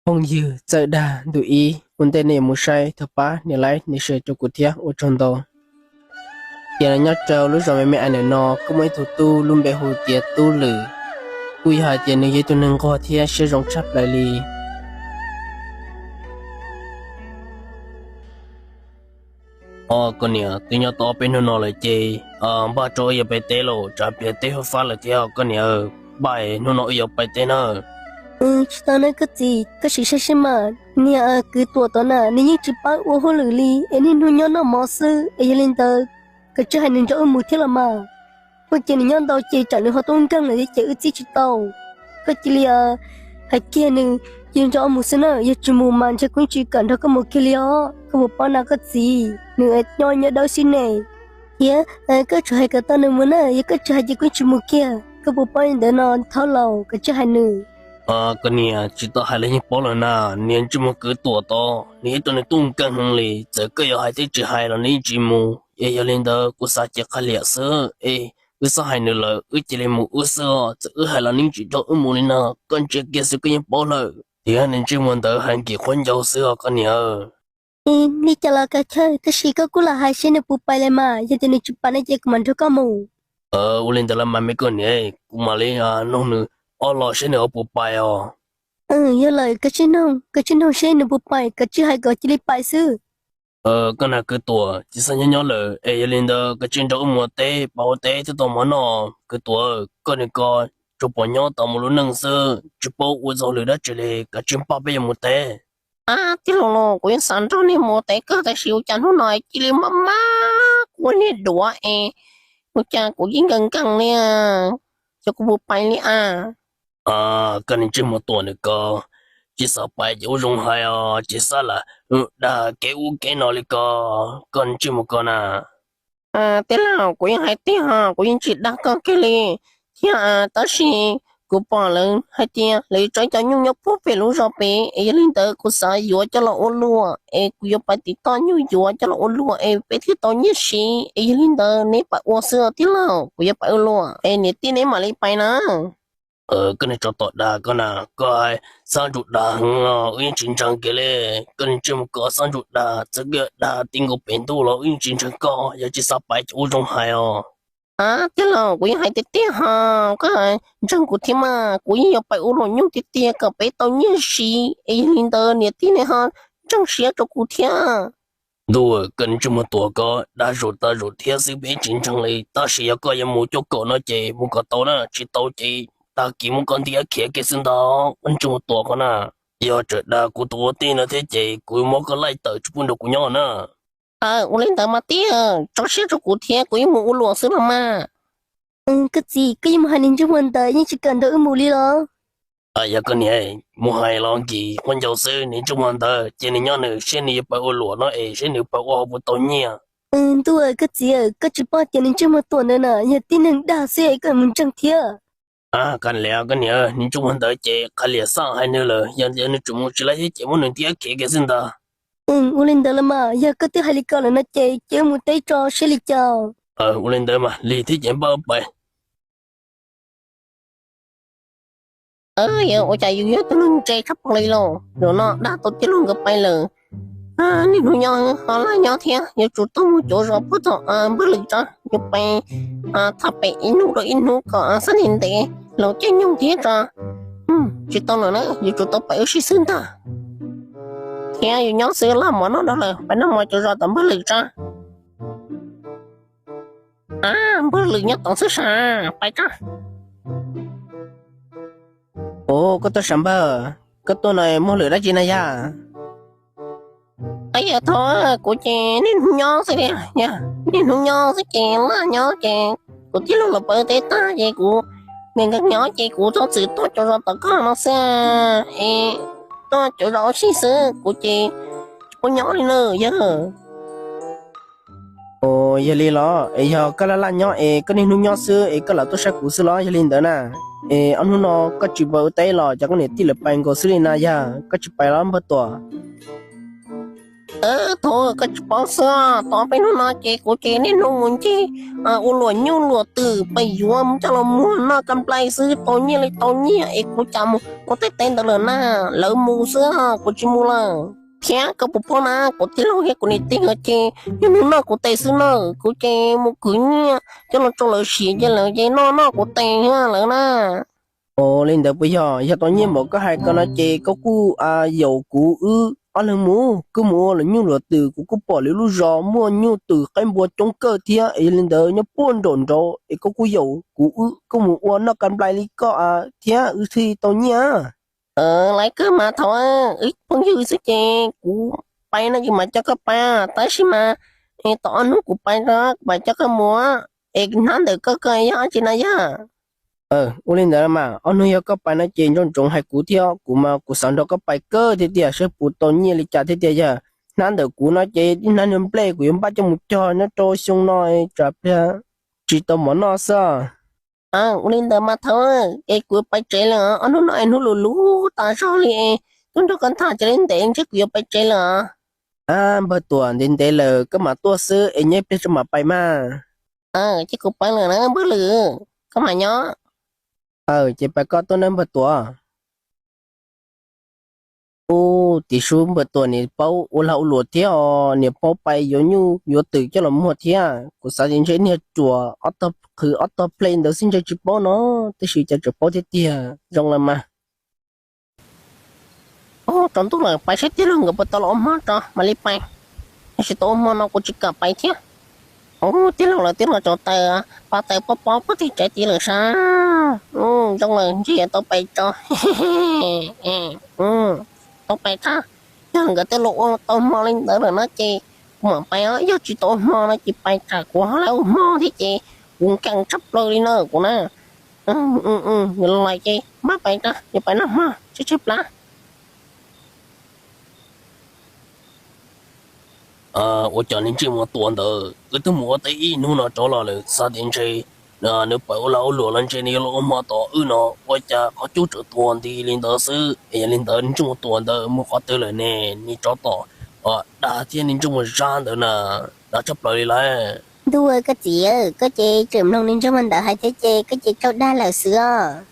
Phooj ywg, txawm dag ntu ib, ua ntej nej yuav mus saib thov pab nias like nias share rau kuv thiab, ua tsaug ntau. Ces nyob rau lub zos me me ntawm no kuj muaj ib tug tub lub npe hu tias Tub Lwm, kuj yog hais tias nws yog ib tug neeg nquag thiab siab zoo tshaj plaws li. Os koj niam, twb nyob tau ob peb hnub no lawm ces npaj rau wb yuav pais teb lauj, tsam pliag teb fab fab lawm thiab. Koj niam, npaj hnub no wb yuav pais teb na. Tsis tau nawb koj txiv, koj sim saib seb mas, niag kwv Tuam tod na nws yeej tsis pab ua hauj lwm li es niaj hnub nyob noj mov xwb es yog li ntawd kav tsij hais nws nrog wb mus thiab los mas. Ua cas nws nyob ntau ces tsam nws ho tuaj nkeeg lawm thiab ces wb txib tsis tau. Koj cia li hais kiag nws, cia li nrog wb mus xwb na, yog tsis mus mas ntshe kuv yeej tsis kam nrog koj mus kiag li os. Koj puas paub na koj txiv, nws nyob nyob dawb xwb ne. Thiab koj tsum hais kom tau nws mus na, yog koj tsis hais ces kuv yeej tsis mus kiag. Koj puas paub li ntawd no, thov laus kav tsij hais nws. Koj niam, tsis tau hais los yeej paub lawm na, niag ntsej muag kwv Tuam tod nws ib tug neeg tuaj nkeeg heev li, txawm koj yuav hais thiab tsis hais los nws yeej tsis mus. Es yog li ntawd kuv xav cia qhia liam xwb es wb txhob hais nws lawm, wb cia li mus wb xwb os. Txawm wb hais los nws yeej tsis nrog wb mus li no, koj ntsia kiag xwb koj yeej paub lawm. Thiab niag ntsej muag ntawd hais nkim qhuab ncaus xwb os koj niam. Li cas los kav chawj, tab sis koj kuj lam hais seb nws puas pais li mas, yog tias nws tsis pais no ces kuv mam nrog koj mus. Ua li ntawd los mas me koj niam, kuv mam li nug nws ob lo seb nws ho puas pais os. Yog lawm kav tsij nug, kav tsij nug seb nws puas pais, kav tsij hais kom cia li pais xwb. Koj niam kwv Tuam, tsis xav nyob nyob lawm es yog li ntawd kav tsij nrog wb mus teb, pab ua teb thiaj tau mov noj. Kwv Tuam, koj niag ko tsuas pom nyob tau mus lub neej xwb, tsis paub ua txaus lwm dab tsi li, kav tsij npaj peb yuav mus teb. Tij laug los, kuv yeej xav nrog nej mus teb kawg tab sis ua cas hnub no cia li maj maj kuv niag duav es ua cas kuv yeej nkees nkees li, ces kuv puas pais li a? Koj niag ntsej muag Tuam ntawm ko, tsis xav pais ces ua zoo hais os, tsis xav lam dag kev ub kev no li ko, koj niag ntsej muag ko na. Tij laug, kuv yeej hais tiag, kuv yeej tsis dag koj kiag li thiab, tab sis kuv pom lawv hais tias lawv tso cov nyuj nyob puag pem lub zos pem es yog li ntawd kuv xav yuav coj los ua luam es kuv yuav pais tiv toj nyuj yuav coj los ua luam es peb thiaj tau nyiaj siv es yog li ntawd neb pais ua xwb tij laug, kuv yuav pais ua luam es niam tij neb mam li pais na. Koj niag tsov tom dag koj na, koj xav ntsuj dag heev los wb yeej tsis ntseeg kiag li. Koj niag ntsej muag ko xav ntsuj dag, txawm koj dag ti nkaus pem ntuj los wb yeej tsis ntseeg koj, yog tsis xav pais ces ua zoo hais os. Tij laug, kuv yeej hais tiag tiag ho, koj ntseeg kuv thiab mas, kuv yeej yuav pais ua luam nyuj tiag tiag kom peb tau nyiaj siv es yog li ntawd niam tij neb ho ntseeg siab rau kuv thiab. Ntuj, koj niag ntsej muag Tuam ko, dag zuj tas zuj thiab xwb peb tsis ntseeg li, tab sis yog koj yuav mus cuaj kaum no ces mus kom tau na, tsis tau ces tag kis muab koj ntiab khiav kiag xwb ntag, koj niag ntsej muag Tuam ko na. Yog tseem dag kuv tus ua tij no thiab ces kuv muab koj laij tawm tsis pub nrog kuv nyob na. Ua li ntawd mas tij, tso siab rau kuv thiab kuv yeej mus ua luam xwb los mas. Koj txiv, koj yeej mus hais niag ntsej muag ntawd yeej tsis kam nrog wb mus li los? Yog koj niam, mus hais los nkim qhuab ncaus xwb, niag ntsej muag ntawd ces nws nyob nws seb nws yuav pais ua luam no es seb nws pais ua ho puas tau nyiaj. Ntuj, koj txiv, koj tsis paub tias niag ntsej muag Tuam ntawd na yog tib neeg dag xwb es koj mus ntseeg thiab. Kav liam koj niam, niag ntsej muag ntawd ces qhia liam xwb, hais nws lawm, yog tias nws tseem mus tsis laij thiab ces muab nws ntiab khiav kiag xwb ntag. Ua li ntawd los mas, yog koj twb hais li ko lawm no ces cia wb mus teb tso seb li cas. Ua li ntawd mas lig thiab ces npaj wb pais. Ua cas yus yog tus neeg ntse tshaj plaws li lauj, zaum no dag tau tij laug nkawd pais lawm. Niaj hnub nyob ho laj nyob thiab, yuav tsum tau mus cuav zos puag tom npawg Lwm tso, yuav pais tham pem ib hnub rau ib hnub kom xab ntev ntev los caij nyoog thiab tso. Tsis tau lawm na, yuav tsum tau pais ua si xwb ntag. Thiab yus nyob xwb laj mov noj dhau lawm, pais noj mov cuav zos tom npawg Lwm tso. Npawg Lwm nyob tod xwb sav, pais tso. Ua, koj tuaj sav npawg, koj tuaj no muaj lwm dab tsi na yog? Yog thaum kuv ces niaj hnub nyob xwb, niaj hnub nyob xwb ces laj nyob ces kuv tij laug los pw teb tag ces kuv niaj nkees nyob ces kuv txhob txwm tuaj cuav zos tom koj no xwb es tuaj cuav zos ua si xwb, kuv ces tsis paub nyob li na yog. Ua, yog li los es yog koj laj laj nyob es koj niaj hnub nyob xwb es koj lam tuaj saib kuv xwb los yog li ntawd na? Es ob hnub no koj tsis pais ua teb los cov koj niam tij lawv pais nkaus xwb li na yog? Koj tsis pais los npawg Tuam? Thaum koj tsis paub xwb, tau peb hnub no ces kuv ces niaj hnub mus ncig ua luam nyuj luam twm pem yuav mus coj los muag noj kab nplai xwb, tau nyiaj li tau nyiaj es kuv cas mus ua tej tev ntawd lawm na. Lawv mus xwb, kuv tsis mus lawm. Thiab koj puas paub na, kuv tij laug thiab kuv niam tij nkawd ces niaj hnub noj kuv tes xwb na. Kuv ces mus khwv nyiaj coj los rau lawv siv ces lawv ces noj noj kuv tes thiab lawv na. Ua li ntawd puas yog? Yog tau nyiaj npaum koj hais ko no ces koj kuj yaum kuv wb ob leeg mus, kuj mus ua luam nyuj luam twm, kuv kuj pom lwm lub zos muaj nyuj twm qaib npua coob kawg thiab es yog li ntawd nyob puag nraum nraud es koj kuj yaum kuv wb kuj mus ua noj kab nplai li koj thiab wb thiaj tau nyiaj. Laiv kawg mas thaum wb phooj ywg xwb ces kuv pais no ces mam coj koj pais, tab sis mas es tau ob hnub kuv pais no kuv mam coj koj mus es hnab ntawm koj ko yog dab tsi no yog? Ua li ntawd mas ob hnub yog koj pais no ces nco ntsoov hais kuv thiab, kuv mas kuv xav nrog koj pais kawg thiab tiag, saib puas tau nyiaj li cas thiab tiag. Yog hnab ntawm kuv no ces ib hnab niag nplej kuv yuav npaj coj mus cog nyob rau xyoo no tsam pliag tsis tau mov noj xwb. Ua li ntawd mas thaum es kuv pais tsev lawm, ob hnub no es hnub lus lub tas zog li es tuaj nrog koj tham tsis li ntev ntshe kuv yuav pais tsev lawm. Npawg Tuam, ntev ntev lawm koj mam tuaj xwb es nyob ib pliag tso mam pais mas. Ces kuv pais lawm na npawg Lwm, koj mam nyob. Ces pais koj tuaj na npawg Tuam. Ub, tis sub npawg Tuam niam paub ua lag ua luam thiab os, niam paub pais yuav nyuj yuav twm coj los muag thiab. Kuv xav tias ntshe niag ruam ob tog qhwv ob tog plej ntawd xwb ntshe tsis paub no, tab sis cas tseem paub thiab tiag, zoo lawm mas. Ub, tsaus ntuj lawm, pais saib tij laug nkawd puas tau los ua hmo tso mam li pais. Yog tsis tau ua hmo no kuv tsis kam pais thiab. Ub, tij laug lawv twb los tsaus taws, pov taws pob pob puag tim tsev tid lawm sas. Zoo lawm ntshe yuav tau pais tso. Tau pais tso, yog nkawd twb los ua tau hmo li ntawd lawm no ces kuv mam pais os, yog tsis tau ua hmo no ces pais tsam kuv ho lawv ua hmo thiab ces kuv nkees tshaj plaws li na kuv na. Yuav los lawm ces maj pais tso, yuav pais noj hmo tshaib tshaib plab. Ua cas niag ntsej muag Tuam ntawd wb twb mus ua teb ib hnub no rov los lawm, xav tias ntshe nws pais ua lag ua luam los ntshe nws yuav los ua hmo tom wb no, ua cas qhov cub tseem tuag nti li ntawd xwb. Es yog li ntawd niag ntsej muag Tuam ntawd mus qhov twg lawm ne? Nws tsov tom dag thiab niag ntsej muag Zab ntawd na, dag tshaj plaws li lawm. Ntuj, koj txiv, koj ces tseem mloog niag ntsej muag ntawd hais thiab ces koj ces tsaug dag lawm xwb os.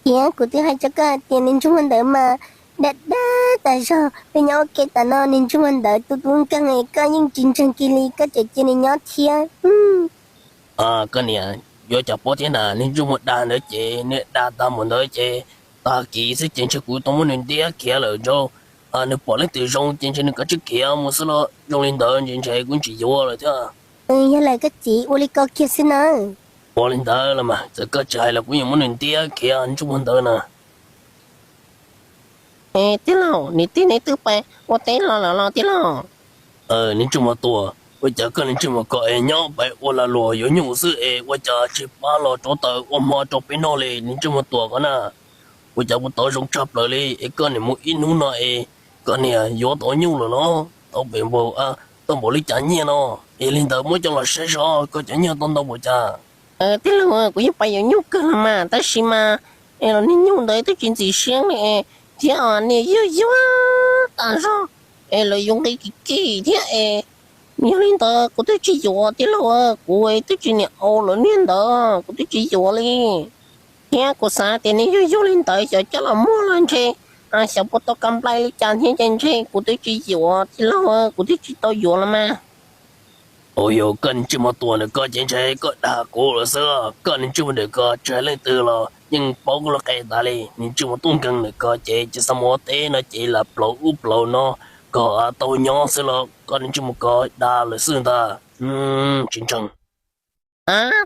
Thiab kuv twb hais rau koj hais tias niag ntsej muag ntawd mas dag dag tas zog, peb nyob ua ke tas no niag ntsej muag ntawd tu tu nkeeg es koj yeej tsis ntseeg kiag li, koj tseem cia nws nyob thiab. Koj niam, yuav cas paub thiab na, niag ntsej muag dag ntawd ces nws dag tag mus ntawd ces tag kis xwb ces ntshe kuv tau muab nws ntiab khiav lawm ntshe. Nws pom leej twg zoo ces ntshe nws kav tsij khiav mus xwb los zoo li ntawd ces ntshe kuv tsis yuav lawm thiab. Yog lawm koj txiv, ua li ko kiag xwb na. Ua li ntawd los mas txawm koj tsis hais los kuv yeej muab nws ntiab khiav ntsej muag ntawd na. Es tij laug, niam tij neb twb pais ua teb los lawm los tij laug? Niag ntsej muag Tuam, ua cas koj niag ntsej muag ko es nyob pais ua lag luam yuav nyuj xwb es ua cas tsis pab los rauv taws ua hmo rau peb noj li niag ntsej muag Tuam ko na? Ua cas puas tau zoo tshaj plaws li es koj niam mus ib hnub no es koj niam yuav tau nyuj lawm los tau pem npaum, tau npaum li cas nyiaj no? Es li ntawd muab coj los saib zog koj cov nyiaj tau ntau npaum cas? Tij laug, kuv yeej pais yuav nyuj kawg los mas tab sis mas es los niag nyuj ntawd twb tsis ntxim siab li es thiab niag yuag yuag tas zog es lawv yuav nqi kim kim thiab es yog li ntawd kuv twb tsis yuav tij laug, kuv twb tsis niam au lawv niag ntawd kuv twb tsis yuav li. Thiab kuv xav tias niag yuag yuag li ntawd xyov coj los muag los ntshe xyov puas tau ka nplai li cas thiab ces ntshe kuv twb tsis yuav tij laug, kuv twb tsis tau yuav los mas. Ua yog koj niag ntsej muag Tuam ntawm ko ces ntshe koj dag kuv lawm xwb, koj niag ntsej muag ntawm ko tsis hais leej twg los yeej paub koj lub qe tas li, niag ntsej muag tub nkeeg ntawm ko ces tsis xav mus ua teb no ces lam plaus ub plaus no kom tau nyob xwb los koj niag ntsej muag ko dag lawm xwb ntag. Tsis ntseeg.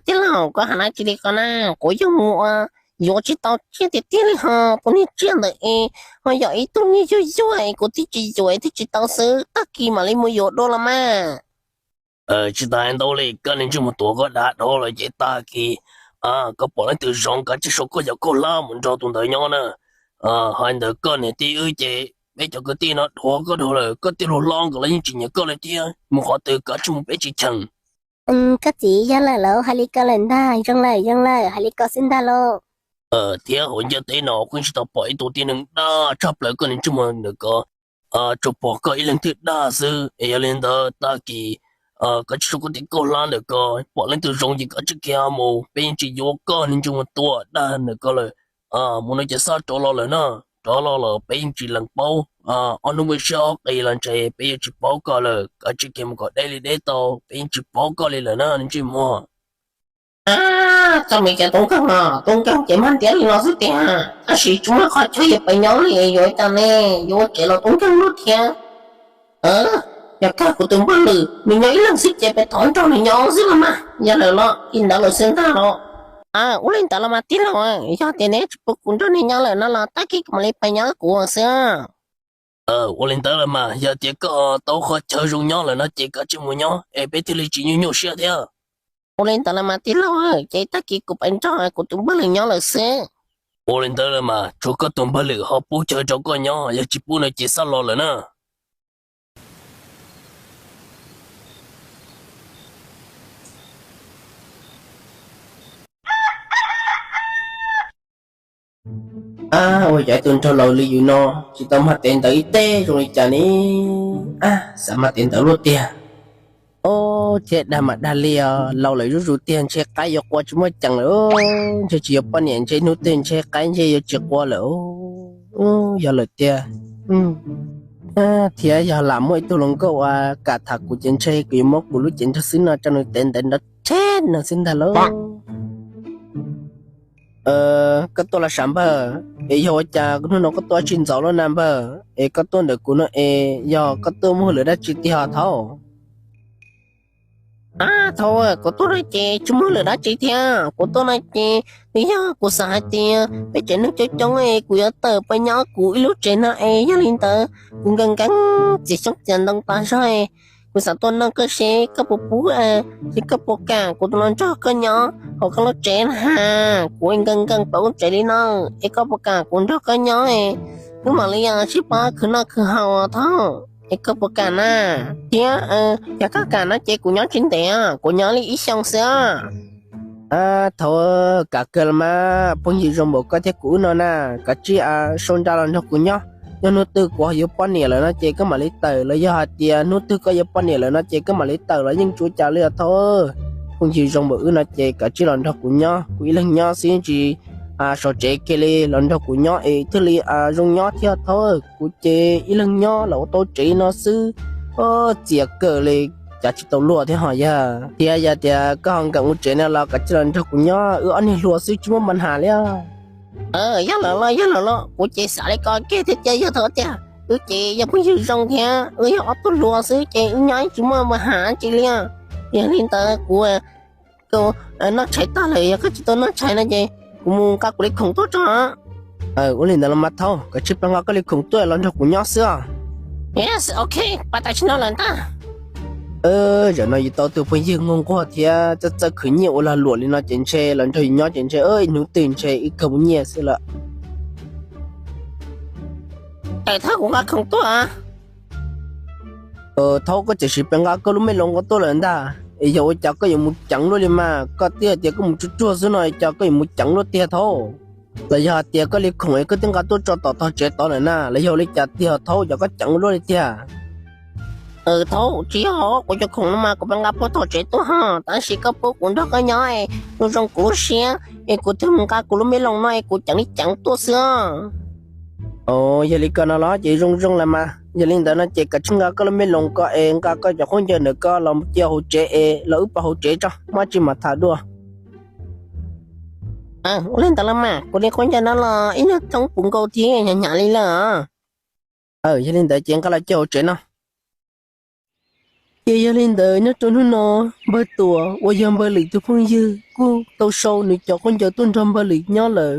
Tij laug, koj hais dab tsi li ko na? Kuv yog mus yuav tsis tau tsiaj tiag tiag li ho, tus niag tsiaj ntawd es ho yog ib tug niag yuag yuag es kuv thiaj tsis yuav thiaj tsis tau xwb, tag kis mam li mus yuav dua los mas. Tsis tas ntau li, koj niag ntsej muag Tuam ko dag dhau lawm ces tag kis koj pom leej twg zoo kav tsij sau koj cov khaub hlab mus nrog tus ntawd nyob na. Hais ntawd koj niam tij wb ces peb cov kwv tij no dhuav koj dhau lawm, koj tij laug hlob nkawd los yeej tsis nyiam koj li thiab, mus qhov twg kav tsij mus peb tsis cheem. Koj txiv, yog lawm los hais li ko lawm ntag, zoo lawm zoo lawm, hais li ko xwb ntag lauj. Thiab hauv ntiaj teb no kuj tsis tau pom ib tug tib neeg dag tshaj plaws koj niag ntsej muag ntawm ko. tsuas pom koj ib leeg twg dag xwb. Es yog li ntawd tag kis koj tsis tso koj tus kauj hlab ntawm ko, pom leej twg zoo ces koj tsis kiag mus, peb yeej tsis yuav koj, niag ntsej muag tuag dag ntawm ko lawm. Mus no ces xaj rov los lawm na, rov los lawm peb yeej tsis lees paub. Ob hnub peb siab ob qis los ntshe peb yuav tsis paub koj lawm, koj tsis kiag mus kom deb li deb tau, peb yeej tsis paub koj li lawm na niag ntsej muag. Txoj me cas tub nkeeg no, tub nkeeg ces mag ntiav li no xwb tiag, tab sis tsis muaj qhov chaw yuav pais nyob li, yuav ua cas ne, yuav ua tsev los tub nkeeg luaj thiab. Yog kawg kuv tus npawg Lwm nws nyob ib leeg xwb ces peb thov nrog nws nyob xwb los mas, yog lawm los li ntawd lawm xwb ntag los. Ua li ntawd los mas tij laug, yog tias neb tsis pub kuv nrog neb nyob lawm no los tag kis kuv mam li pais nyob kuv xwb. Ua li ntawd los mas yog tias koj tau qhov chaw zoo nyob lawm no ces koj cia li mus nyob es peb thiaj li tsis nyuaj nyuaj siab thiab. Ua li ntawd los mas tij laug, ces tag kis kuv pais nrog kuv tus npawg Lwm nyob lawm xwb. Ua li ntawd los mas tsuas koj tus npawg Lwm ho pub chaw rau koj nyob, yog tsis pub no ces xaj los lawm na. Ua cas tus nraug laus li yus no tsis tau mag tes ntawv ib teg zoo li cas ne? Xav mag tes ntawv luaj tiag. Ob, thiab dag mas dag li os, laus lawm zuj zus tiag ntshe qaib yuav qua tsis muaj ceem lawm, ntshe tsis yuav poj niam ntshe hnub twg ntshe qaib ntshe yuav tsis qua lawm. Yog lawm tiag. Thiab yog lam muaj ib tug hluas nkauj uas kam tham kuv ces ntshe kuv yuav muab kuv lub cev nrog xwb no rau nws tes ntawv nrov rhe no xwb ntag lauj. Koj tuaj los sav npawg, es yog ua cas hnub no koj tuaj tsis ntxov luaj na npawg, es koj tuaj ntawm kuv no es yog koj tuaj muaj hauj lwm dab tsi tiag thaub? Thaub, kuv tuaj no ces tsis muaj hauj lwm dab tsi thiab, kuv tuaj no ces nws yog kuv xav hais tias peb tsev neeg coob coob es kuv yuav tawm pais nyob kuv ib lub tsev no es yog li ntawd kuv nkees nkees txiav xyoob txiav ntoo tas zog, kuv xav tuaj nug koj seb koj puas pub, seb koj puas kam kuv tuaj los nrog koj nyob hauv koj lub tsev na has, kuv nkees nkees pab lub tsev li no, es koj puas kam kuv nrog koj nyob, wb mam li sib pab khwv noj khwv haus thaub, es koj puas kam na? Thiab yog koj kam no ces kuv nyob tsis ntev, kuv nyob li ib xyoos xwb. Thaub, kam kawg los mas, phooj ywg zoo npaum koj thiab kuv wb no na, kav tsij sau nra los nrog kuv nyob. Yog hnub twg kuv ho yuav poj niam lawm no ces koj mam li tawm, los yog hais tias hnub twg koj yuav poj niam lawm no ces koj mam li tawm los yeej tsis ua cas li os thaub. Phooj ywg zoo npaum wb no ces kav tsij los nrog kuv nyob, kuv ib leeg nyob xwb tsis sau tsev kiag li, los nrog kuv nyob es thiaj li zoo nyob thiab thaub. Kuv ces ib leeg nyob los ua tau tsev no xwb, txias kawg li, cas tsis tau luag thiab ho yog. Thiab yog tias koj ho nkees ua tsev no los kav tsij los nrog kuv nyob, wb ob niag hluas xwb tsis muaj npa nhas li. Yog lawm los yog lawm los, kuv ces xav li ko kiag thiab ces yog thaub tiag, wb ces yog phooj ywg zoo thiab wb yog ob tug hluas xwb ces wb nyob tsis muaj npa nhas tsi li. Yog li ntawd kuv noj tshais tag lawm, yog koj tsis tau noj tshais no ces kuv mus nqa kuv li khoom tuaj tso. Ua li ntawd los mas thaub, kav tsij pab nqa koj li khoom tuaj los nrog kuv nyob xwb os. Ok, pab tam sim no lawm ntag. Zaum no yus tau tus phooj ywg nquag nquag thiab txawj txawj khwv nyiaj ua lag luam li no ces ntshe los nrog yus nyob ces ntshe hnub twg ntshe wb kawg muaj nyiaj xwb lawm. Thaub, kuv nqa khoom tuaj. Thaub, koj tseem sim pes nqa koj lub me loos ko tuaj lawm ntag, es yog ua cas koj yuav mus ceev luaj li mas, koj twb hais tias koj mus tsuag tsuag xwb no es cas koj yuav mus ceev luaj tiag thaub. Los yog hais tias koj li khoom es koj twb nqa tuaj tso tom tog tsev tod lawm na, los yog li cas tiag thaub, cas koj ceev luaj li tiag? Thaub, tsis yog, kuv cov khoom no mas kuv pes nqa puag tog tsev tuaj ho, tab sis koj pub kuv nrog koj nyob es zoo zoo kuv lub siab es kuv thiaj mus nqa kuv lub me loos no es kuv ceev li ceev tuaj xwb. Yog li ko no los ces zoo zoo lawm mas, yog li ntawd no ces kav tsij nqa koj lub me loos ko es nqa koj cov khaub ncaws ntawm ko los cia hauv tsev es los wb pais hauv tsev tso, muaj dab tsi mam tham dua. Ua li ntawd los mas, kuv li khaub ncaws no los ib nyuag thoob puv nkaus thiab hnyav hnyav li lawm. Yog li ntawd ces nqa los cia hauv tsev no. Ces yog li ntawd nyob rau hnub no, npawg Tuam uas yog npawg Lwm tus phooj ywg kuj tau sau nws cov khaub ncaws tuaj nrog npawg Lwm nyob lawm.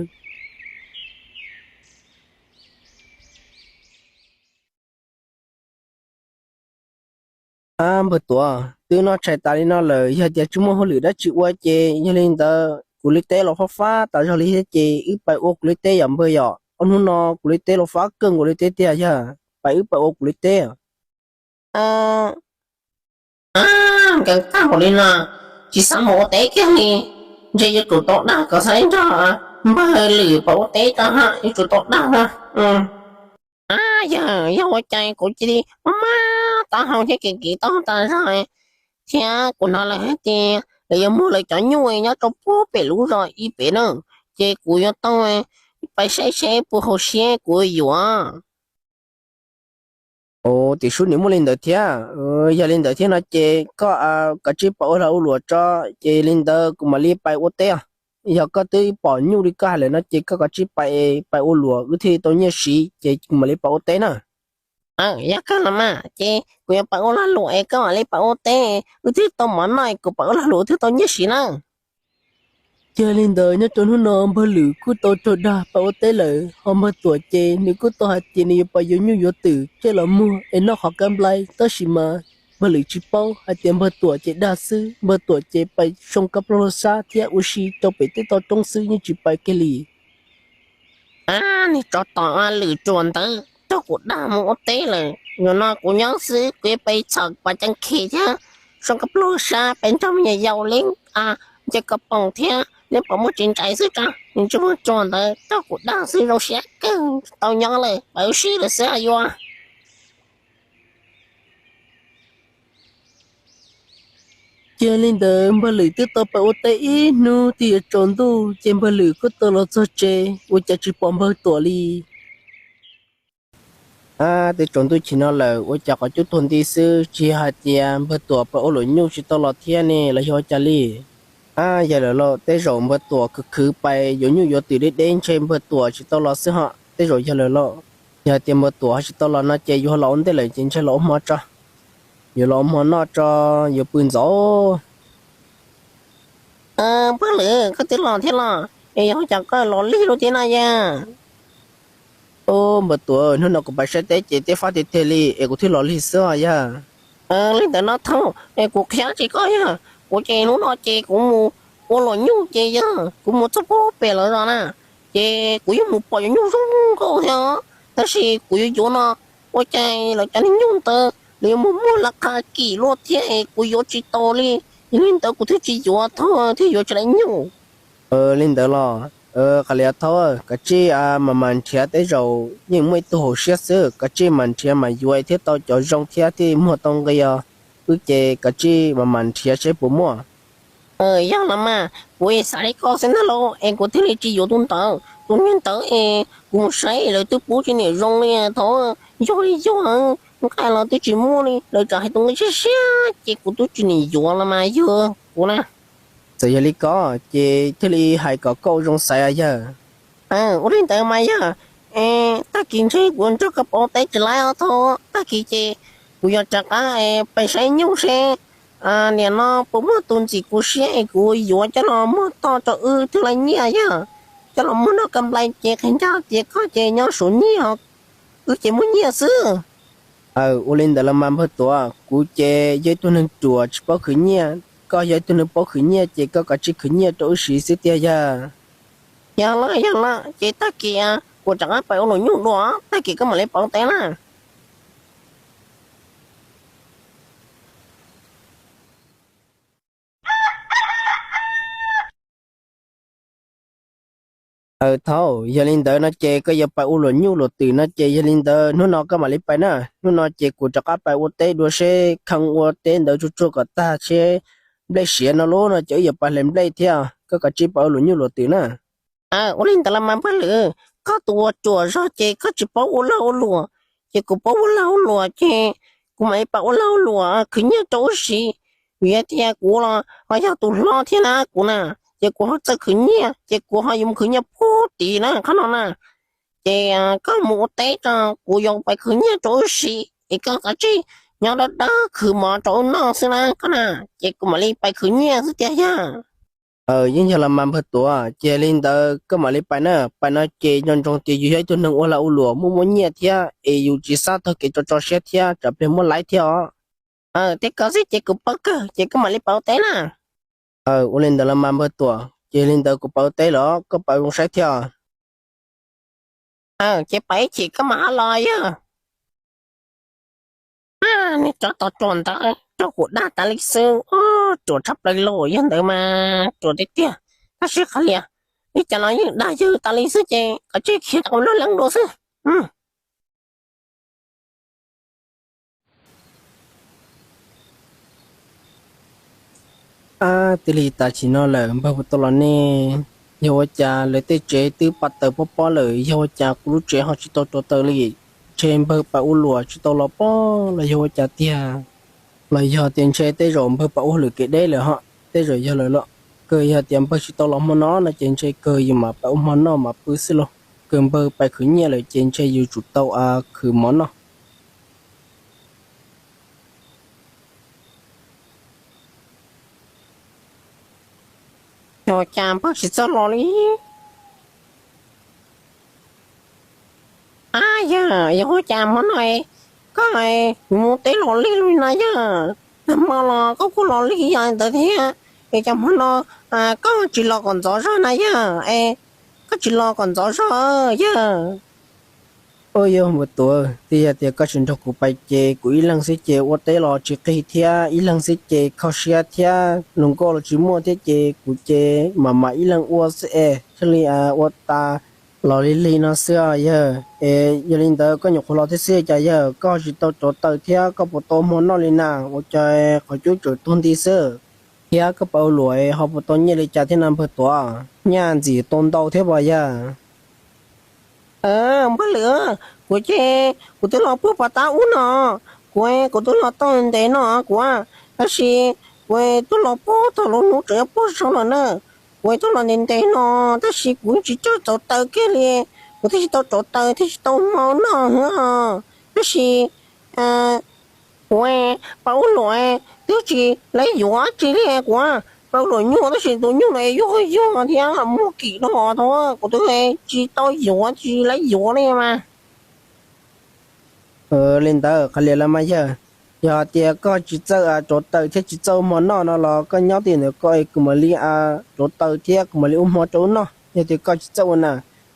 Ab, npawg Tuam, twb noj tshais tas li no lawm, yog tias tsis muaj hauj lwm dab tsi ua ces yog li ntawd kuv li teb los fab fab tas zog li thiab ces wb pais ua kuv li teb yom npawg yom. Ob hnub no kuv li teb los fab kawg nkaus li teb tiag, yog pais wb pais ua kuv li teb. Nkees tag npaum li no, tsis xav mus ua teb kiag li. Ntshe yuav tsum tau dag kom xav nrog npawg Lwm pais ua teb tso ha, yuav tsum tau dag na. Yog, yog ua cas kuv cia li maj maj taub hau thiab kev kev taub hau tas zog, thiab kuv hnov lawv hais tias lawv yuav muag lawv cov nyuj nyob rau puag pem lub zos ib pem na, ces kuv yuav tau pais saib seb puas haum siab kuv yuav. Ua, tim sub nws muaj li ntawd thiab. Yog li ntawd thiab no ces koj kav tsij pais ua lag ua luam tso, ces li ntawd kuv mam li pais ua teb os. Yog koj twb pom nyuj li koj hais lawm no ces koj kav tsij pais, pais ua luam wb thiaj tau nyiaj siv, ces kuv mam li pais ua teb na. Yog kawg los mas ces kuv yuav pais ua lag luam es koj mam li pais ua teb, wb thiaj tau mov noj, kuv pais ua lag luam wb thiaj tau nyiaj siv na. Ces li ntawd nyob rau hnub no npawg Lwm kuj tau raug dag pais ua teb lawm, ho npawg Tuam ces nws kuj tau hais tias nws yuav pais yuav nyuj yuav twm coj los muag es noj qhov kab nplai, tab sis mas npawg Lwm tsis paub hais tias npawg Tuam ces dag xwb, npawg Tuam ces pais soo kab plaub lub sab thiab ua si rau pem tej toj roob xwb yeej tsis pais kiag li. Niag tsov tom Lwm Ruam ntawd, raug kuv dag mus ua teb lawm, zaum no kuv nyob xwb kuv yuav pais txhom pas ceeb khe thiab soo kab plaub lub sab pais nrog me nyuam yaus li, nce koj poom thiab li pom muaj tsis ntsais xwb tso, niag tsov muag tsov ntawd raug kuv dag xwb zoo siab kawg, tau nyob lawm pais ua si lawm xwb yuav. Ces li ntawd npawg Lwm twb tau pais ua teb ib hnub twb yuav tsaus ntuj ces npawg Lwm kuj tau los txog tsev ua cas tsis pom npawg Tuam li. Ab, twb tsaus ntuj chim no lawm ua cas qhov cub tuag nti xwb, tsis hais tias npawg Tuam pais ua luam nyuj tsis tau los thiab ne los yog ua cas li? Ab, yog lawm lauj, tej zaum npawg Tuam khwv khwv pais yuav nyuj yuav twm deb deb ntshe npawg Tuam tsis tau los xwb ho, tej zaum yog lawm lauj. Yog hais tias npawg Tuam ho tsis tau los no ces yuav los ua ntej lawm ces ntshe los ua hmo tso, yuav los ua hmo noj tso, yuav pw ntxov. Npawg Lwm, koj twb los thiab los? Es yog ua cas koj los lig lub thiab no yog? Ub, npawg Tuam, hnub no kuv pais saib teb ces teb fab tiag tiag li es kuv thiaj los lig xwb os yog. Li ntawd no thaum es kuv qhia tsis koj yog, kuv ces hnub no ces kuv mus ua luam nyuj ces yog kuv mus txog puag pem lawv zos na, ces kuv yuav mus pom cov nyuj zoo nkauj thiab os, tab sis kuv yuav yuav no ua cas lawv cov niag nyuj ntawd lawv yuav mus muag lawv qhov kim luaj thiab es kuv yuav tsis tau li. Yog li ntawd kuv thiaj tsis yuav, thaum thiaj yuav tsis lawv nyuj. Li ntawd los, qhov li thaum kav tsij mam mam nrhiav, tej zaum yeej muaj ib tug hauv siab xwb, kav tsij mam nrhiav mam yuav thiaj tau cov zoo thiab thiaj muag tau nqi os. Wb ces kav tsij mam mam nrhiav seb puas muaj. Yog los mas kuv xav li koj xwb ntag lauj, es kuv thiaj li tsis yuav tus ntawd. Tus niag ntawd es kuv mus saib lawv twb pub tsis niam zoo li, thaum yog li yog nqaij los twb tsis muaj li, lawv tseem hais tus nqi siab siab ces kuv twb tsis niam yuav los mas yog kuv na. Txawm yog li ko ces thiaj li hais kom koj ua zoo xaiv yawg. Ua li ntawd mas yog, tag kis ntshe kuv nrog koj pab teb tsis laib os, thaum tag kis ces kuv yuav rov qab pais saib nyuj seb nim no puas muaj tus ntxim kuv siab es kuv yuav coj los muag toj rau wb thiaj li nyiaj yog, coj los muag noj ka nplai ces qhia ncaj tias koj ces nyob suav nyiaj, wb ces muaj nyiaj xwb. Aw, ua li ntawd los mas npawg Tuam, kuv ces yog ib tug neeg ruam tsis paub khwv nyiaj, koj yog ib tug neeg paub khwv nyiaj ces koj kav tsij khwv nyiaj rau wb siv xwb tiag yog. Yog los yog los ces tag kis kuv rov qab pais ua luam nyuj dua, tag kis koj mam li pauv teb na. Aw thaum yog li ntawd no ces koj yuav pais ua luam nyuj luam twm no ces yog li ntawd hnub no koj mam li pais na. Hnub no ces kuv rov qab pais ua teb dua seb khee ua teb ntawd tsuag tsuag kom tag seb nplej siav no lub no ces wb yuav pais hlais nplej thiab. Koj kav tsij pais ua luam nyuj luam twm na. Ua li ntawd los mas npawg Lwm, koj tus ua ruam zog ces koj tsis paub ua lag ua luam, ces kuv paub ua lag ua luam ces kuv mam li pais ua lag ua luam khwv nyiaj rau wb siv. Vim tias kuv los ho yog tus hlob thiab na kuv na, ces kuv ho txawj khwv nyiaj ces kuv ho yuav mus khwv nyiaj puag tid na qhov no na. Ces koj mus ua teb tso, kuv yuav pais khwv nyiaj rau wb siv es koj kav tsij nyob dawb dawb khwv mov rau wb noj xwb na koj na. Ces kuv mam li pais khwv nyiaj xwb tiag yog. Yeej yog los mas npawg Tuam, ces li ntawd koj mam li pais na. Pais no ces nco ntsoov tias yus yog ib tug neeg ua lag ua luam muaj muaj nyiaj thiab es yus tsis xav taug kev tso tso siab thiab tsam pliag muab laib thiab os. Tej ko xwb ces kuv paub kawg, ces koj mam li pais ua teb na. Ua li ntawd los mas npawg Tuam, ces li ntawd kuv pais ua teb los koj pais zoo saib thiab. Ces pais ib chim koj mam ho los yog. Niag tsov tom ruam ntawd raug kuv dag tas li xwb, ruam tshaj plaws lauj, yog ntawd mas ruam tiag tiag. Tab sis qhov liam, ib co no yeej dag yawg tas li xwb ces kav tsij khiav ua loj leeb dua xwb. Ab, twb lig tas sim no lawm, npawg puas tau los ne? Yog ua cas lawv tej tsev twb pab taws pob pob lawm, yog ua cas kuv lub tsev ho tsis tau rauv taws li? Ntshe npawg pab ua luam tsis tau los pob los yog ua cas tiag? Los yog tias ntshe tej zaum npawg pab ua lwm kev deb lawm ho, tej zaum yog lawm los. Kawg yog tias npawg tsis tau los hmo no no ces ntshe kawg yus mam pab ua hmo noj mam pw xwb los. Kawg npawg pab khwv nyiaj lawm ces ntshe yus tsum tau khwv mov noj. Yog cas npawg tsis txawj los li? Ab, yawg, yog ua cas hmo no koj mus teb los lig li na yawg? Nag hmo los koj kuj los lig yog ntawd thiab, es cas hmo no koj tsis los kom ntxov zog na yawg? Es koj tsis los kom ntxov zog yawg. Ua yog npawg Tuam, twb yog tias koj tsis nrog kuv pais ces kuv ib leeg xwb ces ua teb los tsis qig thiab, ib leeg xwb ces kho siab thiab, hluas nkauj los tsis muaj thiab ces kuv ces mam mam ib leeg ua xwb es thiaj li ua tas los lig lig no xwb os yawg. Es yog li ntawd koj nyuam qhuav los thiab xwb cas yawg, koj tsis tau rauv taws thiab koj puas tau hmo noj li na? Ua cas qhov cub tseem tuag nti xwb? Thiab koj pab ua luam ho puas tau nyiaj li cas thiab na npawg Tuam? Nyaj ntxim tau ntau thiab puas yawg? Npawg Lwm, kuv ces kuv twb los puag pas tab ub no, kuv, kuv twb los tau ntev no kuv, tab sis kuv twb los puag thaum lub hnub tseem yuav puag saud lawm na. Kuv twb los ntev ntev no, tab sis kuv tsis txawj rauv taws kiag li, kuv thiaj tsis tau rauv taws thiaj tsis tau hmo noj os. Tab sis kuv, pab ua luam twb tsis laib yuav tsi li kuv, pab ua luam nyuaj tab sis tus nyuj no yuag yuag thiab muaj kim no tau, kuv twb tsis tau yuav tsis laib yuav li mas. Li ntawd qhov liam los mas yawg, yog tias koj tsis txawj rauv taws thiab tsis txawj ua hmo noj no los koj nyob twj ywm ntawm koj es kuv mam li rauv taws thiab kuv mam li ua hmo rau wb noj. Yog tias koj tsis txawj ua na,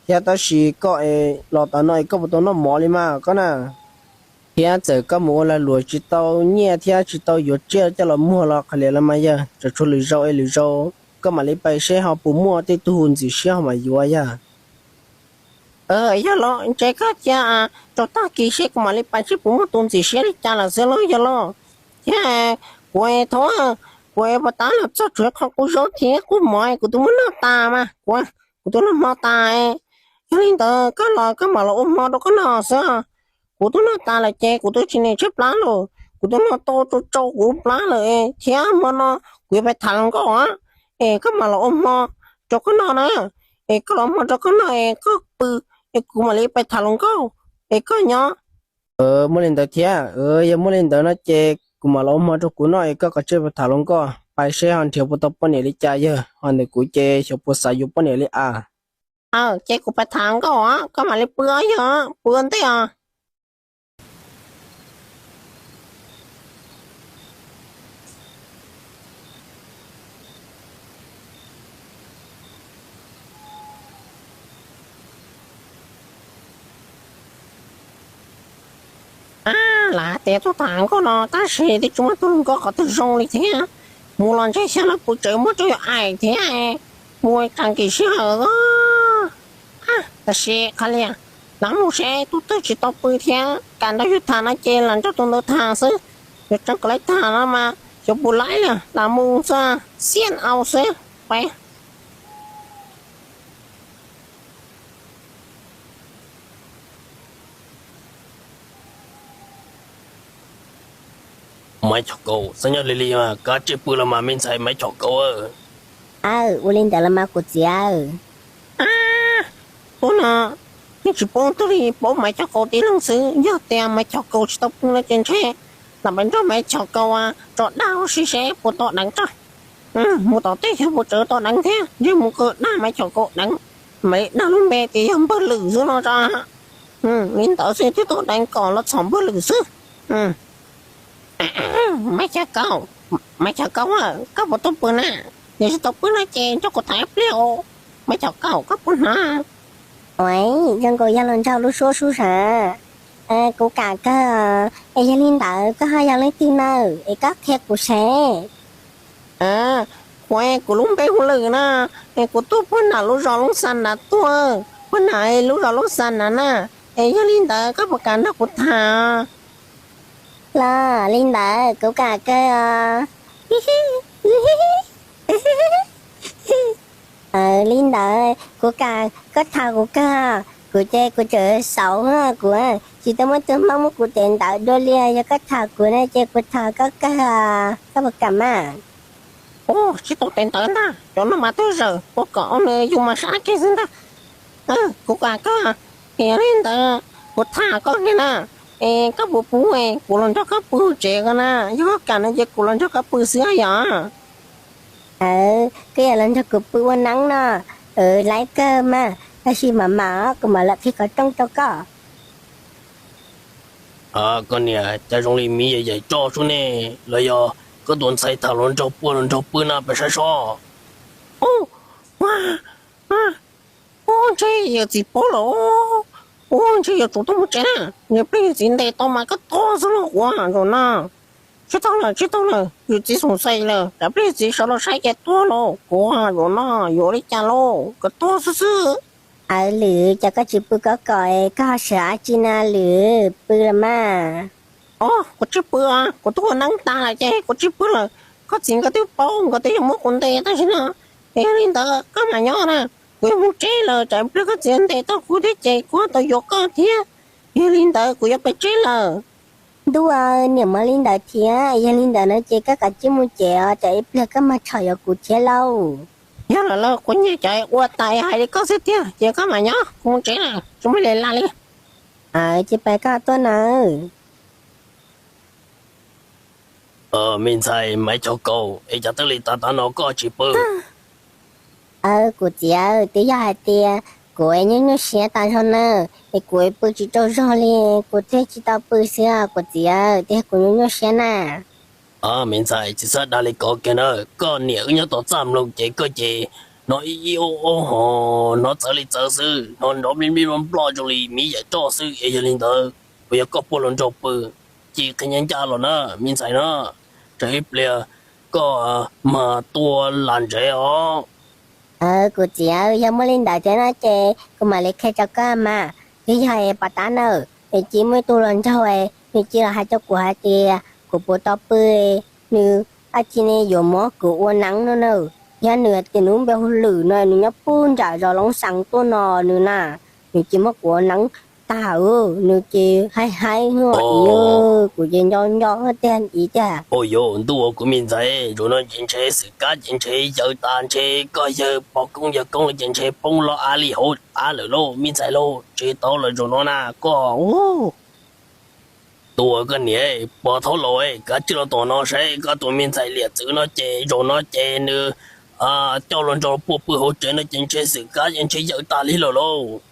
thiab tab sis koj es los tas no es koj puas tau noj mov li mas koj na? Thiab txawm koj mus ua lag luam tsis tau nyiaj thiab tsis tau yuav tsiaj coj los muag los qhov liam los mas yawg, tseem tshuav lwm zaus es lwm zaus koj mam li pais seb ho puas muaj tej tug ntxim siab ho mam yuav yawg. Yog los ntshe koj cia rau tag kis seb kuv mam li pais seb puas muaj tus ntxim siab li cas lawm xwb los yog los. Thiab kuv thov, kuv pas tab los txog tsuav qhov qub zaub thiab qub mov kuv twb muab noj tas mas kuv, kuv twb los hmo tas. Yog li ntawd koj los koj mam los ua hmo rau koj noj xwb. Kuv twb noj tas lawm ces kuv twb tsis niam tshiab plab lawm, kuv twb noj tau tsau tsau kuv plab lawm thiab hmo no kuv yuav pais tham hluas nkauj es koj mam los ua hmo rau koj noj na. Es koj los hmo rau koj noj es koj pw, es kuv mam li pais tham hluas nkauj, es koj nyob. Muaj li ntawd thiab, yog muaj li ntawd no ces kuv mam los ua hmo rau kuv noj es koj kav tsij pais tham hluas nkauj, pais seb ho nrhiav puas tau poj niam li cas yawg, ho ntawm kuv ces xyov puas xav yuav poj niam li as. Ces kuv pais tham hluas nkauj os, koj mam li pw os yawg, pw ua ntej os. Lawv hais tias tuaj tham hluas nkauj no tab sis twb tsis muaj tus hluas nkauj qhov twg zoo li thiab. Mus los ntshe xyov lawv puas tseem muaj rau yus aim thiab. Mus qee kis sij hawm os. Tab sis qhov liam, lawv mus seb tus twg tsis tau pw thiab kam nrog yus tham no ces lam nrog tus ntawd tham xwb. Yuav tseem kom lawv tham no mas xyov puas laib li, lam mus txog xiab au xwb. Peb Maiv Chom Kaus, xeeb nyob li li mas kav tsij pw los mas me ntxhais Maiv Chom Kaus. Aw, ua li ntawd los mas kuv txiv. Ub no, yeej tsis paub twg li, paub Maiv Chom Kaus tib leeg xwb. Yog tias Maiv Chom Kaus tsis tau pw no ces ntshe lam pais nrog Maiv Chom Kaus tso dag ua si seb puas tau deev tso. Mus tom tej xyov puas tseem tau deev thiab, yeej mus qw dag Maiv Chom Kaus deev, mam li dag lub npe tias yog Npawg Lwm xwb no tso. Li ntawd xwb thiaj tau deev kom los txhom Npawg Lwm xwb. Maiv Chom Kaus, Maiv Chom Kaus, koj puas tau pw na? Yog tsis tau pw no ces nrog kuv tham ib pliag os. Maiv Chom Kaus, koj puas hnov? Ua, zoo nkaus yog luag nraug lub suab sub sav. Kuv kam kawg, es yog li ntawd koj ho yog leej twg nawb es koj qhia kuv seb. Kuv, kuv lub npe hu Lwm na, es kuv tuaj puag nram lub zos Loob Xa Nav tuaj, puag nram lub zos Loob Xa Nav na, es yog li ntawd koj puas kam nrog kuv tham? Los li ntawd kuv kam kawg os. Li ntawd kuv kam koj tham kuv kawg, kuv ces kuv tseem xauv, kuv tsis tau muaj tus hmoob muab kuv tes ntawd dua li, yog koj tham kuv na ces kuv tham koj kawg, koj puas kam mas? Ua, tsis tau tes ntawd ntag, cov no mas twb zawm ua kom nws yus mas sab kiag xwb ntag. Kuv kam koj, yog li ntawd kuv tham koj kiag na, es koj puas pub kuv los nrog koj pw tsev ko na? Yog koj kam no ces kuv los nrog koj pw xwb yom. Koj yuav los nrog kuv pw ua neeb no, laib kawg mas, tab sis mam mam kuv mam li qhia qhov rooj rau koj. Koj niam, cas zoo li miv yaim yaim roj sub ne, los yog koj tus ntxhais tham los nrog puag los nrog pw na pes saib seb. Ua, ua, ntshe yawm txiv paub lawm, ua, ntshe yuav tsum tuaj mus tsev na, yog pliag yawm txiv ntes tau mas koj tuag xwb lauj, ua, zaum no. Tsis tau lawm, tsis tau lawm, yawm txiv xoom xaiv lawm, tsam pliag yawm txiv sawv los saib ces tuag lauj, kuv zaum no yuav ua li cas lauj, koj tuag xwb xwb. Aw Lwm, cas koj tsis pw koj kom, koj ho sawv dab tsi na Lwm, pw los mas. Kuv tsis pw, kuv twb ua neeb tag lawm ces kuv tsis pw lawm. Koj txiv nkawd twb paub, nkawd twb yuav muab kuv ntes tam sim no. Es yog li ntawd koj mam nyob na, kuv yuav mus tsev lawm, tsam pliag koj txiv ntes tau kuv thiab ces kuv ho tau yuav koj thiab. Yog li ntawd kuv yuav pem tsev lawm. Ntuj, niam, muab li ntawd thiab, yog li ntawd no ces koj kav tsij mus tsev os, tsam ib pliag koj mag tsham yuav kuv thiab lauj. Yog lawm lauj, kuv nyiam cov ua tas hais li koj xwb tiag, ces koj mam nyob, kuv mus tsev lawm, tsis muaj li laj li. Ces pab koj tuaj nawb. Me ntxhais Maiv Chov Kaus, es cas twb li tav tav no koj tsis pw? Aw kuv txiv, twb yog hais tias kuv nyuaj nyuaj siab tas zog na, es kuv pw tsis tau zog li, kuv thiaj tsis tau pw xwb os kuv txiv, twb yog kuv nyuaj nyuaj siab na. Me ntxhais, tsis txhob dag li ko kiag na, koj niam wb nyob tom txaj mloog ces koj ces hnov ib ib ob ob ho hnov txawv li txawv xwb, hnov nrov nplij nplij nploj nploj zoo li miv yaim roj xwb, es yog li ntawd puas yog koj puag los nrog pw? Cia qhia ncaj ncaj los na me ntxhais na, tsam ib pliag koj mag tua lam ntsev os. Kuv txiv, yog muaj li ntawd thiab no ces kuv mam li qhia rau koj mas. Twb yog pom tab na, nws cia muaj ib tug hluas nraug, nws cia los hais rau kuv hais tias kuv puas tau pw, nws dab tsi ne yuav muab kuv ua neeb no na. Yog nws tias nws lub npe hu Lwm no, nws nyob puag nram zos Loob Xees tuaj no nws na, nws cia muab kuv ua neeb tag, nws ces haib haib, kuv ces nco nco tiag ntxiv tiag. Ua yuav ntuj ua kuv me ntxhais, zaum no ces ntshe xwm kab ces ntshe yawm tas, ntshe koj yawg pog koob yawg koob lawm ces ntshe poob los av li hauv av lawm lauj me ntxhais lauj, tsis tau lawm zaum no na koj. Tus koj niam, pog thaub laus, kav tsij los tom no saib koj tus me ntxhais liam txwv no ces zaum no ces nws coj los nrog puag pw hauv tsev no ces ntshe xwm kab ces ntshe yawm tas li lawm lauj.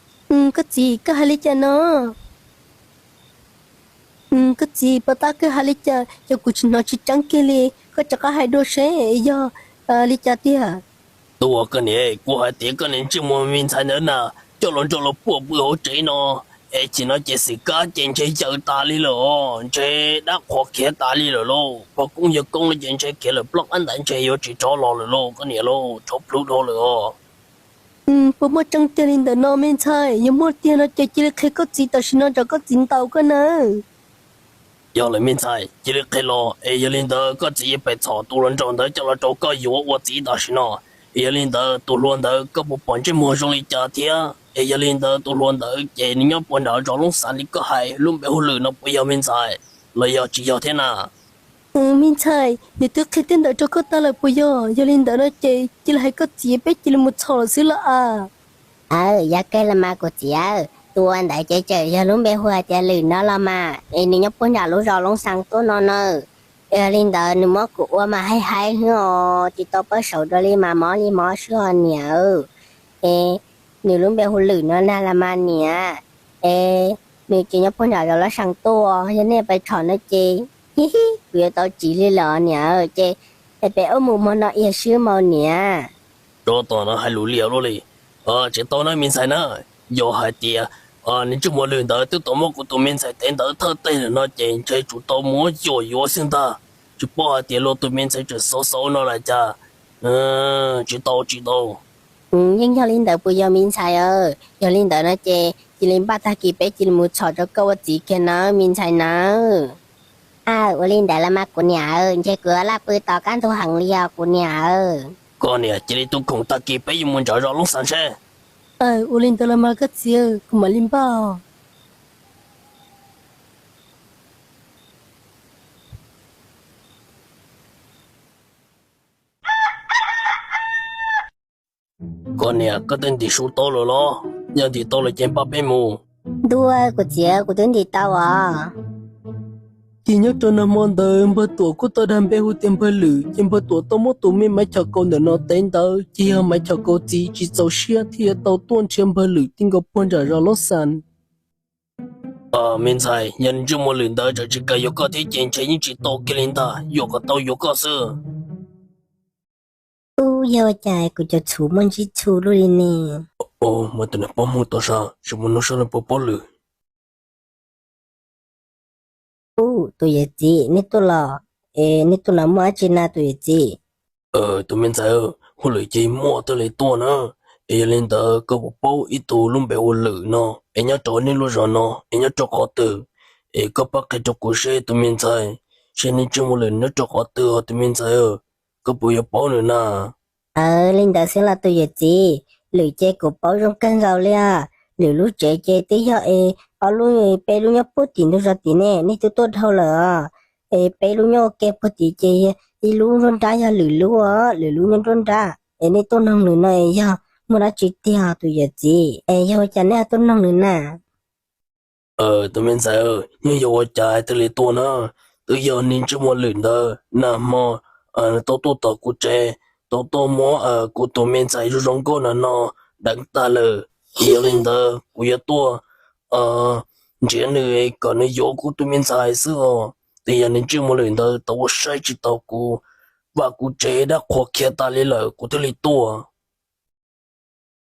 Koj txiv, koj hais li cas no? Koj txiv, pog tab koj hais li cas, yog kuv tsis hnov tsis tseeb kiag li, koj rov qab hais dua seb yog li cas tiag. Tus koj niam, kuv hais tias koj niam ntsej muag me ntxhais ntawd na, coj los nrog los puag pw hauv tsev no, es chim no ces xwm kab ces ntshe yawm tas li lawm os, ntshe dab qhuas khiav tas li lawm lauj, pog koob yawg koob lawm ces ntshe khiav lawm plaub qab ntais ntshe yuav tsis rov los lawm lauj koj niam lauj, tshav plhu dhau lawm os. Puas muaj tseeb tiag li ntawm no me ntxhais? Yog muaj tiag no ces cia li qhia koj txiv tam sim no nrog koj txiv ntaus koj nawb. Yog lawm me ntxhais, cia li qhia los, es yog li ntawd koj txiv yuav pem txhom tus hluas nraug ntawd coj los rau koj yuav ua txiv tam sim no. Es yog li ntawd tus hluas ntawd koj puas pom ntsej muag zoo li cas thiab? Es yog li ntawd tus hluas ntawd ces nws nyob puag nram zos Loob Xees li koj hais, lub npe hu Lwm no puas yog me ntxhais, los yog tsis yog thiab na? Me ntxhais, nws twb qhia tej ntawd rau koj tag lawm puas yog? Yog li ntawd no ces cia li hais koj txiv peb cia li mus txhom lawm xwb los as. Aw, yog kawg los mas kuv txiv, tus ua ntawd ces tseem yog lub npe hu hais tias Lwm no los mas, es nws nyob puag nram lub zos Loob Xees tuaj no na. Es yog li ntawd nws muab kuv ua mas haib haib os, tsis tau pawb saud dua li mas mob li mob xwb os niam. Es nws lub npe hu Lwm no na los mas niam. Es nws ces nyob puag nram zos Loob Xees tuaj, yog nej pais txhom no ces kuv yuav tau txiv li lawm niam. Ces peb ua mus hmo no iag swb mas niam. Rov tom no hais lus liam luaj li. Tsis tau na me ntxhais na, yog hais tias nws ntsej muag Lwm ntawd twb tau muab kuv tus me ntxhais tev ntawd thawj teg lawm no ces ntshe tsum tau muab yuam yuav xwb ntag. Tsis paub hais tias luag tus me ntxhais tseem xauv xauv no lawm cas. Tsis tau, tsis tau. Yeej yog li ntawd puas yog me ntxhais? Yog li ntawd no ces cia li npaj tag kis peb cia li mus txhom rau koj ua txiv kiag nawb me ntxhais nawb. Aw, ua li ntawd los mas kuv niam, ntshe kuv laj pw tos kaj ntug heev li os kuv niam. Koj niam, cia li tu khoom tag kis peb yuav mus nram zos Loob Xas seb. Ua li ntawd los mas koj txiv, kuv mam li npaj. Koj niam, koj twb ntim su tau lawm los? Yog ntim tau lawm ces npaj peb mus. Ntuj, kuv txiv, kuv twb ntim tau os. Ces nyob rau nag hmo ntawd npawg Tuam kuj tau dag npe hu tias npawg Lwm, ces npawg Tuam tau muab tus me Maiv Chom Kaus ntawm no tev ntawd, ces yog Maiv Chom Kaus txiv tsis txaus siab thiaj yuav tau tuaj nrhiav npawg Lwm ti nkaus puag nram zos Loob Xas. Me ntxhais, yog nws ntsej muag Lwm ntawd tseem tsis kam yuav koj thiab ces ntshe yeej tsis tau kiag li ntag, yuam kom tau yuav koj xwb. Ub, yog ua cas kuv cov txhuv muaj ntsib txhu luaj li ne? Muaj tus niag pob mus tom sab, sim mus nug seb lawv puas paub Lwm. Ub, tus yawm txiv, nej tuaj los? Es nej tuaj no muaj dab tsi na tus yawm txiv? Tus me ntxhais, hu Lwm ces muaj thiaj li tuaj na. Es yog li ntawd koj puas paub ib tug lub npe hu Lwm no, es nyob rau nej lub zos no, es nyob rau qhov twg? Es koj pab qhia rau kuv seb tus me ntxhais, seb nws ntsej muag Lwm nyob rau qhov twg os tus me ntxhais, koj puas yuav paub nws na? Aws, li ntawd xwb los tus yawm txiv, Lwm ces kuv paub zoo kawg nkaus li os. Lwm lub tsev ces twb yog es ob lub, peb lub nyob puag tim ntug zos tim ne, nej twb tuaj dhau lawm os. Es peb lub nyob ua ke puag tim ces ib lub nruab nrab yog Lwm lub os, Lwm lub nyob nruab nrab. Es nej tuaj noog Lwm no es yog muaj dab tsi tiag tus yawm txiv, es yog ua cas nej ho tuaj noog Lwm na? Tus me ntxhais, yeej yog ua cas thiaj li tuaj na? Twb yog niag ntsej muag Lwm ntawd nag hmo tau tuaj tom kuv tsev, tau tuaj muab kuv tus me ntxhais zoo zoo nkauj no no deev tag lawm. Yog li ntawd kuv yuav tuaj nrhiav nws kom nws yuav kuv tus me ntxhais xwb os. Twb yog niag ntsej muag Lwm ntawd tau ua saib tsis taus kuv, vam kuv tsev dab qhuas khiav tas li lawm kuv thiaj li tuaj.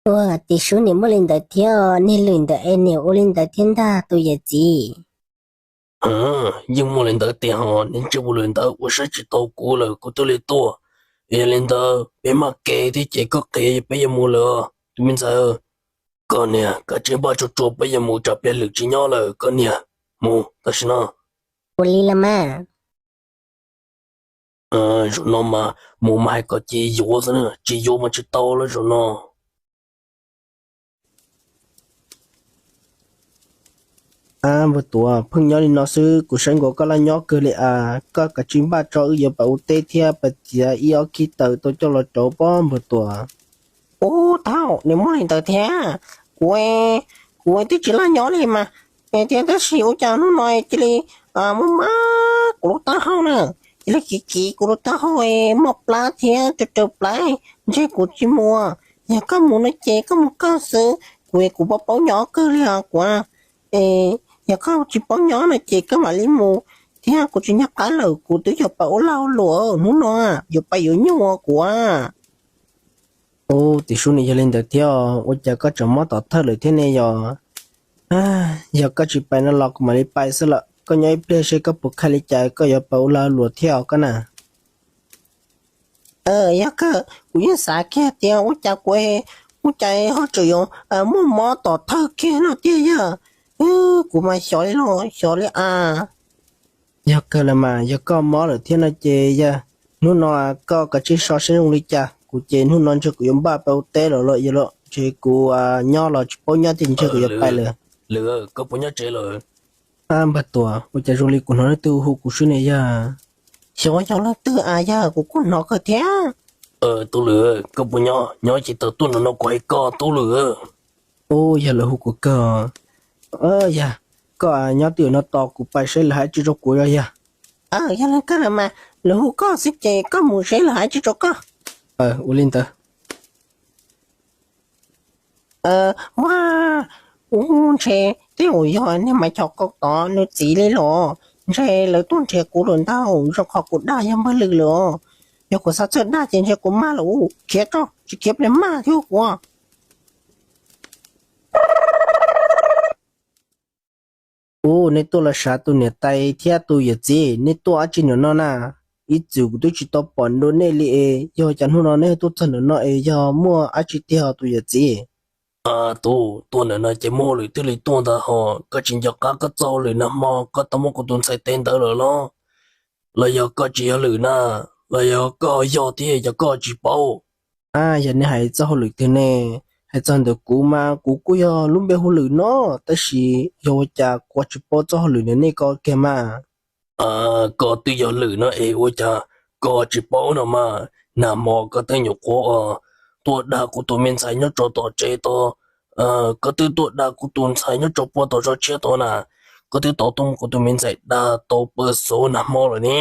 Ua, tim sub nim muaj li ntawd thiab, niag Lwm ntawd es nim ua li ntawd thiab ntag tus yawm txiv. Yeej muaj li ntawd tiag hos, niag ntsej muag Lwm ntawd ua saib tsis taus kuv lawm kuv thiaj li tuaj. Yog li ntawd peb maj kev thiab ces koj qhia peb yuav mus lawm tus me ntxhais. Koj niag, kav tsij npaj tsuag tsuag peb yuav mus tsam pliag Lwm tsis nyob lawm koj niag. Mus tam sim no. Ua li los mas. Zaum no mas mus mas hais kom cia yuav xwb, tsis yuav mas tsis tau lawm zaum no. Npawg Tuam, pheej nyob li no xwb kuv saib nkaus koj laj nyob kawg li as, koj kav tsij npaj tso wb yuav pais ua teb thiab pais txiav ib ob kib taws tau coj los rauv pob npawg Tuam. Ub, thaum nws muaj li ntawd thiab, kuv, kuv twb tsis laj nyob li mas, thiab tab sis ua cas hnub no cia li muaj mas kuv lub taub hau na, cia li kiv kiv kuv lub taub hau, muaj plab thiab raws raws plab, ntshe kuv tsis mus. Yog koj mus no ces koj mus koj xwb, kuv kuv paub paub nyob kawg li os kuv. Yog koj tsis paub nyob no ces koj mam li mus, thiab kuv tsis nyob qab lawm, kuv twb yog pab ua lag ua luam hnub no, yuav pab yuav nyuj kuv. Ub, tim sub nim yog li ntawd thiab, ua cas koj tseem mob tom thawj lawm thiab ne yog? Yog koj tsis pais no los kuv mam li pais xwb lawm, koj nyob ib pliag seb koj puas kha li cas koj yuav pab ua lag luam thiab os koj na. Yog kawg, kuv yeej xav kiag tias ua cas kuv, ua cas ho tseem yuav muaj mob tom thawj kiag no tiag yog. Kuv mas xyov li los xyov li as. Yog kawg los mas, yog koj mob lawm thiab no ces yog hnub no koj kav tsij so seb zoo li cas, kuv ces hnub no ntshe kuv yuav npaj pab ua teb los los yog los ntshe kuv nyob los tsis paub nyob tiag, ntshe kuv yuav pais lawm. Lwm, koj puas nyob tsev lawm? Npawg Tuam, ua cas zoo li kuv hnov leej twg hu kuv xwb ne yog? Xyov yog leej twg as, yog kuv kuj hnov kawg thiab. Tub Lwm, koj puas nyob? Nyob ces tawm tuaj no no kuv hais koj Tub Lwm. Ub, yog lawv hu kuv kawg. Yog, koj nyob twj ywm no tos kuv pais seb lawv hais tsi rau kuv yog. Yog li kawg mas, lawv hu koj xwb ces koj mus seb lawv hais tsi rau koj. Ua li ntawd. Ua, ub, ntshe tej zaum yog niag Maiv Chom Kaus tod nws txiv li los, ntshe lawv tuaj nrhiav kuv lawm ntag, zoo qhov kuv dag yog npawg Lwm lawm. Yog kuv xav txawj dag ces ntshe kuv mag lawm, khiav tso, tsis khiav pliag mag thiab kuv. Ub, nej tuaj los sav tus niam tais thiab tus yawm txiv, nej tuaj dab tsi ntawm no na? Ib txwm kuv twb tsis tau pom dua nej li es yog cas hnub no nej tuaj txog ntawm no es yog muaj dab tsi tiag tus yawm txiv? Tus tuaj ntawm no ces muaj hauj lwm thiaj li tuaj ntag hos, koj tsis nco qab koj txoj hauj lwm nag hmo koj tau muab kuv tus ntxhais teb ntawd lawm los? Los yog koj tsis yog Lwm na? Los yog koj yog thiab yog koj tsis paub? Ab, yog nej hais txoj hauj lwm twg ne? Hais txog ntawm kuv mas kuv kuj yog lub npe hu Lwm no, tab sis yog ua cas kuv tsis paub txoj hauj lwm ntawm nej ko kiag mas. Koj twb yog Lwm no es ua cas koj tsis paub no mas? Nag hmo koj twb nyuam qhuav tuaj dag kuv tus me ntxhais nyob rau tom tsev tod, koj twb tuaj dag kuv tus ntxhais nyob rau puag tom zos tshiab tod na, koj twb tau tuaj muab kuv tus me ntxhais dag tau pawg xauv nag hmo lawm ne.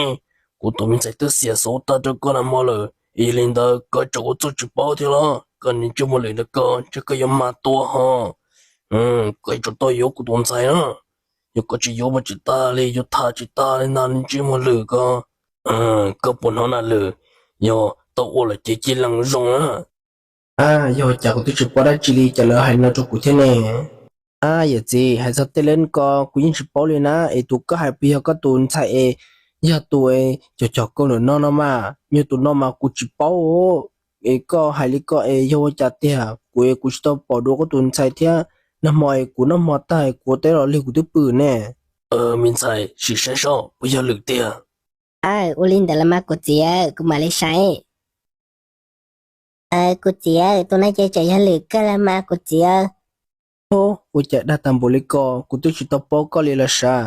Kuv tus me ntxhais twb xiam xauv tag rau koj nag hmo lawm, yog li ntawd koj tseem ua txuj tsis paub thiab los? Koj niag ntsej muag Lwm ntawm koj, ntshe koj yuav mag tua ho. Koj yuav tsum tau yuav kuv tus ntxhais na. Yog koj tsis yuav mas tsis tag li, yuav tham tsis tag li ntag, niag ntsej muag Lwm ko. Koj puas hnov na Lwm, yog tau ua lawm ces cia li zoo na. Ab, yog cas kuv twb tsis paub dab tsi li cas lawv hais no rau kuv thiab ne? Ab, yawm txiv, hais txog tej lab ko kuv yeej tsis paub li na, es tus koj hais puas yog koj tus ntxhais es yog tus cog cog kaus ntawm no no mas? Yog tus no mas kuv tsis paub. Es koj hais li ko es yog ua cas tiag? Kuv es kuv tsis tau pom dua koj tus ntxhais thiab. Nag hmo es kuv noj hmo tag kuv ua teb los lig kuv twb pw ne. Me ntxhais, sim saib seb puas yog Lwm tiag. Aw, ua li ntawd los mas kuv txiv, kuv mam li saib. Aw, kuv txiv, tus no ces tseem yog Lwm kawg los mas kuv txiv. Ho, ua cas dag tag npaum li ko, kuv twb tsis tau paub koj li los sav.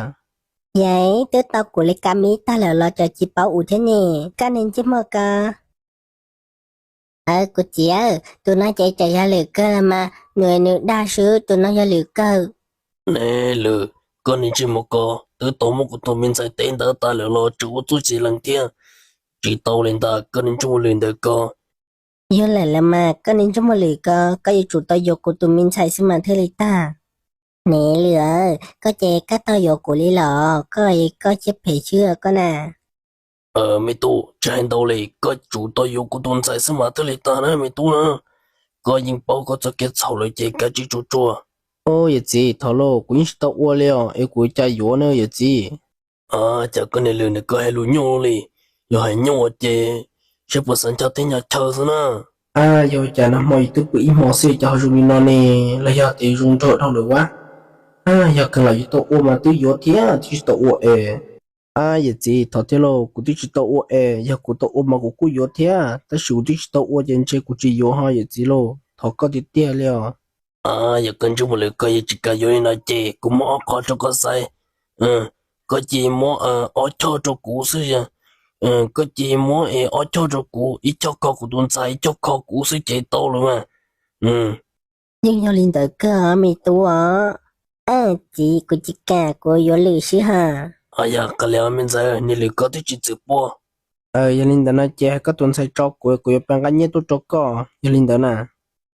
Yog twb tau kuv li ka mi tag lawm los cov tsis paub ua thiab ne, koj niag ntsej muag ko. Aw, kuv txiv, tus no ces tseem yog Lwm kawg los mas, nws nws dag xwb, tus no yog Lwm kawg. Ne Lwm, koj niag ntsej muag ko, twb tau muab kuv tus me ntxhais teb ntawd tas lawm los tseem ua txuj txiv lees thiab. Tsis tau li ntag, koj niag ntsej muag Lwm ntawm ko. Yog lawm los mas, koj niag ntsej muag Lwm ko, koj yuav tsum tau yuav kuv tus me ntxhais xwb mas thiaj li tag. Ne Lwm, koj ces koj tau yuav kuv li los? Koj, koj siab phem xwb koj na. Me tub, tsis hais ntau li, koj tsum tau yuav kuv tus ntxhais xwb mas thiaj li tag na me tub na. Koj yeej paub koj txoj kev txhaum lawm ces kav tsij tsuag tsuag. Au yawm txiv, thov lauj, kuv yeej tsis tau ua li os, es kuv cas yuav ne yawm txiv? Cas koj niag Lwm ntawm koj hais lus nyuaj li. Yog hais nyuaj ces saib puas xav nco teb nco chaw xwb na. Ab, yog cas nag hmo yus twb pw ib hmo xwb cas ho zoo li no ne? Los yog tias zoo nraug dhau lawm ua. Ab, yog kawg los yuav tau ua mas twb yuav thiab, twb tsis tau ua es. Ab yawm txiv, thov thiab lauj, kuv twb tsis tau ua es, yog kuv tau ua mas kuv kuj yuav thiab, tab sis kuv twb tsis tau ua ces ntshe kuv tsis yuav ho yawm txiv lauj, thov koj tiag tiag li os. Yog koj ntsej muag Lwm koj yuav tsis kam yuav li no ces kuv muab ob qho rau koj xaiv. Koj cia li muab ob choj rau kuv xwb. Koj cia li muab ob choj rau kuv, ib choj kho kuv tus ntxhais, ib choj kho kuv xwb ces tau lawm mas. Yeej yog li ntawd kawg me tub os. Txiv, kuv tsis kam, kuv yuav Lwm xwb ha. Yog qhov li me ntxhais, niag Lwm koj twb tsis txwm puag. Yog li ntawd no ces hais koj tus ntxhais tso kuv, kuv yuav pab nqa nyiaj tuaj rau koj, yog li ntawd na.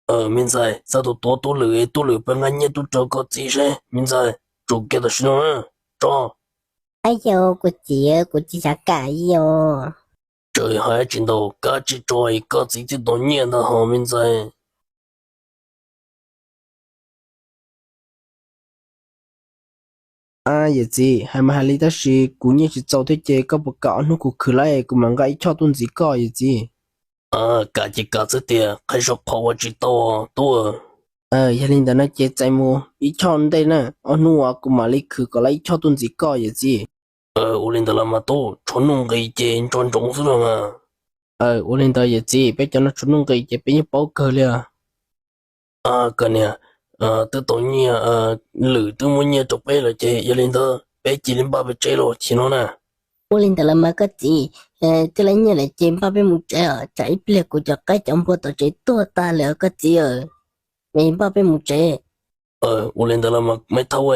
Me ntxhais, txhob tus tuav Tub Lwm, Tub Lwm pab nqa nyiaj tuaj rau koj txiv seb me ntxhais, tsum kiag tam sim no na, tso. Ab yau, kuv txiv, kuv tsis xav kam yau. Tseem hais tsis ntau, kav tsij tso es koj txiv thiaj tau nyiaj ntag ho me ntxhais. Ab yawm txiv, hais mas hais li tab sis kuv nyiaj tsis txaus thiab ces koj puas kam ob hnub kuv khwv lawm kuv mam nqa ib choj tuaj ntxiv koj yawm txiv? Kam ces kam xwb tiag, qhib zog qhov ua tsis tau tub. Yog li ntawd no ces txais mus ib choj ntej na, ob hnub uas kuv mam li khwv kom lawm ib choj tuaj ntxiv koj yawm txiv. Ua li ntawd los mas tub, tshuav nuj nqis ces nco ntsoov xwb los mas. Ua li ntawd yawm txiv, peb cov no tshuav nuj nqis ces peb yeej paub kawg li os. Koj niam, twb tau nyiaj, Lwm twb muab nyiaj rau peb lawm ces yog li ntawd peb cia li npaj peb tsev los chim no na. Ua li ntawd los mas koj txiv, twb lawv nyiaj lawm ces npaj peb mus tsev os, tsam ib pliag kuv cov qaib cov npua tom tsev tuag tag lawm koj txiv. Npaj peb mus tsev. Ua li ntawd los mas Maiv Thaub,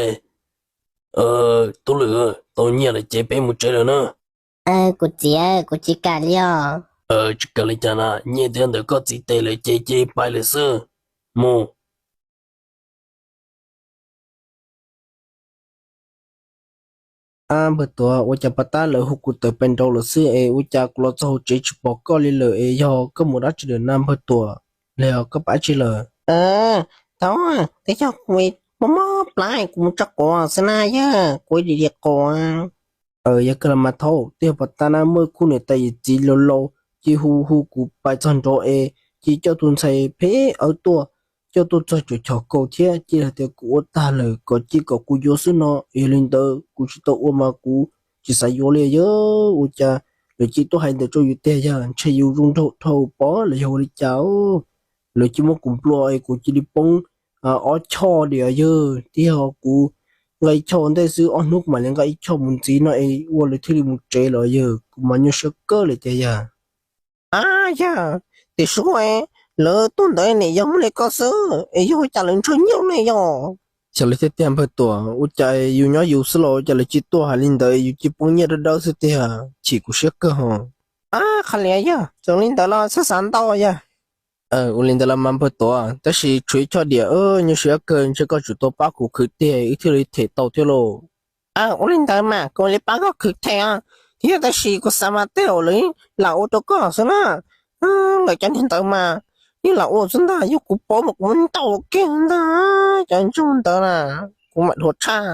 Tub Lwm, tau nyiaj lawm ces peb mus tsev lawm na. Kuv txiv, kuv tsis kam li os. Tsis kam li cas na, nyiaj twb ntawm koj txiv tes lawm ces cia li pais lawm xwb. Mus. Ab Npawg Tuam, ua cas pos tab lawv hu kuv tawm pais nraud lawm xwb es ua cas kuv los txog hauv tsev tsis pom koj li lawm es yog koj mus dab tsi lawm na Npawg Tuam? Los yog koj pab tsi lawm? Thaub, twb yog kuv mob mob plab kuv mus tso quav xwb na yog kuv dim dim quav. Yog kawg los mas Thaub, twb yog pos tab na muaj ib khub niam tais yawm txiv laus laus cia hu hu kuv pais txog nraud es cia coj tus ntxhais phem awb tuaj, coj tuaj txog tseem chom kaus thiab cia hais tias kuv ua tag lawm kom cia kom kuv yuav xwb no. Yog li ntawd kuv tsis tau ua mas kuv tsis xav yuav li yog ua cas Lawv cia li tuaj hais ntawd rau yus tiag yog ntshe yus zoo nraug dhau pov los yog ua li cas. Lawv cia li muab kuv nplua es kuv cia li poob ob choj diam yog tiag ho kuv nqa ib choj ua ntej xwb, ob hnub kuv mam li nqa ib choj mus ntxiv no es ua lawv thiaj li mus tsev los yog kuv mas nyuaj siab kawg li tiag yog. A yog, tiam sis lawv tuaj ntawd nim yog muaj li ko xwb es yog ua cas lawv ntshaw nyiaj ne yog? Xyov lawv thiaj tiag npawg Tuam, ua cas yus nyob yus xwb los ua cas lawv cia li tuaj hais li ntawd yus cia li poob nyiaj dawb dawb xwb tiag, chim kuv siab kawg ho. A, qhov liam yog txawm li ntawd los txhob xav ntau yog. Ua li ntawd los mas npawg Tuam, tab sis tshuav ib choj diam nyuaj siab kawg ntshe koj tsum tau pab kuv khwv tiag wb thiaj li them tau thiab lauj. Ua li ntawd mas kuv li pab koj khwv them os, thiab tab sis kuv xav mas tej zaum lawv lam ua rau koj xwb na. Lawv cov niag ntawd mas yeej lam ua xwb ntag, yog kuv paub mas kuv muab ntaus kiag ntag, cov ntsuag ntawd na, kuv mam dhuav tshaj.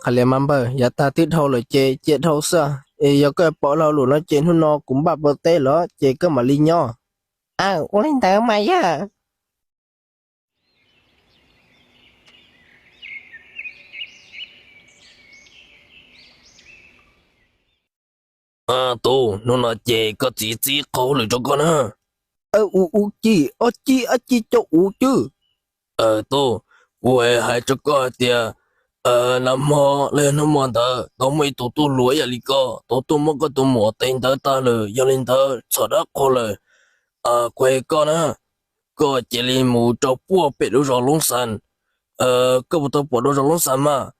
Qhov liam mas npawg, yav tag twb dhau lawm ces cia dhau xwb, es yog koj pom hlo lawm no ces hnub no kuv npaj pov teb lawm ces koj mam li nyob. Ua li ntawd mas yog. Tub, hnub no ces koj txiv txib qhov hauj lwm rau koj na. Ua, ua ci, ob ci, ab ci cov uv cwb. Tub, kuv hais rau koj hais tias nag hmo los yog hnub hmo ntawd tau muaj ib tug tub hluas ib yam li koj tau tuaj muab koj tus muam tes ntawd tag lawm, yog li ntawd txhom dab qhuas lawm. Kuv hais koj na, koj cia li mus rau puag pem lub zos Loob Xas. Koj puas tau pom lub zos Loob Xas mas?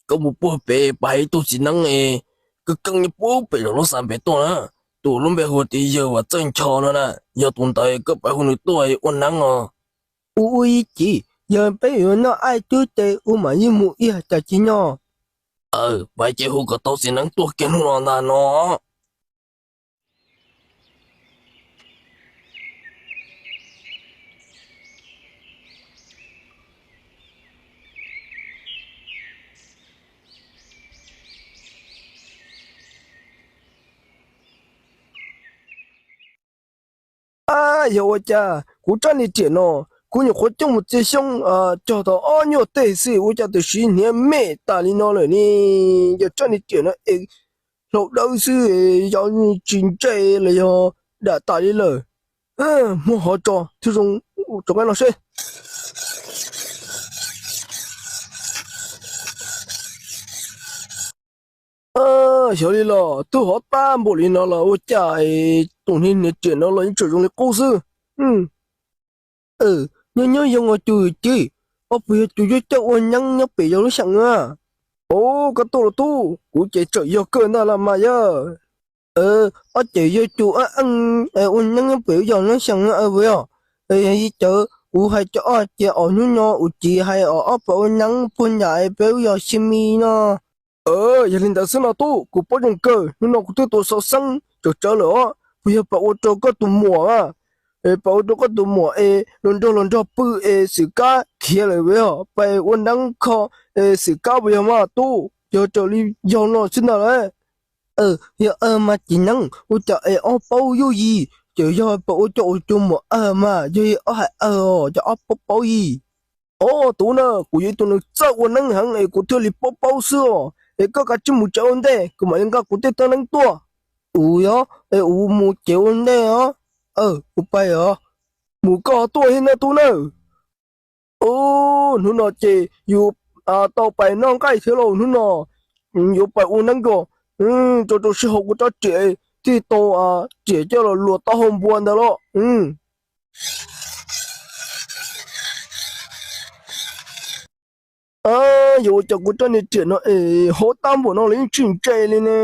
Koj mus puag pem pab hais ib tug txiv neeb es koj keej nyob puag pem zos Loob Xas pem tuaj na. Tus lub npe hu tias yawg Vam Txawj Ncho no na, yog tus ntawd koj pab hu nws tuaj ua neeb os. Ua, ua ib ci, yog peb yuav noj aib tub ces ua mam yeej mus ib yam cas tsis nyob. Pab ces hu kom tau txiv neeb tuaj kiag hnub no ntag no. Ab, yog ua cas kuv rab niag riam no, kuv nyuam qhuav coj mus txiav xyoob cog tau ob nyuag teg xwb ua cas tam sim hniav me tas li no lawm ne? Yog rab niag riam no es hlau dawb xwb, yog tsis ntsej los yog dam tas li lawm. Muab hov tso thiaj zoo, rov qab no seb. Xyov li los twb hov tag npaum li no los ua cas tus niag riam no los yeej tseem zoo li qub xwb. Nyob nyob zoo os tus txiv, koj puas yog tus coj ua neeb nyob pem zos Loob Xas a? Os, koj tuaj los tub, kuv ces tseem yog kawg ntag los mas yog. Ob ces yog tus ua neeb nyob pem zos Loob Xas os. Yog li cas kuv hais rau koj tias os hnub no kuv txiv hais os ob pab ua neeb puag nram peb lub zos Xia Mi no. Yog li ntawd xwb no tub, kuv paub zoo kawg, hnub no kuv twb tua xov xeeb tsawv tsawv lawm os, puas yog pab ua rau koj tus muam a? Pab ua rau koj tus muam es los nrog los nrog pw es xwm kab khiav lawm os, pab ua neeb kho es xwm kab puas yog mas tub? Yog raws li yog no xwb ntag lauj. Yog mas txiv neeb, ua cas es ob paub yuj yim, ces yog pab ua rau tus muam mas yog ob hais os, cov ob paub paub yim. Os tub na, kuv yog ib tug neeg txawj ua neeb heev es kuv thiaj li paub paub xwb os. Es koj kav tsij mus tsev ua ntej, kuv mam li nqa kuv tej tag neeb tuaj. Ua yog, es kuv mus tsev ua ntej os. Kuv pais os. Mus koj tuaj thiab na tub na. Hnub no ces yus tau pais noj nqaij thiab lauj, hnub no yuav pais ua neeb dua, rau rau sij hawm kuv rab riam thiaj tau riam coj los luas taub hau npua ntawd los. Yuav ua cas kuv rab niag riam no es hauv tab npaum no los yeej tsis ntsej li ne?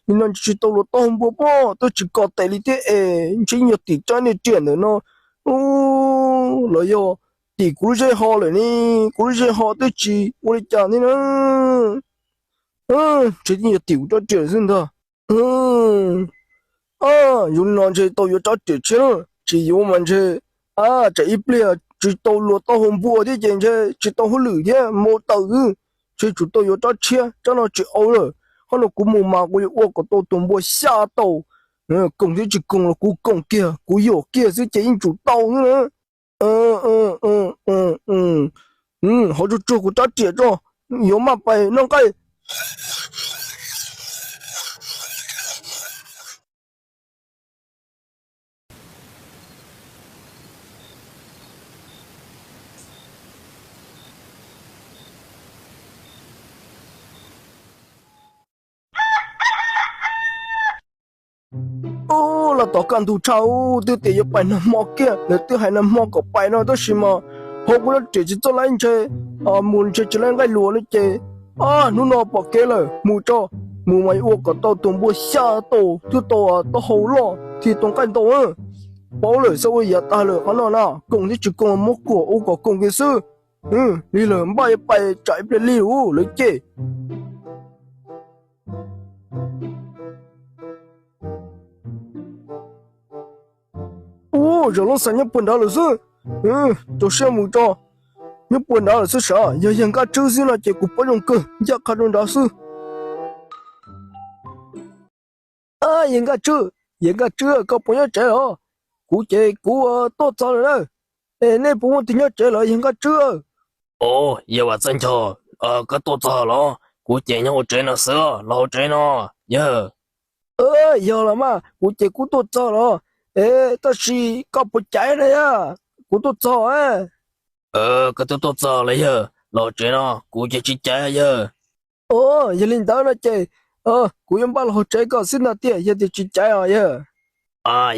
Nim no tsis tau luas taub hau npua pob twb tsis kos tes li thiab es ntshe yog tim rab niag riam ntawm no los yog tim kuv lub zej ho lawm ne, kuv lub zej ho twb tsis ua li cas thiab na. Ntshe yeej yog tim kuv rab riam xwb ntag. Yuav li no ntshe tau yuav rab riam tshiab na, tsis yuav mas ntshe tsam ib pliag tsis tau luas taub hau npua thiab ces ntshe tsis tau hauj lwm thiab mus tawm xwb. Ntshe tsum tau yuav rab tshiab, rab no tsis au lawm. Qhov no kuv mus mas kuv yuav ua kom tau tus npua xya tau. Koom thiab tsis koom los kuv koom kiag kuv yuam kiag xwb ces yeej tsum tau xwb na. Hov tsuag tsuag kuv rab riam tso, yuav maj pais noj nqaij. Tab tom kaj ntug tshaj, twb tias yuav pais nag hmo kiag, lawv twb hais nag hmo kom pais no tab sis mas hauv kuv rab riam tsis txawj laib ntshe, mus ntshe tsis laib nqaij luas no ces, hnub no pom kev lawm mus tso. Mus mas ua kom tau tus npua xya tus thiaj tau taub hau loj thiaj tau nqaij ntau. Paub lawm xyov ua yam tag lawm qhov no na, koom thiab tsis koom muab kuam ua kom koom kiag xwb. Lig lawm npaj yuav pais tsam ib pliag lig lawm lawv ces. Ub, zaum lub xas nyob puag nrad lawm xwb. Rau siab mus tso, nyob puag nrad lawm xwb sav, yog yawg Nkaj Tswb xwb no ces kuv paub zoo kawg, ncaj qha rau nrad xwb. Yawg Nkaj Tswb, yawg Nkaj Tswb, koj puas nyob tsev los? Kuv ces kuv tuaj txog lawm na. Es nej puas muaj tus nyob tsev lawm yawg Nkaj Tswb? Ov, yawg Vam Txawj Nchos, koj tuaj txog los? Kuv ces nyob hauv tsev no xwb, los hauv tsev no, yawg. Yog los mas, kuv ces kuv tuaj txog los, es tab sis koj puas caiv na yawg? Kuv tuaj txog. Koj twb tuaj txog los yawg, los hauv tsev no, kuv ces tsis caiv yawg. Ov, yog li ntawd no ces kuv yuav npaj los hauv tsev koj xwb ntag tiag yog tias tsis caiv os yawg.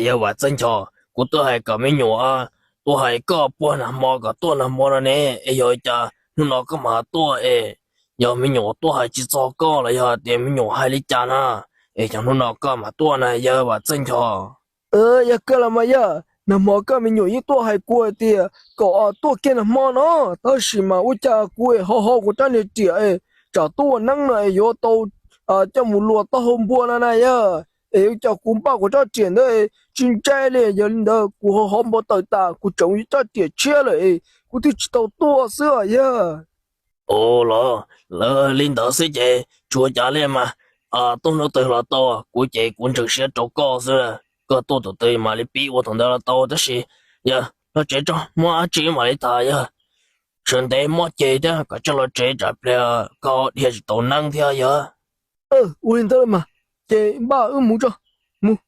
Yawg Vam Txawj Nchos, kuv twb hais kom me nyuam tuaj hais koj puag nag hmo kom tuaj nag hmo no ne, es yog cas hnub no koj mam tuaj es, yog me nyuam tuaj hais tsis txog koj los yog tias me nyuam hais li cas na, es yog hnub no koj mam tuaj na yawg Vam Txawj Nchos? Yog kawg los mas yawg, nag hmo koj me nyuam yeej tuaj hais kuv hais tias kom tuaj kiag nag hmo no, tab sis mas ua cas kuv ho ho kuv rab niag riam es tsam tuaj ua neeb no es yuav tau coj mus luas taub hau npua no na yawg, es ua cas kuv npaj kuv rab riam ntawd tsis ntse li, yog li ntawd kuv ho ho npau taws tas kuv tseem yuav rab riam tshiab lawm es kuv thiaj tsis tau tuaj xwb os yawg. Ua los, li ntawd xwb ces tsis ua cas li mas, tuaj hnub twg los tau, kuv ces kuv ntseeg siab rau koj xwb, koj tuaj tus twg mam li pib ua thaum ntawd los tau, tab sis yog los tsev tso muaj dab tsi mam li tham yawg. Sawv ntev mob ceg thiab, kom tsij los tsev tsam pliag koj dhia tsis tau neeb thiab yawg. Ua li ntawd mas, ces npaj wb mus tso, mus.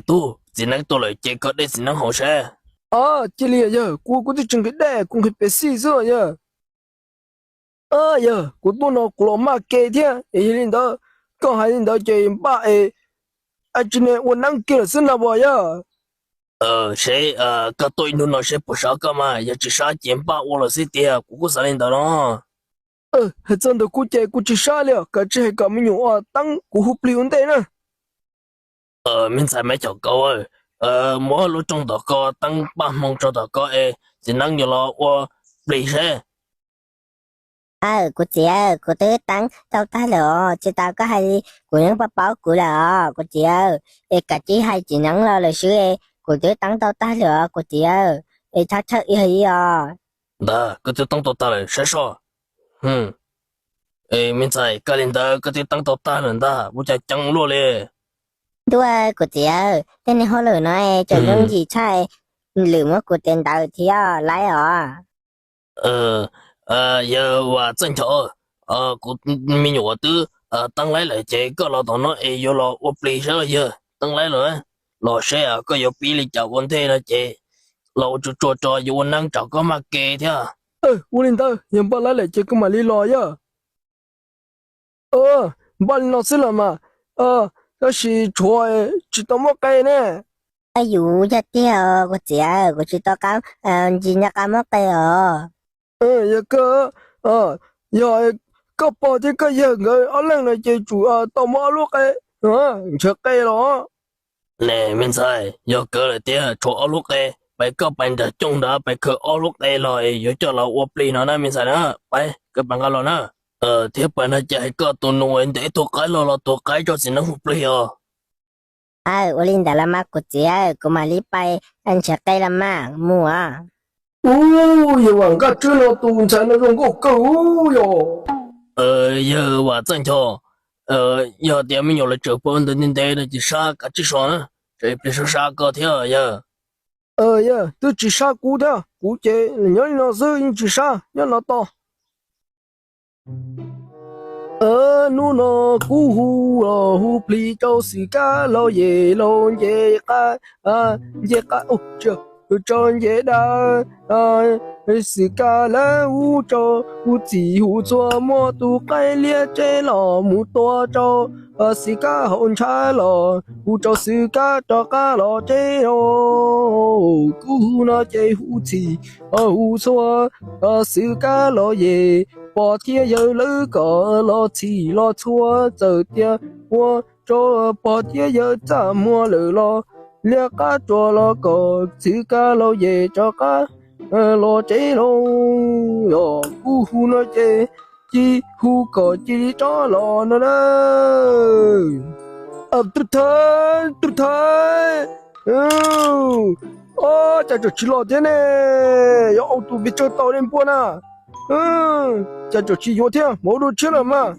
Tub, txiv neeb tuaj lawm ces koj dej txiv neeb haus seb. Cia li yawg, kuv kuv twb tsis nqhis dej, kuv nqhis Pepsi xwb yawg. Yawg, kuv tuaj no kuv los maj ke thiab es yog li ntawd, koj hais li ntawd ces npaj es tsis ne ua neeb kiag lawm xwb na as yawg. Seb, koj tuaj ib hnub no seb puas sab koj mas, yog tsis sab ces npaj ua lawm xwb tiag, kuv kuj xav li ntawd no. Hais txog ntawm kuv ces kuv tsis sab li os, kav tsij hais kom me nyuam ua teeb kuv hu plig ua ntej na. Me ntxhais Maiv Chom Kauv, muab lub rooj tom ko teeb paj hmoo tso tom ko es txiv neeb yuav los ua plig seb. Aw, kuv txiv, kuv twb teeb tau tag lawm os, tsis tau koj hais li kuv yeej paub paub kuv lawm os kuv txiv. Es kav tsij hais txiv neeb los lawm xwb, kuv twb teeb tau tag lawm os kuv txiv, es thov txhawj ib yam li os. Ntag, koj twb teeb tau tag lawm saib soj. Me ntxhais, koj li ntawd koj twb teeb tau tag lawm ntag, ua cas ceev luaj li. Ntuj, kuv txiv, tej niag hauj lwm no tseem yooj yim tshaj lwm muab kuv tes ntawd thiab laib os. Yawg Vam Txawj Nchos, kuv me nyuam twb teeb laib lawm ces koj los tom no es yuav los ua plig saib yawg, teeb laib lawm. Los seb koj yuav pib li cas ua ntej no ces los ua tsuag tsuag tso, yuav ua neeb tsam koj maj ke thiab. Ua li ntawd, yog npaj laib lawm ces kuv mam li los yawg. Npaj li no xwb los mas, tab sis tshuav tsis tau muab qe ne. Yus yog tiag os kuv txiv, kuv tsis tau qab, tsis nco qab muab qe os. Yog kawg, yog koj pog thiab koj yawg nkawd ob leeg no ces tsum tau muab ob lub qe, ntshaw qe los. Ne me ntxhais, yog kawg lawm tiag, tshuav ob lub qe, pais koj pais nram cooj nrad pais khaws ob lub qe los yuav coj los ua plig no na me ntxhais na. Pais, koj pais nqa los na. Thiab pais no ces hais koj tus nus ntes tus qaib los los tus qaib tso txiv neeb hu plig os. Aw, ua li ntawd los mas kuv txiv, kuv mam li pais ntshaw qe los mas mus os. Ub, yawg Vam Nkaj Tswb no tus ntxhais no zoo nkauj kawg yog. Yawg Vam Txawj Nchos, yog tias me nyuam lawv tseem pw ntawd ntev ntev no ces sab kav tsij so na, tsam ib pliag sab sab koj thiab yawg. Yawg, twb tsis sab kuv thiab, kuv ces nyob li no xwb yeej tsis sab, nyob no tos. Hnub no kuv hu los hu plig rau xwm kab laug yem laug nce qab, nce qab, tsis yog, tso nce dab, xwm kab lawv hu tso, hu txhim hu txhua, muab tus qaib liab tsev los mus tua rau xwm kab hauv ntshav los hu rau xwm kab rov qab los tsev os. Kuv hu no ces hu txhim hu txhua, xwm kab los yem, pog thiab yawg lawv kom los txhim los txhua, txawm tias ua rau pog thiab yawg txaj muag lawm los liab qab tsuas los kom xwm kab los yem rov qab los tsev lauj. Yog kuv hu no ces cia hu kom cia li rov los no na. Tub Thaiv, Tub Thaiv, cas tseem tsis los thiab ne? Yog ua tus pes tsawg tau li npua na, cas tseem tsis yuav thiab, mus ua dua tshiab lawm mas.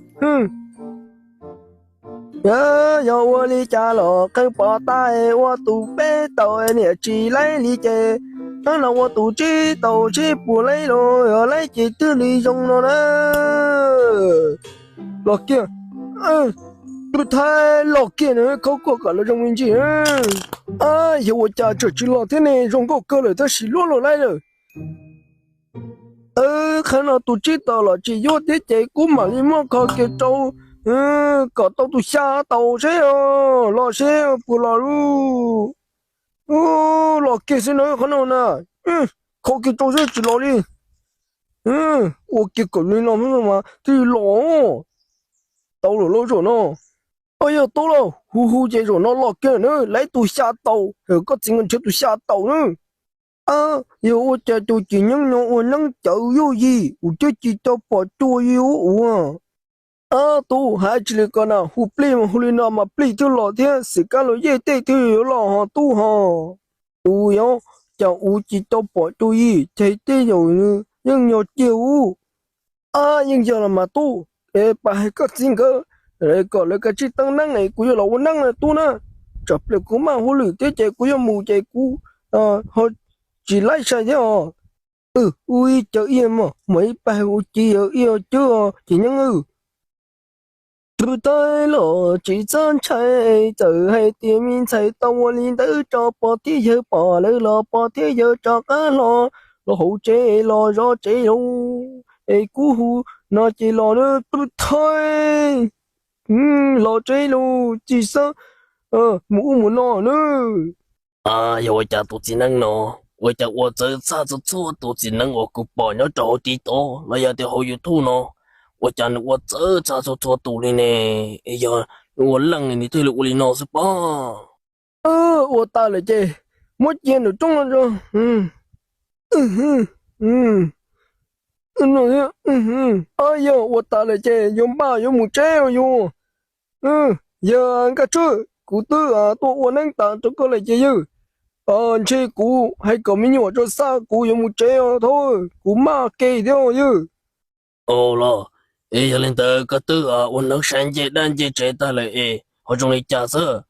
Yog ua li cas los qee pov tas ua tus peb tau niam tsis laib li ces, tab no ua tus tsib tau seb puas laib los yog laib ces twb li zoo no na. Los kiag, Tub Thaiv, los kiag na, khaub kuaj kom los zoo me ntsis. Yog ua cas tseem tsis los thiab ne? Zoo nkauj kawg lawm tab sis luab luag laib lawm. Qhov no tus tsib tau los tsis yuav thiab ces kuv mam li muab kho kiag rau kom tau tus xya tau seb, los seb puas los lauj. Los kiag xwb na, qhov no na, kho kiag rau seb tsis los li. Ua kiag kom li no mas thiaj los. Tau lawm lauj zaum no. Os, yog tub lauj, hu hu ces zaum no los kiag na, laib tus xya tau, koj txiv nrhiav tus xya tau na. Yog ua cas tus txiv neeb no ua neeb cawv yuj yig, kuv twb tsis tau pom cuag li ua. Tub, hais tsis li ko na, hu plig mas hu li no mas plig thiaj los thiab, xwm kab los yej tej twg yuav los ho tub ho. Tus yog cas kuv tsis tau pom cuag li, ces tej zaum yeej yog tiag ub. Yeej yog los mas tub, es pab hais koj txiv nkawd kom lawv kav tsij teeb neeb es kuv yuav los ua neeb na tub na. Tsam pliag kuv maj hauj lwm thiab ces kuv yuav mus ces kuv ho tsis laib sai thiab os. Ua ib co ib mog, mas ib pab ua ci yawg ib cwb os ces nyob. Tub Thaiv los tsis txhob ntshai, txawm hais tias me ntxhais tau ua li ntawd rau pog thiab yawg pom lawv los pog thiab yawg rov qab los, los hauv tsev los zov tsev lauj. Es kuv hu no ces los na Tub Thaiv. Los tsev lauj, tsis txhob mus ub mus no na. Yog ua cas tus txiv neeb no, ua cas ua txawv txhaj txhua txhua tus txiv neeb uas kuv pom nyob rau hauv TikTok los yog tias hauv YouTube no, ua cas nws ua txawv txhaj txhua txhua tus li ne? Yog nws ua leej nws thiaj li ua li no xwb pob. Ua tas lawm ces muab cia nram roob no. Yog ua tas lawm ces yuav npaj yuav mus tsev os yus. Yawg Nkaj Tswb, kuv twb tuaj ua neeb tas rau koj lawm ces yawg, ntshe kuv hais kom me nyuam tso xa kuv yuav mus tsev os thaub, kuv maj kev thiab os yawg. Ua los, es yog li ntawd koj twb ua neeb saib ncej dab ncej tsev tag lawm es ho zoo li cas xwb?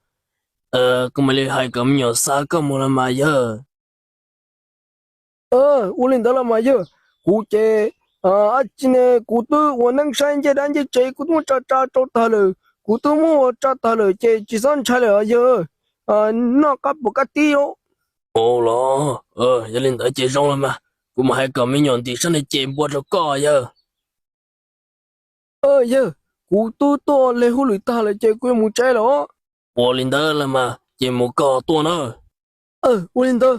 Kuv mam li hais kom me nyuam xa koj mus los mas yawg. Ua li ntawd los mas yawg, kuv ces, ab tsi ne, kuv twb ua neeb saib ncej dab ncej tsev kuv twb muab tsa tsa rau tag lawm, kuv twb muab ua tsa tag lawm ces tsis txhob ntshai lawm yawg, noj qab puas kab tib os. Ua los, yog li ntawd ces zoo los mas, kuv mam hais kom me nyuam ntim sab ntawd ces npua rau koj yawg. Yawg, kuv twb tuaj ua hauj lwm tag lawm ces kuv yuav mus tsev lawm os. Ua li ntawd los mas ces mus koj tuaj na. Ua li ntawd.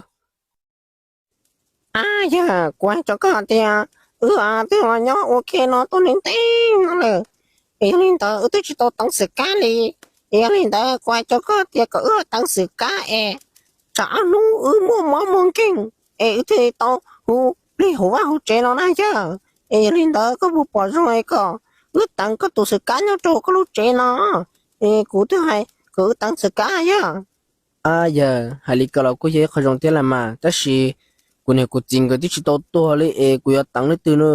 Ab yawg, kuv hais rau koj tias wb twb los nyob ua ke no tuaj ntev ntev no lawm, es yog li ntawd wb twb tsis tau teev xwm kab li. Es yog li ntawd kuv hais rau koj tias kom wb teev xwm kab es tsam ob hnub wb muaj mob muaj nkeeg es wb thiaj li tau hu plig hauv vaj hauv tsev no na yawg. Es yog li ntawd koj puas pom zoo es kom wb teev koj tus xwm kab nyob rau koj lub tsev no? Es kuv twb hais kom wb teev xwm kab yawg. Yawg, hais li ko los kuj yog ib qho zoo thiab los mas, tab sis kuv niam kuv txiv nkawd twb tsis tau tuag li es kuv yuav teev leej twg no,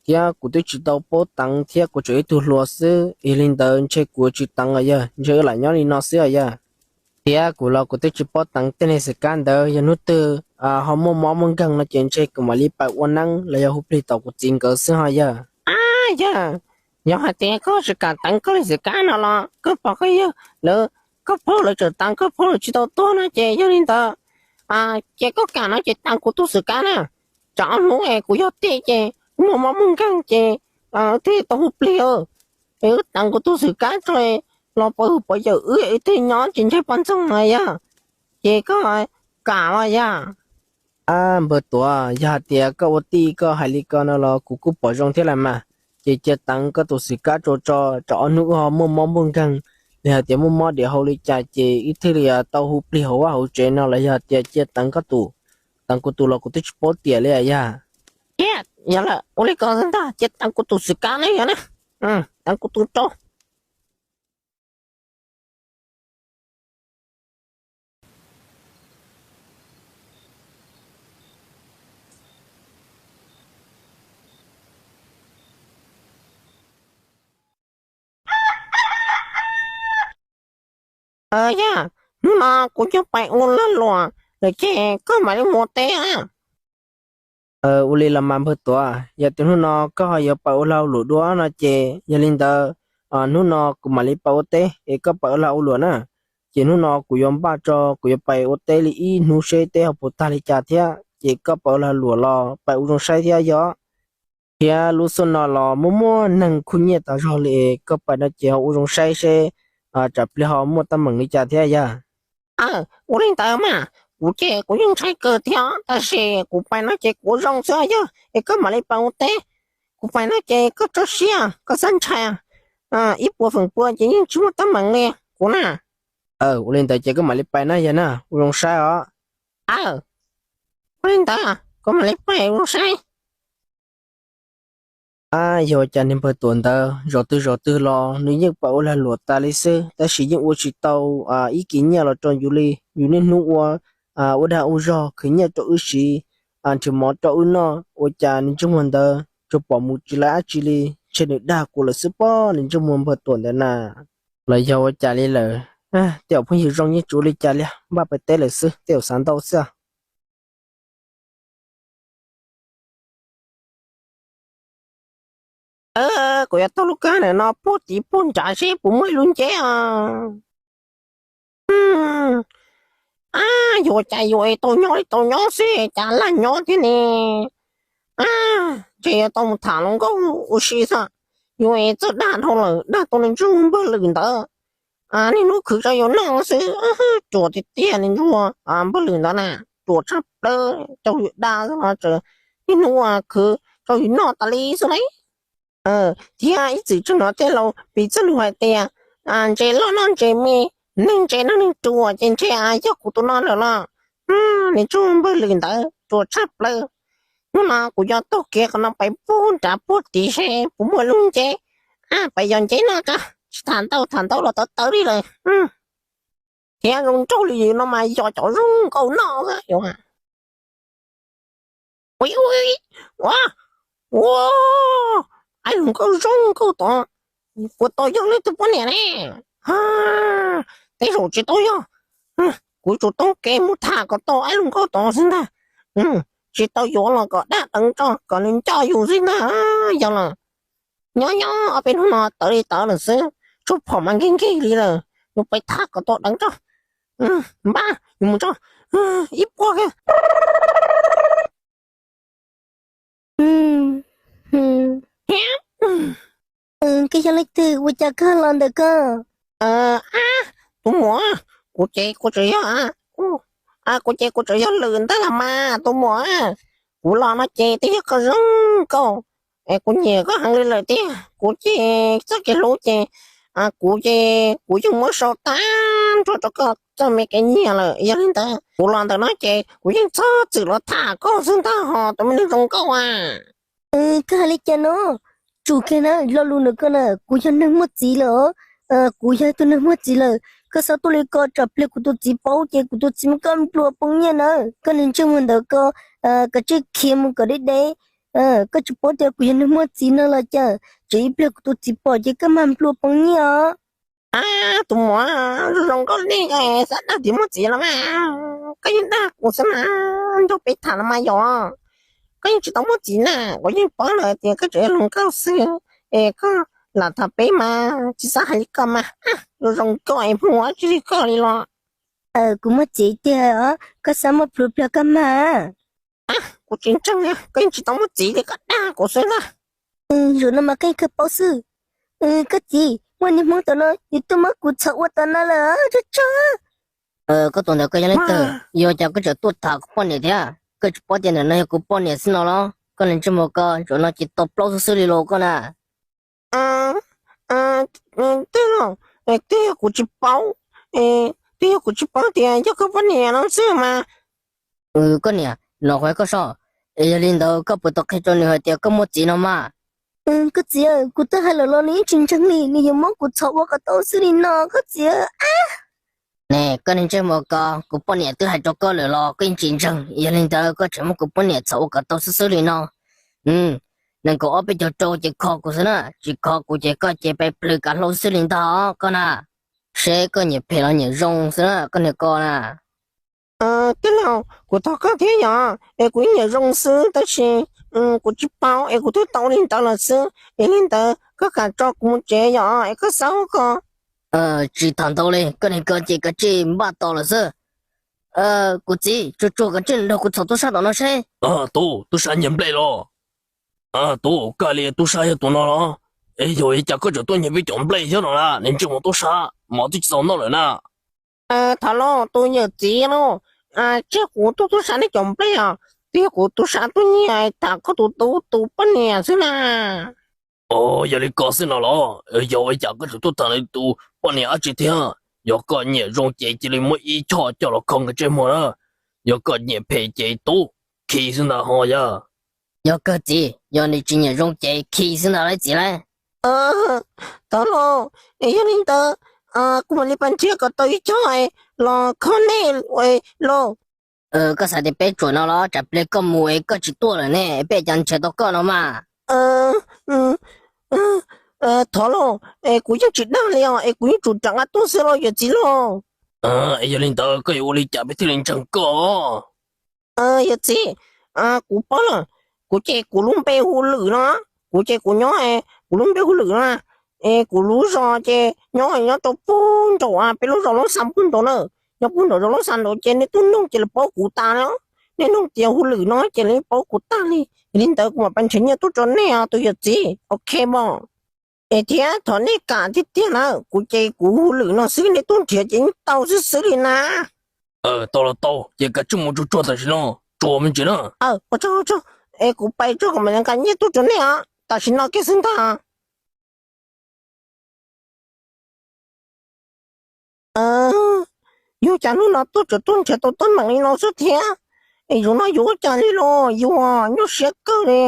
thiab kuv twb tsis tau paub teev thiab kuv tseem ib tug hluas xwb. Yog li ntawd ntshe kuv yuav tsis teev os yawg, ntshe wb lam nyob li no xwb os yawg. Thiab kuv los kuv twb tsis paub teev tej niag xwm kab ntawd, yog hnub twg ho muaj mob muaj nkeeg no ces ntshe kuv mam li pais ua neeb los yog hu plig tom kuv txiv nkawd xwb ho yawg. Ab yawg, yog hais tias koj tsis kam teev koj li xwm kab no los koj pom koj yawg lawv, koj pog lawv tseem teev, koj pog lawv tsis tau tuag no ces yog li ntawd Ces koj kam no ces teev kuv tus xwm kab na. Tsam ob hnub es kuv yog tij ces muaj mob muaj nkeeg ces wb thiaj tau hu plig. Es wb teev kuv tus xwm kab tso los pov hwm pov yawm wb, wb thiaj nyob tsis ntseeg poj ntxoog no yog. Ces koj kam los yog? Ab npawg Tuam, yog hais tias koj ua tij koj hais li ko no los kuv kuj pom zoo thiab las mas. Ces cia teev koj tus xwm kab tso tso, tsam ob hnub wb ho muaj mob muaj nkeeg, los hais tias muaj mob diam hau li cas ces wb thiaj li tau hu plig hauv vaj hauv tsev no, los yog tias cia teev koj tus, teev kuv tus los kuv twb tsis paub tiam li yog. Yog lawm, ua li ko ntag, cia teev kuv tus xwm kab ne yog na. Teev kuv tus rau. Yog, hnub no kuv coj pais ua lag luam lawm ces koj mam li mus ua teb. Ua li los mas npawg Tuam, yog tias hnub no koj ho yuav pais ua lag luam dua no ces yog li ntawd, hnub no kuv mam li pais ua teb es koj pais ua lag ua luam na. Ces hnub no kuv yuav npaj tso kuv yuav pais ua teb li ib hnub seb teb ho puas tag li cas thiab ces koj pais ua lag luam los pais ua zoo saib thiab yog. Thiab lub xub no los muaj muaj neeg khuj nyiaj tas zog li, koj pais no ces ho ua zoo saib seb tsam pliag ho muaj teeb meem li cas thiab yog. Ua li ntawd mas, kuv ces kuv yeej ntshai kawg thiab tab sis kuv pais no ces kuv ua zoo xwb yog es koj mam li pais ua teb. Kuv pais no ces koj tso siab koj xav ntshai, ib puas feem pua ces yeej tsis muaj teeb meem li kuv na. Ua li ntawd ces koj mam li pais na yog na, ua zoo saib os. Ua li ntawd koj mam li pais ua zoo saib. Ab, yog ua cas niag npawg Tuam ntawd zaum twg zaum twg los nws yeej pais ua lag luam tas li xwb tab sis yeej ua tsis tau ib kis nyiaj los rau yus li. Yus niaj hnub ua, ua dag ua zog khwv nyiaj rau wb siv, nrhiav mov rau wb noj, ua cas niag ntsej muag ntawd tsuas pom mus tsis lawv dab tsi li, ntshe nws dag kuv lawm xwb pob niag ntsej muag npawg Tuam ntawd na. Los yog ua cas li lawm, tej zaum phooj ywg zoo yeej tsis ua li cas li, npaj pais teb lawm xwb, tej zaum xav ntau xwb. Kuv yuav taug lub kab ntawm no puag tid puag nrad seb puas muaj ib lub nceb os. Ab, yuav cas yuav es tau nyob li tau nyob xwb cas laj nyob thiab ne. Ab, ntshe yuav tau mus tham hluas nkauj ua si xwb. Yuav es txawj dag dhau lawm, dag tau niag ntsej muag npawg Lwm ntawd. Niaj hnub khwv rau yus noj xwb, ruam tiag tiag niag ntsej muag npawg Lwm ntawd na, ruam tshaj plaws, rau yus dag xwb los tseem niaj hnub khwv rau yus noj tas li xwb lauj. Thiab ib txwm tseem hnov tej laus piv txoj lus hais tias ntses loj noj ntses me, neeg ntse noj neeg ruam, ces ntshe yog kuv tus no lawm los. Niag ntsej muag npawg Lwm ntawd ruam tshaj plaws. Hnub no kuv yuav taug kev qhov no pais puag nrad puag tid seb puas muaj lub nceb, pais yos nceb noj tso, tsis tham ntau, tham ntau los tawv tawv li lawm. Thiab zoo nraug li no mas yog cov zoo nkauj noj xwb. Ua, ua, aib hluas nkauj zoo nkauj tod, puas tau yog leej twg poj niam ne? Tej zaum tsis tau yog. Kuv tsum toob kev mus tham kom tau aib hluas nkauj tod xwb ntag. Tsis tau yuav los kom dab deev tso kom nws nco yus xwb ntag. Yog los nyob nyob ob peb hnub no tawv li tawv lawm xwb, tsuas phom mas nkig nkig li lawm, yuav pais tham kom tau deev tso. Npab, yuav mus tso, ib puag kiag. Koj yog leej twg ua cas koj los ntawm koj? Tus muam, kuv ces kuv tseem yog, kuv ces kuv tseem yog Lwm ntag los mas tus muam. Kuv los no ces twb yog koj zoo nkauj, es kuv nyiam koj heev li lawm tiag. Kuv ces txoj kev hlub ces kuv ces kuv yeej muab sau tag nrho rau koj txoj me kev nyiam lawm. Yog li ntawd kuv los ntawm no ces kuv yeej txhob txwm los tham koj xwb ntag ho tus me neeg zoo nkauj a. Koj hais li cas no? Tsum kiag na, lo lus ntawm koj na, kuv yog neeg muaj txiv lawm os. Kuv yog tus neeg muaj txiv lawm, koj txhob tuaj li ko tsam pliag kuv tus txiv paub ces kuv tus txiv muab koj nplua poob nyiaj na. Koj niag ntsej muag ntawd ko, kav tsij khiav mus kom deb deb. Koj tsis paub tias kuv yog neeg muaj txiv no los cas? Tsam ib pliag kuv tus txiv pom ces koj mag nplua poob nyiaj os. Tus muam, zoo zoo nkauj li koj xav dag tias muaj txiv los mas, koj yeej dag kuv xwb mas. Nrog peb tham los mas yog koj yeej tsis tau muaj txiv na, kuv yeej paub lawm tias koj tseem yog hluas nkauj xwb, es koj lam tham peb mas tsis xav hais li koj mas. Zoo zoo nkauj es muaj dab tsi li koj li los. Kuv muaj txiv tiag os, koj xav muaj plhu plog koj mag. Kuv tsis ntseeg li, koj yeej tsis tau muaj txiv li, koj dag kuv xwb na. Zaum no mas koj yeej kawg paub xwb. Koj txiv, muaj niag hmoob tom no yuav tuaj muab kuv txhom ua tom no lawm, tsuag tsuag. Koj tus ntawd koj yog leej twg? Yog cas koj tseem tuaj tham kuv poj niam thiab? Koj tsis paub tias ntawm no yog kuv poj niam xwb no los? Koj niag ntsej muag ko, zaum no ces tau plaub xwb xwb li los koj na. Twb los, twb yog kuv tsis paub, twb yog kuv tsis paub tias yog koj poj niam no xwb mas. Koj niam, no qhuav koj so, es yog li ntawd koj puas tau qhia rau nws hais tias koj muaj txiv no mas? Koj txiv, kuv twb hais lawm los nws yeej tsis ntseeg li, nws yuav muab kuv txhom ua kom tau xwb li no koj txiv. Ne, koj niag ntsej muag ko, kuv poj niam twb hais rau koj lawm los koj yeej tsis ntseeg, yog li ntawd koj tseem muab kuv poj niam txhom ua kom tau xwb xwb li no. Nees nkaum ob peb caug rau ces kho kuv xwb na, tsis kho kuv ces koj ces pais plhws kav hlau xwb li ntag koj na. Seb koj nyiam phem los nyiam zoo xwb na koj niag ko na. Tij laug, kuv thov koj thiab yom, es kuv yeej nyiam zoo xwb tab sis kuv tsis paub es kuv twb tau li ntawd los xwb, es li ntawd koj kam tso kuv mus tsev yom, es koj xaub ko. Tsis tham ntau li, koj niag ko ces kav tsij npaj tos lawm xwb. Kuv txiv, tsuag tsuag kav tsij nrog kuv txhom tub sab tom no seb. Tub, tub sab nyiag nplej los? Tub, koj li tub sab yog tus no los? Es yog li cas koj tseem tuaj nyiag peb cov nplej thiab no na? Niag ntsej muag tub sab, mov twb tsis txaus noj lawm na. Thov lauj, tus yawm txiv lauj, tsiab kuv tuaj tub sab nej cov nplej os, twb yog kuv tub sab tuaj nyiag tham koj tus tub tus poj niam xwb na. Yog li ko xwb no los? Yog ua cas koj tseem tuaj tham nws tus poj niam dab tsi thiab? Yog koj nyiam zoo ces cia li muab ib choj coj los kho nws ntsej muag na. Yog koj nyiam phem ces tub, khi xwb ntag ho yog. Yog kawg txiv, yog nws tsis nyiam zoo ces khi xwb ntag lauj txiv lauj. Thov lauj, es yog li ntawd kuv mam li pab nrhiav kom tau ib choj los kho nej lauj. Koj xav tias peb tsuam no los? Tsam pliag koj mus es koj tsis tuaj lawm ne, peb cas nrhiav tau koj no mas. Thov lauj, es kuv yeej tsis dag li os, es kuv yeej tsum rov qab tuaj xwb los yawm txiv lauj. Es yog li ntawd koj yuav ua li cas peb thiaj li ntseeg koj? Yawm txiv, kuv paub lawm, kuv ces kuv lub npe hu Lwm no, kuv ces kuv nyob, kuv lub npe hu Lwm no, es kuv lub zos ces nyob nyob rau puag nraum peb lub zos Loob Xa puag nraud na, nyob puag nraum zos Loob Xa nraud ces nej tuaj nug ces lawv paub kuv tas li. Nej nug tias hu Lwm no ces lawv paub kuv tag li. Yog li ntawd kuv mam pab nrhiav nyiaj tuaj rau nej os tus yawm txiv, ok mos? Es thiab thov nej kam tiag tiag na, kuv ces kuv hu Lwm no xwb, nej tuaj nrhiav ces yeej tau xwb xwb li na. Tau los tau, ces kav tsij mus tsuag tsuag tam sim no, tsuas me ntsis na. Ua tsaug, ua tsaug, es kuv pais tso kom mam li nqa nyiaj tuaj rau nej os, tam sim no kiag xwb ntag. Yog cas hnub no tuaj tseem tuaj nrhiav tau teeb meem li no xwb thiab? Es zaum no yuav ua cas li los, yuav nyuaj siab kawg li.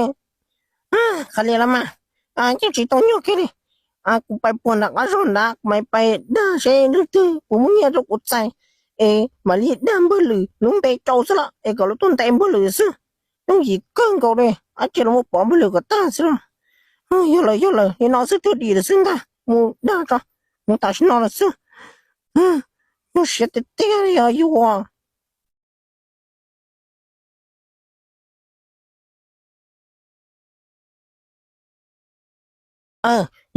Qhov li los mas, yeej tsis tau nyuaj kiag li. Kuv pais puag nram qab zog nrad, kuv mam pais dag seb leej twg puas muaj nyiaj rau kuv txais, es mam li dag npawg Lwm lub npe rau xwb los es kom lawv tuaj ntes npawg Lwm xwb. Yooj yim kawg nkaus li, ab tsi los mus pom npawg Lwm kom tag xwb los. Yog lawm, yog lawm, li no xwb thiaj dim lawm xwb ntag, mus dag tso, mus tam sim no lawm xwb. Nyuaj siab tiag tiag li os yus.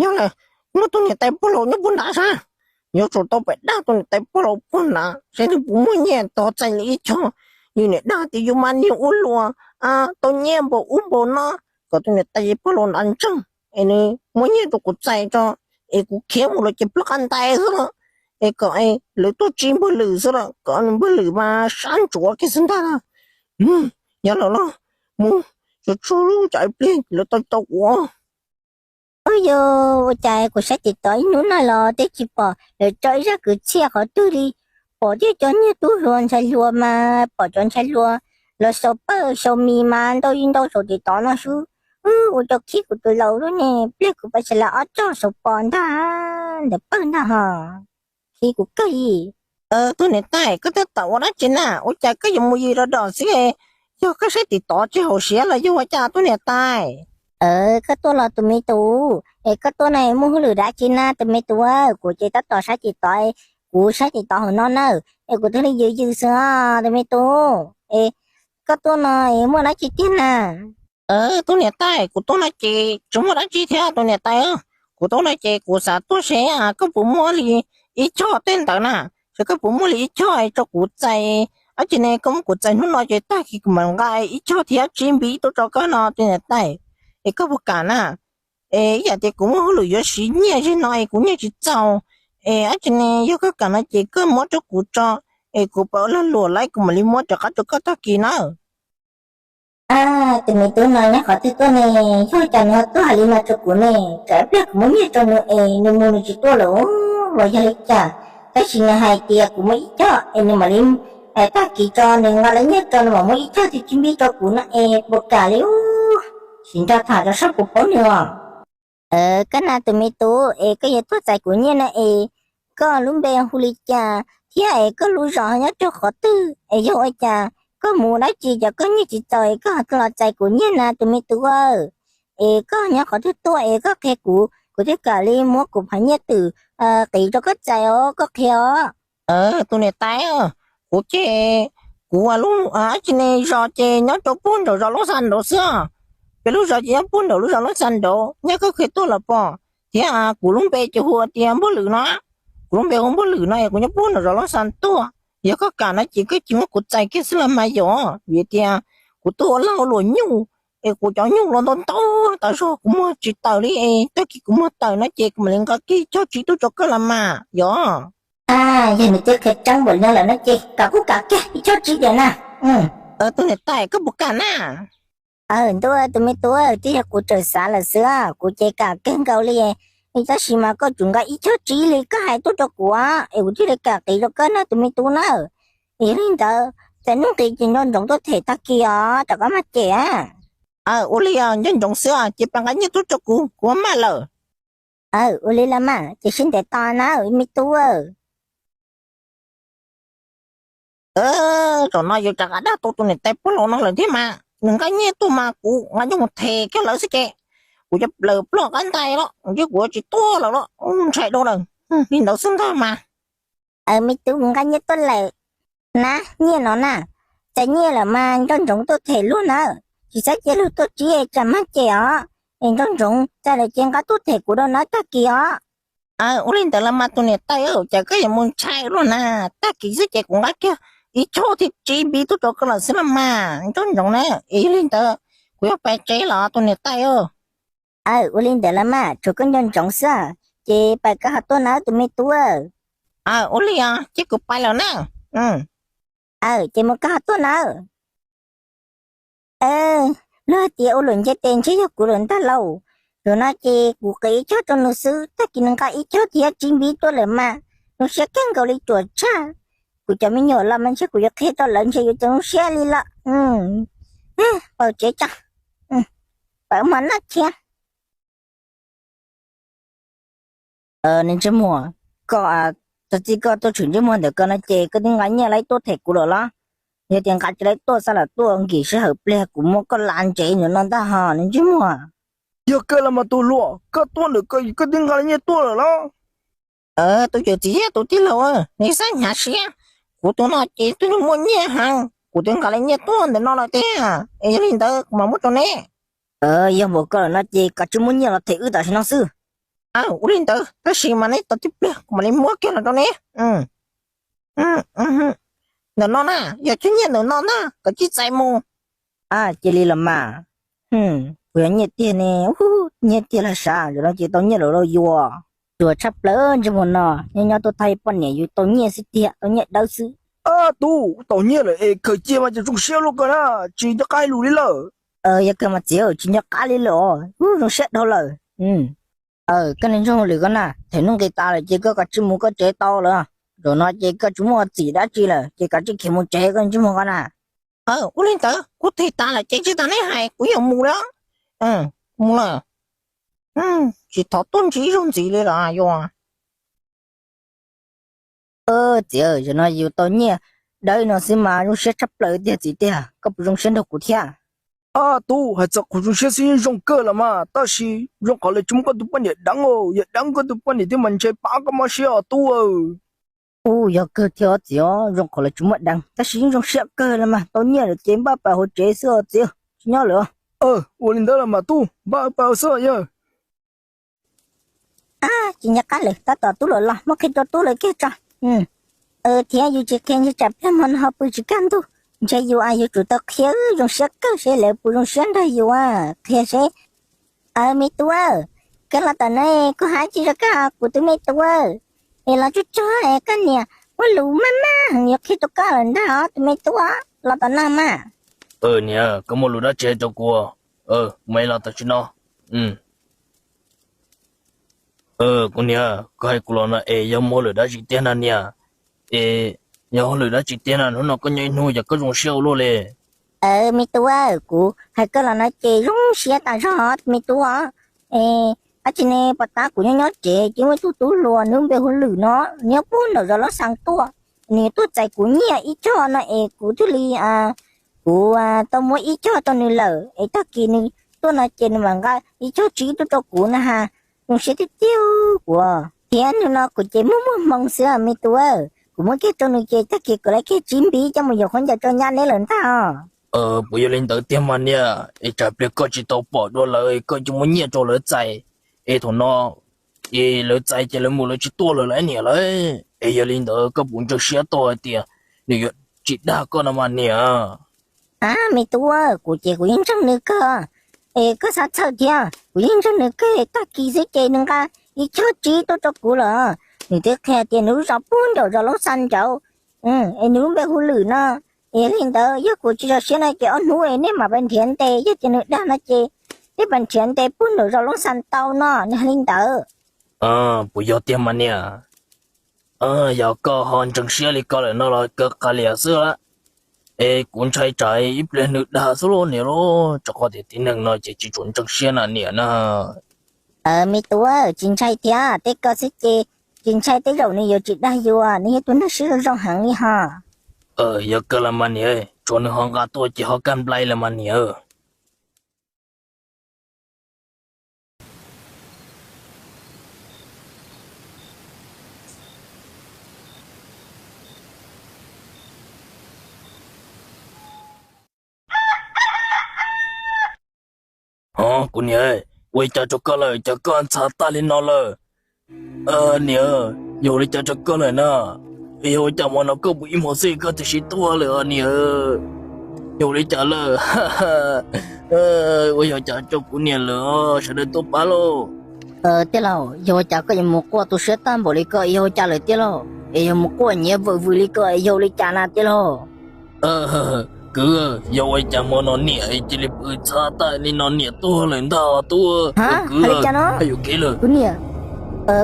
Yog lawm, muaj tus niam tais pog laus nyob puag nrad sab, yuav tsum tau pais dag tus niam tais pog laus puag nrad seb nws puas muaj nyiaj tov txais li ib choj. Yus niam dag tias yus mas niag ua luam, tau nyiaj npaum ub npaum no, kom tus niam tais pog laus nrad ntseeg, es nws muab nyiaj rau kuv txais tso, es kuv khiav mus lawm ces ploj qab ntais xwb los, es kom lawv tuaj tsis npawg Lwm xwb los, kom nws npawg Lwm mas sab ntsuav kiag xwb ntag. Yog lawm los, mus, tsuag tsuag cov ib pliag lawv tau tau kuv. Ub, yog ua cas kuv saib TikTok ib hnub no los twb tsis pom lawv tso ib zaj kwv txhiaj qhov twg li. Pom thiab cov niag tub hluas ntxhais hluas mas pom cov ntxhais hluas los xaus pawg xaus mis mas ntau li ntau saum TikTok no xwb. Ub, ua rau khib kuv tus laus lub ne, pliag kuv pais sawv los ob txog xaus pom ntag, ntawm pawg ntag hos. Khib kuv kawg li. Tus niam tais, koj tab tom ua dab tsi na? Ua cas koj yuav mus yws los dom xwb? Yog koj saib TikTok tsis haum siab los yog ua cas tus niam tais? Koj tuaj los tus me tub, es koj tuaj no muaj hauj lwm dab tsi na tus me tub? Kuv ces tab tom saib TikTok, kuv saib TikTok hauv no na, es kuv thiaj li yws yws xwb os tus me tub. Es koj tuaj no es muaj dab tsi tiag na? Tus niam tais, kuv tuaj no ces tsis muaj dab tsi thiab tus niam tais. Kuv tuaj no ces kuv xav tuaj seb koj puas muaj li ib choj tej ntawd na, ces koj puas muaj li ib choj es rau kuv txais? Ab tsi ne koj muab kuv txais hnub no ces tag kis kuv mam nqa ib choj thiab tsib npib tuaj rau koj no tus niam tais, es koj puas kam na? Es ib yam tias kuv muaj hauj lwm yuav siv nyiaj zim no es kuv nyiaj tsis txaus, es ab tsi ne yog koj kam no ces koj muab rau kuv tso, es kuv pab ua lag luam lawm kuv mam li muab rov qab rau koj tag kis nawb. Ab, tus me tub no nyob qhov twg tuaj ne? Yog cas nws ho tuaj hais li no rau kuv ne? Tsam ib pliag kuv muab nyiaj rau nws es nws mus nws tsis tuaj lawm los yog li cas? Tab sis nws hais tias kuv muaj ib choj es nws mam li, tag kis tso nws nqa lawv nyiaj rau nws mam muab ib choj thiab tsib npib rau kuv no es puas kam li ub? Sim nrog tham rau sab kuv paub nws os. Koj na tus me tub, es koj yuav tuaj txais kuv nyiaj no es koj lub npe hu li cas thiab es koj lub zos nyob rau qhov twg? Es yog ua cas koj mus dab tsi cov koj nyiaj tsis txaus es koj ho los txais kuv nyiaj na tus me tub? Es koj nyob qhov twg tuaj es koj qhia kuv, kuv thiaj kam li muab kuv phav nyiaj twm qiv rau koj txais os, koj qhia os. Tus niam tais, kuv ces, kuv lub, ab tsi ne, zos ces nyob rau puag nraum zos Loob Xa nraud xwb. Peb lub zos ces nyob puag nraum lub zos Loob Xa nraud, nyob koj qhia tuaj los pom. Thiab kuv lub npe ces hu tias Npuag Lwm no. Kuv lub npe hu Npuag Lwm no es kuv nyob puag nraum zos Loob Xa tuaj. Yog koj kam no ces koj cia muab kuv txais kiag xwb los mas yom, vim tias kuv tuaj ua lag ua luam nyuj, es kuv cov nyuj los ntau ntau tas zog kuv muag tsis tawm li es tag kis kuv muag tawm no ces kuv mam li nqa kiag choj tsib tuaj rau koj los mas yom. Yog nws twb qhia tseeb npaum no lawm no ces kam kuj kam kiag ib choj tsib tiag na. Tus niam tais, koj puas kam na? Aw ntuj, tus me tub, twb yog kuv txawm xav lawm xwb, kuv ces kam kawg nkaus li. Tab sis mas koj tsum nqa ib choj tsib li koj hais tuaj rau kuv es kuv thiaj li kam qiv rau koj na tus me tub na. Yog li ntawd txais hnub nqis ces nco ntsoov tuaj them tag kis os, rov qab maj cem. Aw ua li os, nco ntsoov xwb, ces pab nqa nyiaj tuaj rau kuv, kuv maj lawm. Aw ua li los mas, ces sib ntev tos na me tub. Zaum no yus rov qab dag tau tus niam tais pog laus no lawm thiab mas, nws nqa nyiaj tuaj mas kuv nqa nyiaj mus them kiag lawv xwb ces kuv cov plaws ploj qab ntais los, ntshe kuv tsis tuaj lawm los ntshai dua lawm. Li ntawd xwb ntag mas. Aw me tub, kuv nqa nyiaj tuaj lawm na, nyiaj no na, txais nyiaj lawm mas nco ntsoov tuaj them luag na, tsis txhob cia luag tuaj tsib tsam maj cem os, es nco ntsoov txais lawm ces nqa tuaj them kuv rau na tag kis os. Aw ua li ntawd los mas tus niam tais, cas koj yuav mus ntshai luag na, tag kis xwb ces kuv nqa kiag ib choj thiab tsib npib tuaj rau koj lawm xwb los mas nco ntsoov na, es yog li ntawd kuv yuav pais tsev los tus niam tais. Aw ua li ntawd los mas, tsuas koj nco ntsoov xwb, ces pais koj ho tuaj nawb tus me tub. Aw ua li os, ces kuv pais lawm na. Aw ces mus koj ho tuaj nawb. Luag hais tias ua luam nce tes ntshe yog kuv lawm ntag lauj. Zaum no ces kuv qiv ib choj rau nws xwb, tag kis nws nqa ib choj thiab tsib npib tuaj lawm mas, zoo siab kawg nkaus li cuam tshaj. Kuv cov me nyuam los mas ntshe kuv yuav qhia rau lawv ntshe yuav txaus zoo siab li lawm. Pais tsev tso, pais ua hmo noj thiab. Niag ntsej muag, koj, tag txij koj tuaj tshwm ntsej muag ntawm ko no ces koj twb nqa nyiaj laib tuaj them kuv lawm los? Yog tias nqa tsis laib tuaj xav lam tuaj nkim sij hawm pliag kuv muab koj la ntsev ntawm no ntag ho niag ntsej muag. Yog kawg los mas tus hluas, koj tuaj ntawm ko koj twb nqa nyiaj tuaj lawm los? Tus yawm txiv thiab tus tij laug, neb xav hnyav siab, kuv tus no ces twb muaj nyiaj heev, kuv twb nqa nyiaj tuaj ntawm no lawm tiag, es yog li ntawd kuv mam muab rau neb. Yog npaum ko lawm no ces koj tsis muab nyiaj los them wb tam sim no xwb. Ua li ntawd tab sis mas neb tos tib pliag kuv mam li muab kiag los rau neb. Ntawm no na, yog cov nyiaj ntawm no na, koj cia li txais mus. Cia li los mas. Kuv yog nyiaj tiag ne, nyiaj tiag los sav, zaum no ces tau nyiaj lawm los yuav. Ruam tshaj plaws ntsej muag no, nyob nyob tuaj tag poj niam yus tau nyiaj xwb tiag, tau nyiaj dawb xwb. Tub, tau nyiaj lawm es khaws cia mas ces zoo siab luaj kawg na, tsis nco qab hais lus li lawm. Yog kawg mas txiv, tsis nco qab li lawm os, zoo siab dhau lawm. Koj niag ntsej muag lwm ko na, them nuj nqis tas lawm ces koj kav tsij mus koj tsev tau lawm. Zaum no ces koj tsis muaj txim dab tsi lawm ces kav tsij khiav mus tsev koj niag ntsej muag ko na. Ua li ntawd kuv them tas lawm ces tsis tas neb hais kuv yuav mus lawm. Mus lawm. Tsis thov tuaj ntsib zaug ntxiv li los yuav. Txiv, zaum no yus tau nyiaj dawb no xwb mas zoo siab tshaj plaws tiag txiv tiag, koj puas zoo siab nrog kuv thiab? Tub, hais txog qhov zoo siab xwb yeej zoo kawg los mas, tab sis zoo qhov lawv tsis muab koj tus poj niam deev os, yog deev koj tus poj niam thiab mas ntshe pab koj mob siab os tub. Ub, yog kawg thiab os txiv os, zoo qhov lawv tsis muab deev tab sis yeej zoo siab kawg los mas, tau nyiaj lawm ces npaj pais hauv tsev xwb os txiv, tsis nyob lawm. Ua li ntawd los mas tub, npaj pais hauv xwb yawg. Tsis nco qab lawm, tab tom tub lawm los muab qhia rau tub lawm kiag tso. Thiab yus tsis qhia ntshe tsam pliag hmo no ho pw tsis kaj ntug. Ntshe yus yuav tsum tau qhia zoo siab kawg seb lawv puas zoo siab nrog yus qhia seb. Aw, me tub, koj los tom no, kuv hais tsis zoo koj, kuv tus me tub, es los tsuag tsuag es koj niam muaj lus maj maj heev yuav qhia rau koj lawm ntag os tus me tub, los tom no mas. Niam, koj muaj lus dab tsi hais rau kuv? Kuv mam los tam sim no. Kuv niam, koj hais kuv los no es yog muaj lus dab tsi tiag na niam? Es yog lus dab tsi tiag na, hnub no koj nyob ib hnub cas koj zoo siab ua luaj li? Me tub, kuv hais koj los no ces zoo siab tas zog me tub. Dab tsi ne, pom tab kuv nyob nyob tsev ces muaj ib tug tub hluas nws npe hu Lwm no, nyob puag nraum zos Loob Xas tuaj, nws tuaj txais kuv nyiaj ib choj no es kuv thiaj li, kuv tau muab ib choj rau nws lawm es tag kis nws tuaj no ces nws mam nqa ib choj tsib tuaj rau kuv na has. Zoo siab tiag tiag kuv. Thiab hnub no kuv ces muaj muaj hmoo xwb me tub, kuv muab kiag rau nws ces tag kis kuv lawv kiag tsib npib coj mus yuav khaub ncaws rau nyab neb lawm ntag. Puas yog li ntawd tiag mas niam? Es tsam pliag koj tsis tau pom dua lawv koj cia muab nyiaj rau lawv txais, es thaum no es lawv txais ces lawv mus lawv tsis tuaj lawm lauj niam lauj. Es yog li ntawd koj puas ntseeg siab tau hais tias nws yuav tsis dag koj no mas niam? A, me tub, kuv ces kuv yeej ntseeg nws kawg. Es koj xav txhawj thiab, kuv yeej ntseeg nws kawg, tag kis xwb ces nws nqa ib choj tsib tuaj rau kuv lawm. Nws twb qhia tias nws lub zos puag nraum zos Loob Xas nraud, es nws lub npe hu Lwm no. Es li ntawd yog kuv tsis zoo siab no ces ob hnub es nej mam pais nrhiav ntes, yog tias nws dag no ces nej pais nrhiav ntes puag nraum zos Loob Xas tau no, nws hais li ntawd. Puas yog tiag mas niam? Yog koj ho ntseeg siab li ko lawm no los kawg qas liam xwb lawm. Es kuv ntshai tsam ib pliag nws dag xwb lauj niam lauj, rau qhov tias tib neeg no ces tsis tshua ntseeg siab na niam na. Me tub, tsis ntshai thiab, tej ko xwb ces tsis ntshai, tej zaum nws yuav tsis dag yus, nws yog tus neeg siab zoo zoo heev li ho. Yog kawg los mas niam, tsuas nws ho nqa tuaj ces ho kaj nplai los mas niam. Hov, kuv niam, ua li cas rau koj lawm, cas koj ntxhov tag li no lawm? Niam, yog ua li cas rau koj lawm na? Yog ua cas hmo no koj pw ib hmos xwb koj twb sib tuag lawm niam? Yog ua li cas lawm? Ua yog cas rau kuv niam lawm, sawv daws tuaj pab lauj. Tij laug, yog ua cas koj yuav mus quaj tu siab tag npaum li ko, yog ua cas lawm tij laug? Es yog mus quaj nyiav vwm vwm li ko, yog ua li cas na tij laug? Kwv, yog ua li cas hmo no niam cia li pw ntxhov tag li no, niam tuag lawm ntag tub. Kwv, hais li cas no? Kuv niam,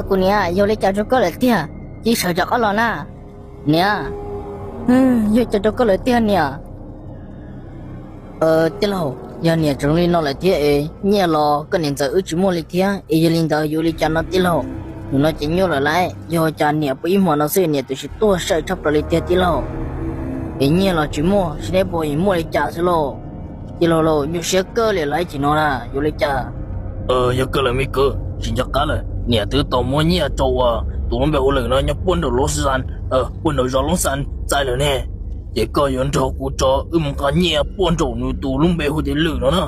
kuv niam, yog ua li cas rau koj lawm tiag? Cia li sawv rov qab los na. Niam, yog ua cas rau koj lawm tiag niam? Tij laug, yog niam tseem li no lawm thiab es nyiaj los koj niam ntxawm wb tsis muaj li thiab, es yog li ntawd yuav ua li cas no tij laug? Nim no ces nyuaj lawm lauj, yog ua cas niam pw ib hmo no xwb niam twb sib tuag saib tshaj plaws li tiag tij laug. Es nyiaj los tsis muaj, seb neb puas yuav muaj li cas xwb lauj. Tij laug lauj, nyuaj siab kawg li lauj, ib chim no na yuav ua li cas? Yog kawg lawm me kwv, tsis nco qab lawm, niam twb tau muab nyiaj rau uas tus lub npe hu Lwm no nyob puag nraum Loob Xas, puag nraum zos Loob Xas txais lawm ne. Ces koj yuav nrog kuv tso wb mus nqa nyiaj puag nraum nws tus lub npe hu tias Lwm no na,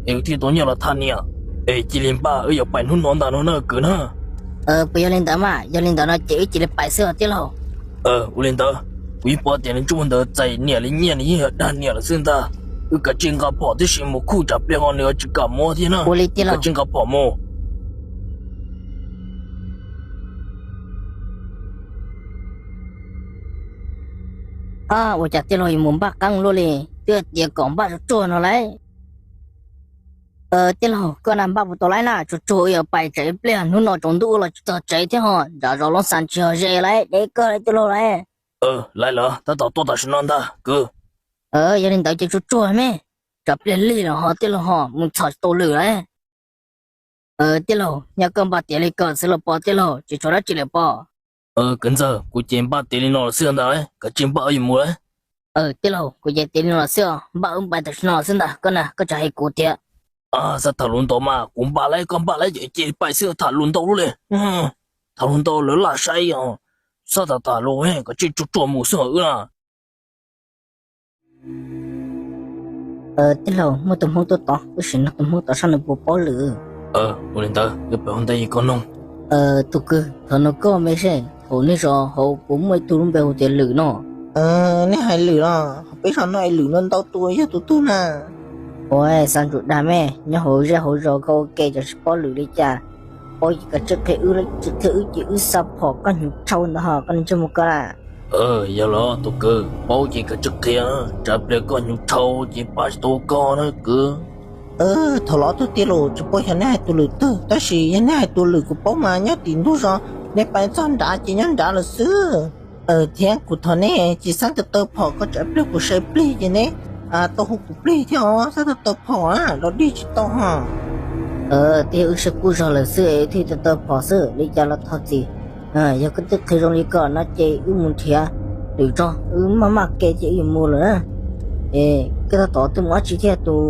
es wb thiaj tau nyiaj los tham niam. Es cia li npaj, wb yuav pais hnub no ntag no na kwv na. Puas yog li ntawd mas, yog li ntawd no ces wb cia li pais xwb os tij laug. Ua li ntawd, kuv yeej paub tias nws ntsuj ntawd txais niam li nyiaj nws yeej yog dag niam lawm xwb ntag. Wb kav tsij nqa phom tib si mus khuj tsam pliag ho nws tsis kam muab thiab na. Ua li tij laug, kav tsij nqa phom mus. Ua cas tij laug yuav mus npaj qeeb luaj li, twb tias kom npaj tsuag tsuag no lauj. Tij laug, koj na npaj puas tau lauj na, tsuag tsuag wb yuav pais tsam ib pliag hnub no tsaus ntuj los tsis txog tsev thiab ho, nram zos Loob Xas tsis yog ze lauj, deb kawg lauj tij laug lauj. Lawv tab tom tuaj tam sim no ntag kwv. Yog li ntawd ces tsuag tsuag me, tsam pliag lig los ho tij laug ho mus txhom tsis tau Lwm lauj. Tij laug, yog koj npaj tiav li ko xwb los pom tij laug, tsis tshuav dab tsi lawm pom. Kwv ntxawg, kuv ces npaj tiav li no los xwb ntag lauj, kav tsij npaj wb yuav mus lauj. Tij laug, kuv ces tiav li no los xwb os, npaj wb npaj tam sim no xwb ntag, koj na koj tsis hais kuv tiag. Xav tham lus ntau mas kuv npaj lauj, koj npaj lauj ces cia li pais xwb, tham lus ntau luaj li. Tham lus ntau lawv laj saib os. Xav tham tham lus, kav tsij tsuag tsuag mus xwb os wb na. Tij laug, muaj tus Hmoob tuaj tod, wb sim nug tus Hmoob tod saib nws puas paub Lwm. Ua li ntawd wb pais ua ntej koj noog. Tus kwv, thov nug koj me seb, Hauv nej zos hauv puas muaj ib tug lub npe hu tias Lwm no? Nej hais Lwm los? Peb zos no es Lwm no ntau tus, yog tus twg na? Ua, xav ntsuas dag me, nyob hauv zej hauv zos koj ua ke cas tsis paub Lwm li cas? Paub ces koj tsij qhia wb, tsis qhia wb ces wb xa phom koj hnyuv tshau ntawd ho, koj ntsej muag koj na. Yog los tus kwv, paub ces koj tsij qhia, tsam pliag koj hnyuv tshau ces pab tsis tau koj na kwv. Thaum los ob tug tij laus, tsis paub xyov nej hais tus Lwm twg, tab sis yog nej hais tus Lwm kuv paub mas nyob tim ntug zos, nej pais txog nrad ces nyob nrad lawm xwb. Thiab kuv thov nej tsis xav taw taw phom, koj tsam pliag kuv sai plig ces neb tau hu kuv plig thiab os, xav taw taw phom los dig tsis tau ho. Twb yog wb sab kuj zog lawm xwb es thiaj taw taw phom xwb, li cas los thov txim. Yog koj twb qhia zoo li ko no ces wb mus nrhiav Lwm tso, wb maj maj ke ces wb yuav mus lawm na. Es koj tab tom twb mus dab tsi thiab tus,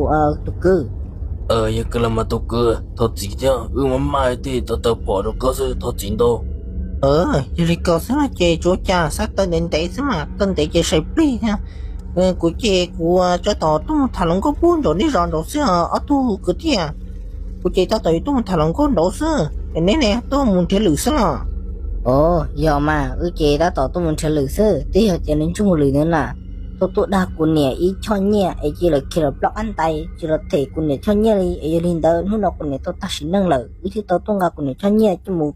tus kwv? Yog kawg los mas tus kwv, thov txim thiab, wb maj maj thiaj taw taw phom rau koj xwb, thov txim ntau. Yog li ko xwb no ces tsuas cas xav taw ntev ntev xwb mas, taw ntev ces sai plig thiab. Kuv ces kuv tseem tab tom tuaj mus tham hluas nkauj puag nraum nej zos nraud xwb os ob tug kwv tij. Kuv ces tab tom yuav tuaj mus tham hluas nkauj nraud xwb, es neb ne tuaj mus nrhiav Lwm xwb los? Os, yog mas, wb ces tab tom tuaj mus nrhiav Lwm xwb, twb yog tias nws ntsej muag Lwm ntawd na, tuaj tuaj dag kuv niam ib choj nyiaj es cia lawv khiav los ploj qab ntais, tsis los them kuv niam choj nyiaj li, es yog li ntawd hnub no kuv niam tau tag sim neej lawm, wb thiaj tau tuaj nqa kuv niam choj nyiaj coj mus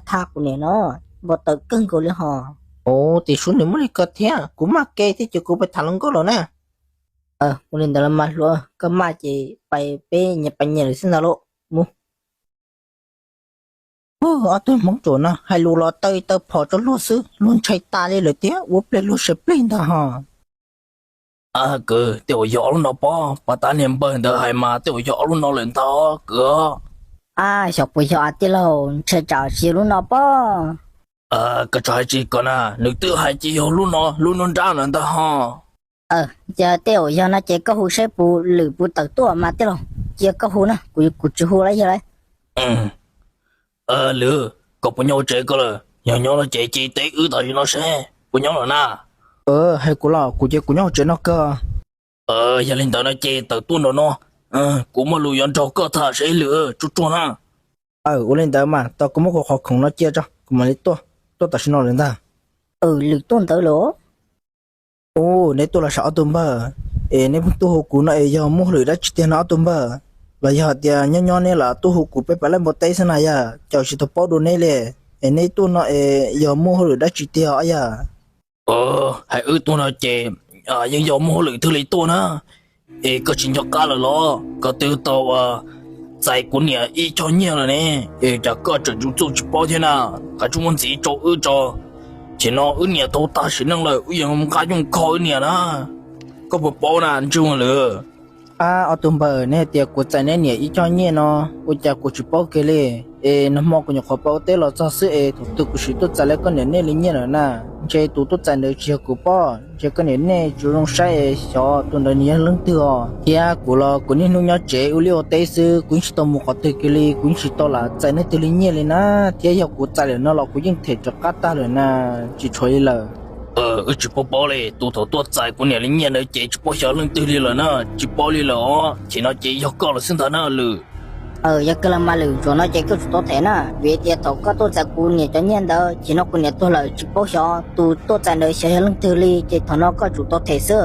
thab kuv niam no, npau taws kawg nkaus li hos. Ua, tim sub nws muaj li ko thiab, kuv maj ke thiab ces kuv pais tham hluas nkauj lawm na. Ua li ntawd los mas hluas, koj maj ces pais, peb nyias pais nyias lawm xwb ntag lauj. Mus. Ob tug Hmoob ruam no hais lus los taw taw phom rau luag xwb, luag ntshai tas li lawm tiag, ua pliag luag sai plig ntag hos. Kwv, tej uas yog ob lub no pob, pas tas niag npawg ntawd hais mas tej uas yog ob lub no lawm ntag kwv. Ab, xyov puas yog tij laug, ntshai tsam tsis yog lub no pob. Koj txhob hais tsis kom na, nws twb hais ces yog lub no, lub no nrab lawm ntag hos. Ces tej uas yog no ces koj hu saib puas Lwm puas tawm tuaj mas tij laug, cia koj hu na, kuv, kuv tsis hu lawm yog lawm. Lwm, koj puas nyob hauv tsev koj lawm? Yog nyob no ces cia teb wb tam sim no seb puas nyob lawm na. Hais kuv los? Kuv ces kuv nyob hauv tsev no kawg. Yog li ntawd no ces tawm tuaj nraum no, kuv muaj lus yuav nrog koj tham seb Lwm, tsuag tsuag na. Ua li ntawd mas tos kuv muab kuv qhov khoom no cia tso kuv mam li tuaj, tuaj tam sim no lawm ntag. Lwm tuaj ntawd los? Ua, neb tuaj los sav ob tug npawg? Es neb pheej tuaj hu kuv no es yog muaj hauj lwm dab tsi tiag no ob tug npawg? Los yog hais tias nyob nyob neb los tuaj hu kuv peb pab laij npua teb xwb na yog? Cas tsis tau paub dua neb li. Es neb tuaj no es yog muaj hauj lwm dab tsi tiag os yog? Hais wb tuaj no ces yeej yog muaj hauj lwm thiaj li tuaj na. Es koj tsis nco qab lawm los? Koj twb tau txais kuv niam ib choj nyiaj lawm ne, es cas koj tseem tsuas txuj tsis paub thiab na? Koj tsuas muab ntxiv rau wb tso. Ces no wb niam tau tag sim neej lawm wb yuav nqa yooj kho wb niam na. Koj puas paub na ntsej muag Lwm? Ab, ob tug npawg, neb hais tias kuv txais neb niam ib choj nyiaj no, ua cas kuv tsis paub kiag li? Es nag hmo kuv nyuam qhuav pab ua teb los txog xwb es thaum twg kuv sim tuaj txais li koj niam nej li nyiaj lawm na? Ntshe tus tuaj txais ntawd tsis yog kuv pob, ntshe koj niam nej tsis zoo saib es xyov tus ntawd nws yog leej twg os. Thiab kuv los kuv niaj hnub nyob tsev ua liaj ua teb xwb, kuv yeej tsis tau mus qhov twg kiag li, kuv yeej tsis tau lam txais leej twg li nyiaj li na. Thiab yog kuv txais lawm no los kuv yeej them rov qab tag lawm na, tsis tshuav li lawm. Wb tsis paub paub li, tus thaum tuaj txais kuv niam li nyiaj ntawd ces tsis paub xyov leej twg li lawm na, tsis paub li lawm os. Ces no ces yog koj lawm xwb ntag na Lwm. Yog kawg los mas Lwm, zaum no ces koj tsum tau them na, vim tias thaum koj tuaj txais kuv niam cov nyiaj ntawd ces no kuv niam tuag lawm, tsis paub xyov tus tuaj txais ntawd xyov yog leej twg li, ces thaum no koj tsum tau them xwb.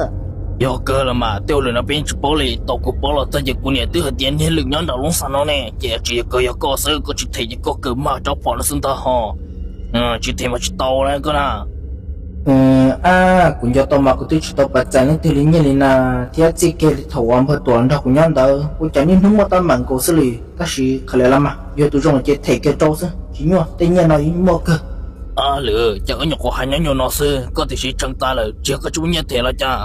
Yog kawg los mas tej ua lwm no peb yeej tsis paub li, tau kuv paub los txog ces kuv niam twb hais tias niag Lwm nyob nram loob xa no ne, ces tsis yog kawg yog koj xwb, koj tsis them ces koj kawg mag rab phom no xwb ntag hos. Tsis them mas tsis tau na koj na. Ab, kuv nco tau mas kuv twb tsis tau pab txais leej twg li nyiaj li na, thiab txij kiag li thaum uas npawg Tuam nrog kuv nyob ntawd ua cas niaj hnub muaj teeb meem nkaus xwb li, tab sis qhov li los mas yog tus zoo ces them kiag rau xwb, tsis nyuaj, tej nyiaj no yeej muaj kawg. Lwm, cas wb nyuam qhuav hais nyob nyuag no xwb koj tiam sis tshee tas lawm, tsis yog koj tsis muaj nyiaj them los cas?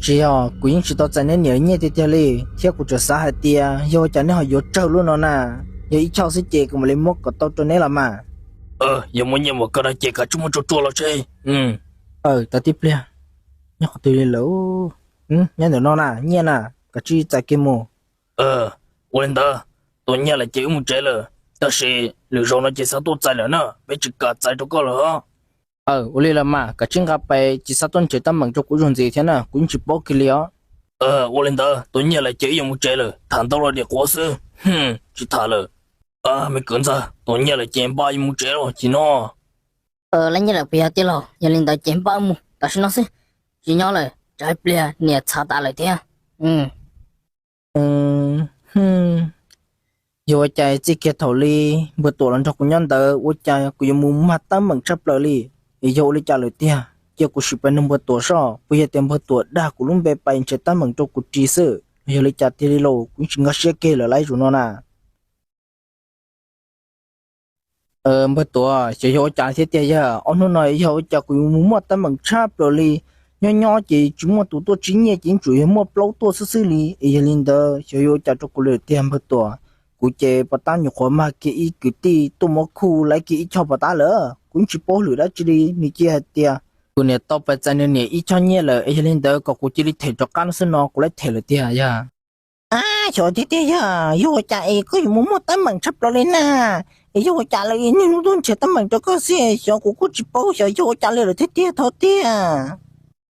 Tsis yog, kuv yeej tsis tau txais neb niam nyiaj tiag tiag li, thiab kuv tseem xav hais tias yog ua cas neb ho yuav tsawg lub no na, yog ib choj xwb ces kuv mam li muab kom tau rau neb los mas. Yog muaj nyiaj muaj koj no ces kav tsij muab tsuag tsuag los seb. Aws, tau tib pliag, nyob qhov twg li lawm? Nyob ntawm no na, nyiaj na, kav tsij txais kiag mus. Ua li ntawd, tus nyiaj lawm ces wb mus tsev lawm, tab sis lwm zaus no ces xav tuaj txais lawm na, peb tsis kam txais rau koj lawm os. Aws, ua li los mas, kav tsij nqa pais, tsis xav tuaj nrhiav teeb meem rau kuv zaum ntxiv thiab na, kuv yeej tsis paub kiag li os. Ua li ntawd, tus nyiaj lawm ces wb yuav mus tsev lawm, tham ntau los diam quav xwb, tsis tham lawm. Me kwv ntxawg, tus nyiaj lawm ces npaj yuav mus tsev los ces no. Lawv nyiaj lawm puas yog tij laug? Yog li ntawd ces npaj mus tam sim no xwb, tsis nyob lawm tsam ib pliag niam txhav tas lawm thiab. Yog ua cas txij kiag thaum li npawg Tuam los nrog kuv nyob ntawd ua cas kuv yuav mus mag teeb meem tshaj plaws li? Es yog ua li cas lawm tiag? Cia kuv sim pais nug npawg Tuam soj, puas yog tias npawg Tuam dag kuv lub npe pais nrhiav teeb meem rau kuv ris xwb los yog li cas tiag li lauj? Kuv yeej tsis nkag siab kiag lawm lauj zaum no na. Npawg Tuam, xyov yog ua cas thiab tiag yog ob hnub no yog ua cas kuv yuav mus muaj teeb meem tshaj plaws li. Nyob nyob ces tsis muaj tus tuaj tsib nyiaj ces yeej tsuas yog muaj plaub tuaj xwb xwb li. Es yog li ntawd xyov yuav ua cas rau kuv lawm tiag npawg Tuam. Kuv ces pos tab nyuam qhuav mag kiag ib kwv tij tuaj muab khuj laib kiag ib choj pos tab lawm, kuv yeej tsis paub lwm dab tsi li. Nws cia hais tias kuv niam tau pais txais nws niam ib choj nyiaj lawm, es yog li ntawd kom kuv cia li them rov qab no xwb no kuv laib them lawm tiag yog. Ab, xyov tiag tiag yog, yog ua cas es koj yuav mus muaj teeb meem tshaj plaws li na? Es yog ua cas lawv niaj hnub tuaj nrhiav teeb meem rau koj xwb, xyov kuv kuj tsis paub xyov yog ua cas li lawm thiab tiag thov tiag.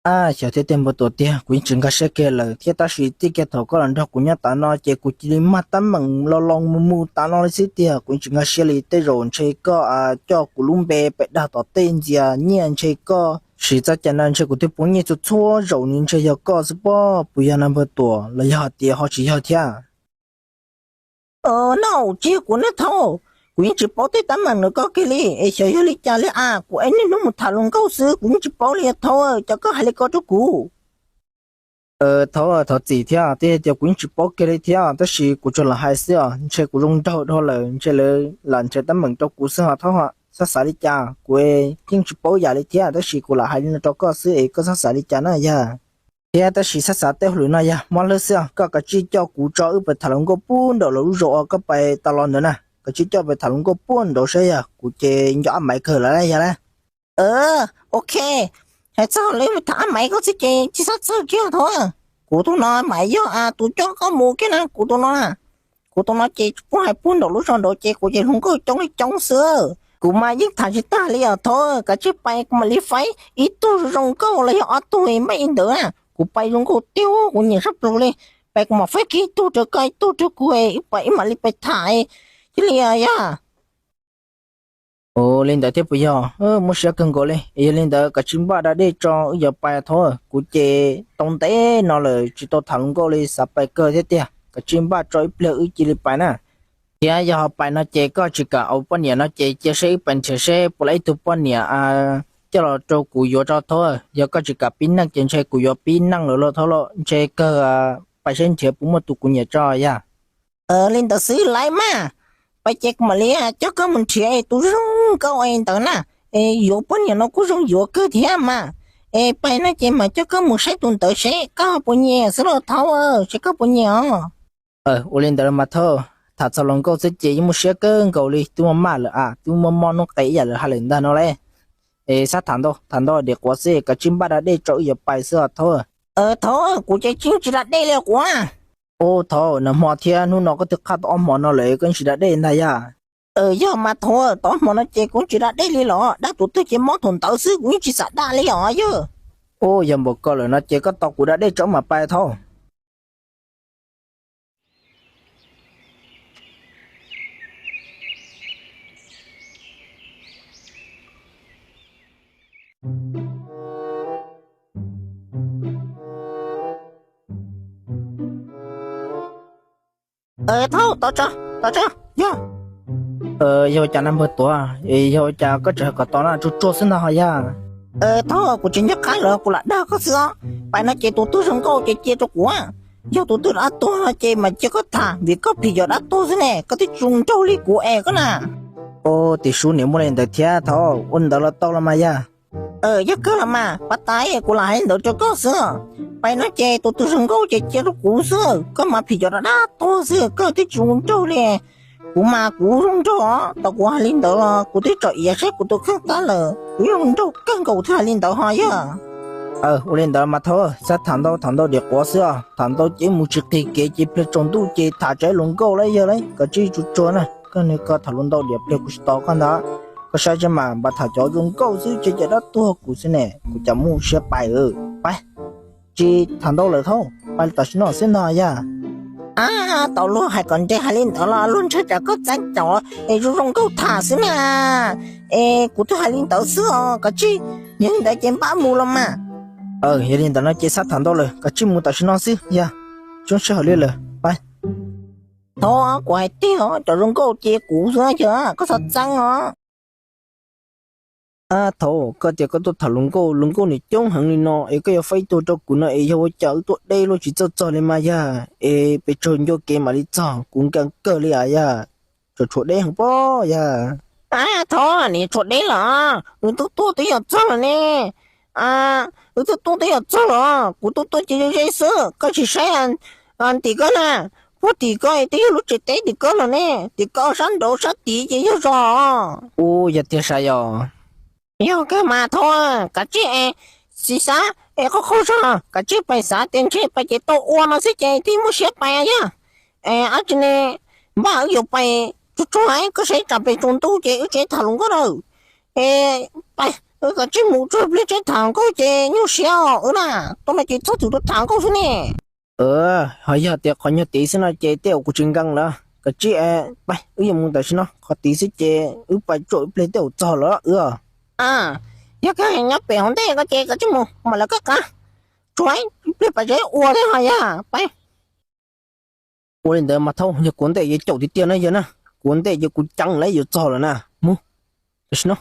Ab, xyov thiab tiag npawg Tuam tiag, kuv yeej tsis nkag siab kiag lawm thiab tab sis txij kiag thaum koj los nrog kuv nyob tas no ces kuv cia li mag teeb meem lo lo mus mus tas no li xwb tiag. Kuv yeej tsis nkag siab li, tej zaum ntshe koj coj kuv lub npe pais dag tom tej ntxias nyiaj, ntshe koj siv txoj cai no ntshe kuv twb poob nyiaj txhua txhua zaus nws ntshe yog koj xwb pob, puas yog na npawg Tuam los yog hais tias ho tsis yog thiab? Noj, tsis yog kuv na thaub, kuv yeej tsis paub tej teeb meem ntawd koj kiag li es xyov yog li cas li as, kuv es niaj hnub mus tham hluas nkauj xwb kuv yeej tsis paub li thaub, cas koj hais li ko rau kuv? Thov, thov txim thiab, twb tias kuv yeej tsis paub kiag li thiab tab sis kuv tsuas lam hais xwb os, ntshe kuv zoo nraug dhau lawm ntshe lawv lam nrhiav teeb meem rau kuv xwb ho thaub, txhob xav li cas, kuv yeej tsis paub yam li thiab tab sis kuv lam hais li no rau koj xwb es koj txhob xav li cas na yog. Thiab tab sis txhob xav tej hauj lwm no yog mob hlwb xwb os, koj kav tsij coj kuv tso wb pais tham hluas nkauj puag nraum lawv lub zos uas koj pais tas los ntawd na, kav tsij coj pais tham hluas nkauj puag nraud saib yog kuv ces nco ab maiv kawg lawm yog lawm. Ok, hais txog li tham ab maiv koj xwb ces tsis txhob txhawj kiag thaub, kuv tus no mas yog tus coj koj mus kiag na, kuv tus no, kuv tus no ces kuv hais puag nraum lub zos nraud ces kuv ces hluas nkauj coob li coob xwb, kuv mas yeej tham tsis tag li os thaub, kav tsij pais kuv mam li faib ib tug zoo nkauj los yog ob tug npaj li ntawd na, kuv pais zoo nkauj tiag kuv nyiam sab plaws li, pais kuv mam faib kiag ib tug rau koj ib tug rau kuv, wb pais wb mam li pais tham cia li yog. Ua li ntawd thiab puas yog? Muaj siab kawg nkaus li, yog li ntawd kav tsij npaj da dej tso wb yuav pais thaub, kuv ces tau ntev no lawm tsis tau tham hluas nkauj li xav pais kawg thiab tiag, kav tsij npaj tso ib pliag wb cia li pais na. Thiab yog ho pais no ces koj tsis kam ua poj niam no ces cia seb wb pais nrhiav seb puas laib ib tug poj niam coj los rau kuv yuav tso thaub, yog koj tsis kam pib neej ces ntshe kuv yuav pib neej lawm lauj thaub lauj, ntshe kawg, pais seb nrhiav puas muaj tus kuv nyiam tso yog. Li ntawd xwb laib mas, pais ces kuv mam li coj koj mus nrhiav tus zoo nkauj ntawd na, es yuav poj niam no kuj zoo yuav kawg thiab mas, es pais no ces mam coj koj mus saib tus ntawd seb koj puas nyiam xwb lauj thaub, seb koj puas nyiam os. Ua li ntawd los mas thaub, tham txog hluas nkauj xwb ces yeej muaj siab kawg nkaus li, twb muaj maj lawm a, twb muaj mob hnub qes ib yam lawv hais lawm ntag no lauj. Es xab tham ntau tham ntau diam quav xwb, kav tsij npaj da dej tso wb yuav pais xwb os thaub. Thaub, kuv ces tsis da dej li quav. Ua thaub, nag hmo thiab hnub no koj twb qhaj tau ob hmo no lawm koj tsis da dej ntag yog? Yog mas thaub, tau ob hmo no ces kuv tsis da dej li los, dab tus twg ces mob thaum ntawd xwb kuv yeej tsis xav da li os yog. Ua yog npaum ko lawm no ces koj tos kuv da dej tso wb mam pais thaub. Thaub, tos tso, tos tso, yog. Yog ua cas na npawg Tuam, yog ua cas koj tseem hais kom tos na, tsuag tsuag xwb ntag ho yog. Thaub, kuv tsis nco qab lawm kuv lam dag koj xwb os. Pais no ces tus twg zoo nkauj ces cia rau kuv, yog tus twg dab tuag no ces mam cia koj tham vim koj phim yog dab tuag xwb ne, koj twb tsis zoo nraug li kuv es koj na. Ua tim sub niam muaj li ntawd thiab thaub, ua li ntawd los tau los mas yog. Yog kawg los mas, pas tas kuv lam hais li ntawd rau koj xwb. Pais no ces tus twg zoo nkauj ces cia rau kuv xwb, koj mas phim yog dab tuag xwb, koj twb tsis zoo nraug li. Kuv mas kuv zoo nraug os, tau kuv hais li ntawd los kuv twb tsom iav saib kuv tus kheej tag lawm, kuv yeej zoo nraug kawg nkaus thiaj hais li ntawd ho yog. Ua li ntawd mas thaub, xav tham ntau tham ntau diam quav xwb os, tham ntau ces mus tsis qig kev ces pliag tsaus ntuj ces tham tsam hluas nkauj lawm yog lawm, koj tsis tsuag tsuag na, koj niag ko tham hluas ntau diam pliag kuv tsis tos koj ntag. Koj saib tsev mas npaj tham cov zoo nkauj xwb, tsev cov dab tuag kuv xwb ne, kuv cas muaj siab pais. Pais, tsis tham ntau lawm thaub, pais tam sim no xwb ntag yog. Ab, tau luag hais kom nres hais li ntawd los luag ntshai tsam koj txeeb cov es zoo zoo nkauj tham xwb na. Es kuv twb hais li ntawd xwb os, koj tsis, yog li ntawd ces npaj mus los mas. Yog li ntawd no ces xav tham ntau lawm, koj tsis mus tam sim no xwb yog, tsis muaj sij hawm li lawm, pab. Thov kuv hais tiag, cov zoo nkauj ces kuv xwb yog, koj txhob txeeb os. Ab, thaum koj tias koj tuaj tham hluas nkauj, hluas nkauj nws coob heev li no es koj yuav faib ib tug rau kuv no es yog ua cas wb tuaj deb luaj tsis txawj txog li mas yog, es pes tsawg ncua kev mam li txog, kuv nkees kawg li as yog, tsam tshuav deb heev pob yog. Ab, thov nim tshuav deb los, wb tuaj tuaj twb yuav txog los ne. Wb tuaj tuaj twb yuav txog los, kuv tuaj tuaj ces ze ze xwb, koj tsis saib tim koj na, puag tim koj twb yog lub tsev teb tim koj los ne, tim koj sab nraud sab tid ces yog zos. Ua yog tiag sav yog. Yog kawg mas thov, kav tsij es, txiv xav es qhov qhov zog kav tsij pais xav tias ntshe pais ces tau ua no xwb ces thiaj muaj siab pais yog. Es ab tsi ne, npaj wb yuav pais tsuag tsuag, koj saib tsam pem tsaus ntuj ces wb tseem tham hluas nkauj lawm. Es pais, wb kav tsij mus tsuag pliag tseem tham hluas nkauj ces nyuaj siab os wb na, tuaj no ces txhob txwm tuaj tham hluas nkauj xwb ne. Ho yog tias qhov nyuag tid xwb no ces tej zaum kuv tsis nkees lawm, kav tsij, pab wb yuav mus tam sim no, qhov tid xwb ces wb pais tsuam ib pliag tej zaum txog lawm wb. Yog koj nyob pem hauv ntej ko ces kav tsij mus, kuv mam lawv koj qab, tsuas ib pliag pais tseem ua thiab ho yog pab. Ua li ntawd mas thaum yog kuv ua ntej yuav caum tiag tiag na yog na, kuv ua ntej ces kuv ceev lawm yuav txog lawm na, mus tam sim no.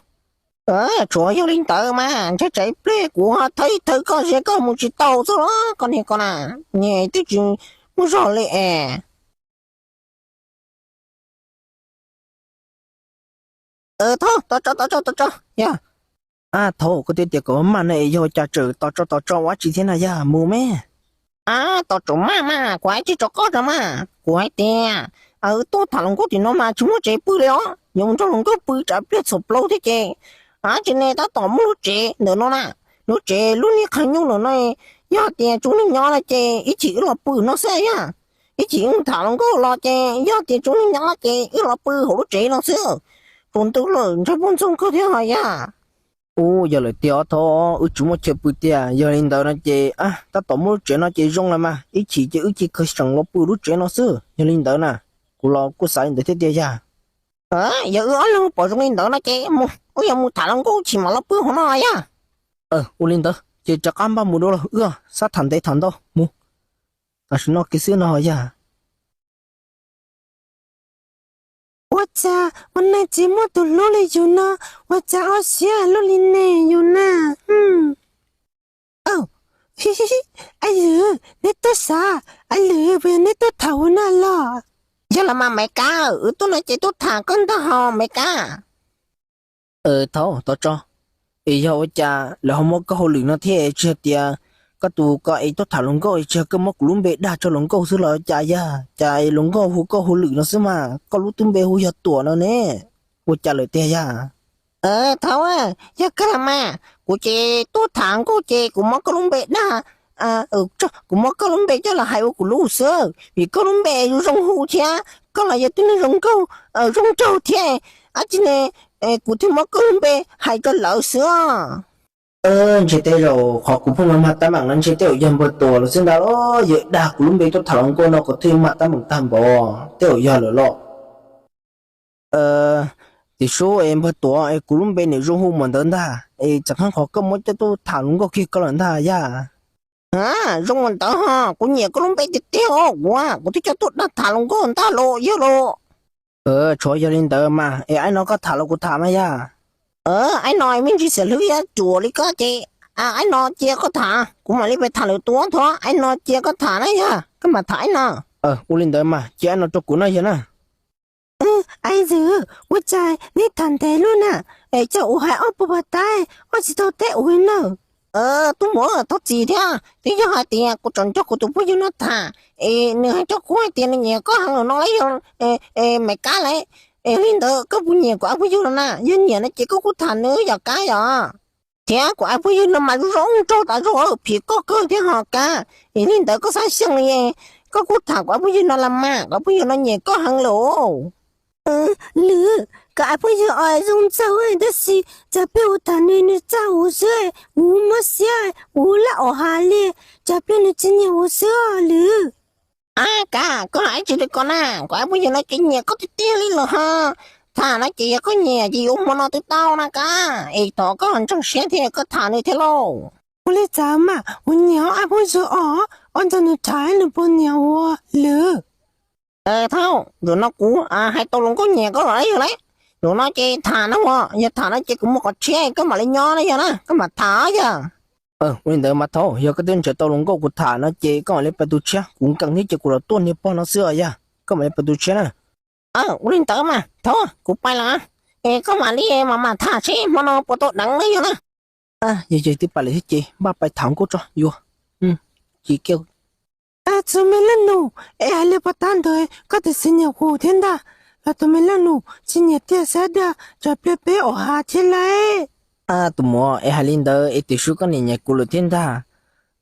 Tsuas yog li ntawd mas ntshe tsam ib pliag kuv thawb ib thawb koj ze koj mus tsis tau xwb los koj niag ko na, niag twb tsis muaj zog li es. Thaum tos tso tos tso tos tso yog. Ab, thaum koj twb tias kom maj na es yog ua cas tseem tos tso tos tso ua dab tsi thiab na yog, mus me. Ab, tos tso maj mas kuv hais tsis tso koj tso mas kuv hais tias, wb tuaj tham hluas nkauj tim no mas tsis muaj tsev pw li os, yuav mus nrog hluas nkauj pw tsam pliag txhuam plaub thiab ces, ab tsi ne tab tom muaj lub tsev ntawm no na, lub tsev lub niag qhov nyuj ntawm no, yog tias tsis muaj neeg nyob no ces ib chim wb los pw no xwb yog. Ib chim wb tham hluas nkauj los ces yog tias tsis muaj neeg nyob ces wb los pw hauv lub tsev no xwb. Tsaus ntuj lawm ntshe poj ntxoog kawg thiab ho yog. Ua yog lawm tiag os, thaum wb tsis muaj chaw pw tiag, yog li ntawd no ces tab tom muaj lub tsev no ces zoo los mas ib chim ces wb cia li khaws seem los pw lub tsev no xwb. Yog li ntawd na, kuv los kuj xav li ntawd thiab tiag yog. Yog wb ob leeg pom zoo li ntawd no ces wb yuav mus tham hluas nkauj chim mam los pw hauv no yog. Ua li ntawd ces rov qab npaj mus dua los wb xav tham ntev tham ntau mus. Tam sim no kiag xwb no yog. Ua cas ua neej tsis muaj tus hlub li yus no, ua cas ob siab luaj li ne yus na. Aib lwm, neb tuaj xav, aib lwm, puas yog neb tuaj tham hluas no los? Yog los mas Maiv Kab, wb tuaj no ces tuaj tham koj ntag hos Maiv Kab. Thaum tod tso, es yog ua cas lawv ho muab koj hauj lwm no thiab? Tsis yog tias koj tus ko es tuaj tham hluas nkauj, tsis yog koj muab kuv lub npe dag rau hluas nkauj xwb los cas? Yog cas hluas nkauj hu koj hauj lwm no xwb mas, koj lub tub npe hu yog Tuam no ne, ua cas lawm tiag yog? Thaum, yog kawg los mas, kuv ces tuaj tham hluas nkauj ces kuv muab koj lub npe dag, kuv muab koj lub npe coj los hais ua kuv lub xwb, vim koj lub npe zoo zoo hu thiab koj los yog tib neeg zoo nkauj, zoo nraug thiab, ab tsi ne, kuv thiaj muab koj lub npe hais rau lawv xwb os. Ntshe tej zaum qhov kuv pheej mag tab meem no ntshe tej zaum yog npawg Tuam los xwb ntag los, yog dag kuv lub npe tuaj tham hluas nkauj no kuv thiaj mag tab meem tag npaum, tej zaum yog lawm los. Tim sub es npawg Tuam es kuv lub npe niam zoo hu mas ntawd ntag, es txawm qhov koj muab coj tuaj tham hluas nkauj kiag koj lawm ntag yog. Zoo mas ntawd ho, kuv nyiam koj lub npe tiag tiag os, kuv, kuv twb coj tuaj dag tham hluas nkauj ntag los yog los. Tshuav yog li ntawd mas es aib no koj tham los kuv tham mas yog. Aib no me ntsis xav hlwb thiab ruam li koj ces, aib no cia koj tham, kuv mam li pes tham lwm tus thiab, aib no cia koj tham na yog, koj mam tham aib no. Ua li ntawd mas cia aib no rau kuv na yog na. Aib ntxwv, ua cas neb tham ntev luaj na, es coj ua hais ob puas pas tab, ob tsis tau teb ua li na. Tub muam thov txim thiab, twb yog hais tias kuv tseem nrog kuv tus phooj ywg no tham, es nws hais rau kuv hais tias nws nyiam koj heev lawm no lauj, yog Maiv Kab lauj. Es li ntawd koj puas nyiam kuv av phooj ywg los na? Yog nyiam no ces koj kuj tham nws yom Kab yom. Thiab kuv av phooj ywg no mas zoo zoo nraug tas zog, phim koj kawg thiab ho Kab. Es li ntawd koj xav xyeej li, koj kuj tham kuv av phooj ywg no los mas, kuv av phooj ywg no nyiam koj heev lawm. Lwm, koj av phooj ywg os zoo ntxaug tab sis tsam pliag kuv tham nws nws txaj kuv xwb, kuv mob siab, kuv laj om hav li, tsam pliag nws tsis nyiam kuv xwb os Lwm. Ab, kav koj hais tsis li ko na, kuv ab phooj ywg no ces nyiam koj tiag tiag li los ho. Tham no ces yog koj nyiam ces yuav hmo no twb tau na kav, es thov koj ntseeg siab thiab koj tham nws thiab lauj. Ua li cas mas kuv nyiam ab phooj ywg os, ua ntawd nws tham nws puas nyiam ua lwm. Thaum zaum no kuv hais tau luag nkauj nyiam koj los yog lawm. Zaum no ces tham no, yog tham no ces kuv mus qhov tshiab koj mam li nyob na yog na, koj mam tham yog. Ua li ntawd mas thaum yog koj twb nrhiav tau luag nkauj kuv tham no ces koj mam li pais tus tshiab, kuv nkees thiab ces kuv los tuaj niag pog no xwb os yog, koj mam li pais tus tshiab na. Ua li ntawd mas thaum kuv pais lawm, es koj mam li mam mam tham seb hmo no puas tau deev na yog na. Yog yog twb pais lawm thiab ces npaj pais tham nkauj tso yuav. Tsis kawg. Tus me leej nus, es hais li puas tab ntawd koj twb tsis nyiam kuv thiab ntag, los tus me leej nus tsis nyiam tiag xav dag cov pliag peb ua hav thiab lauj. Tus muam, es hais li ntawd es twb sub koj niam nyiam kuv lawm thiab ntag.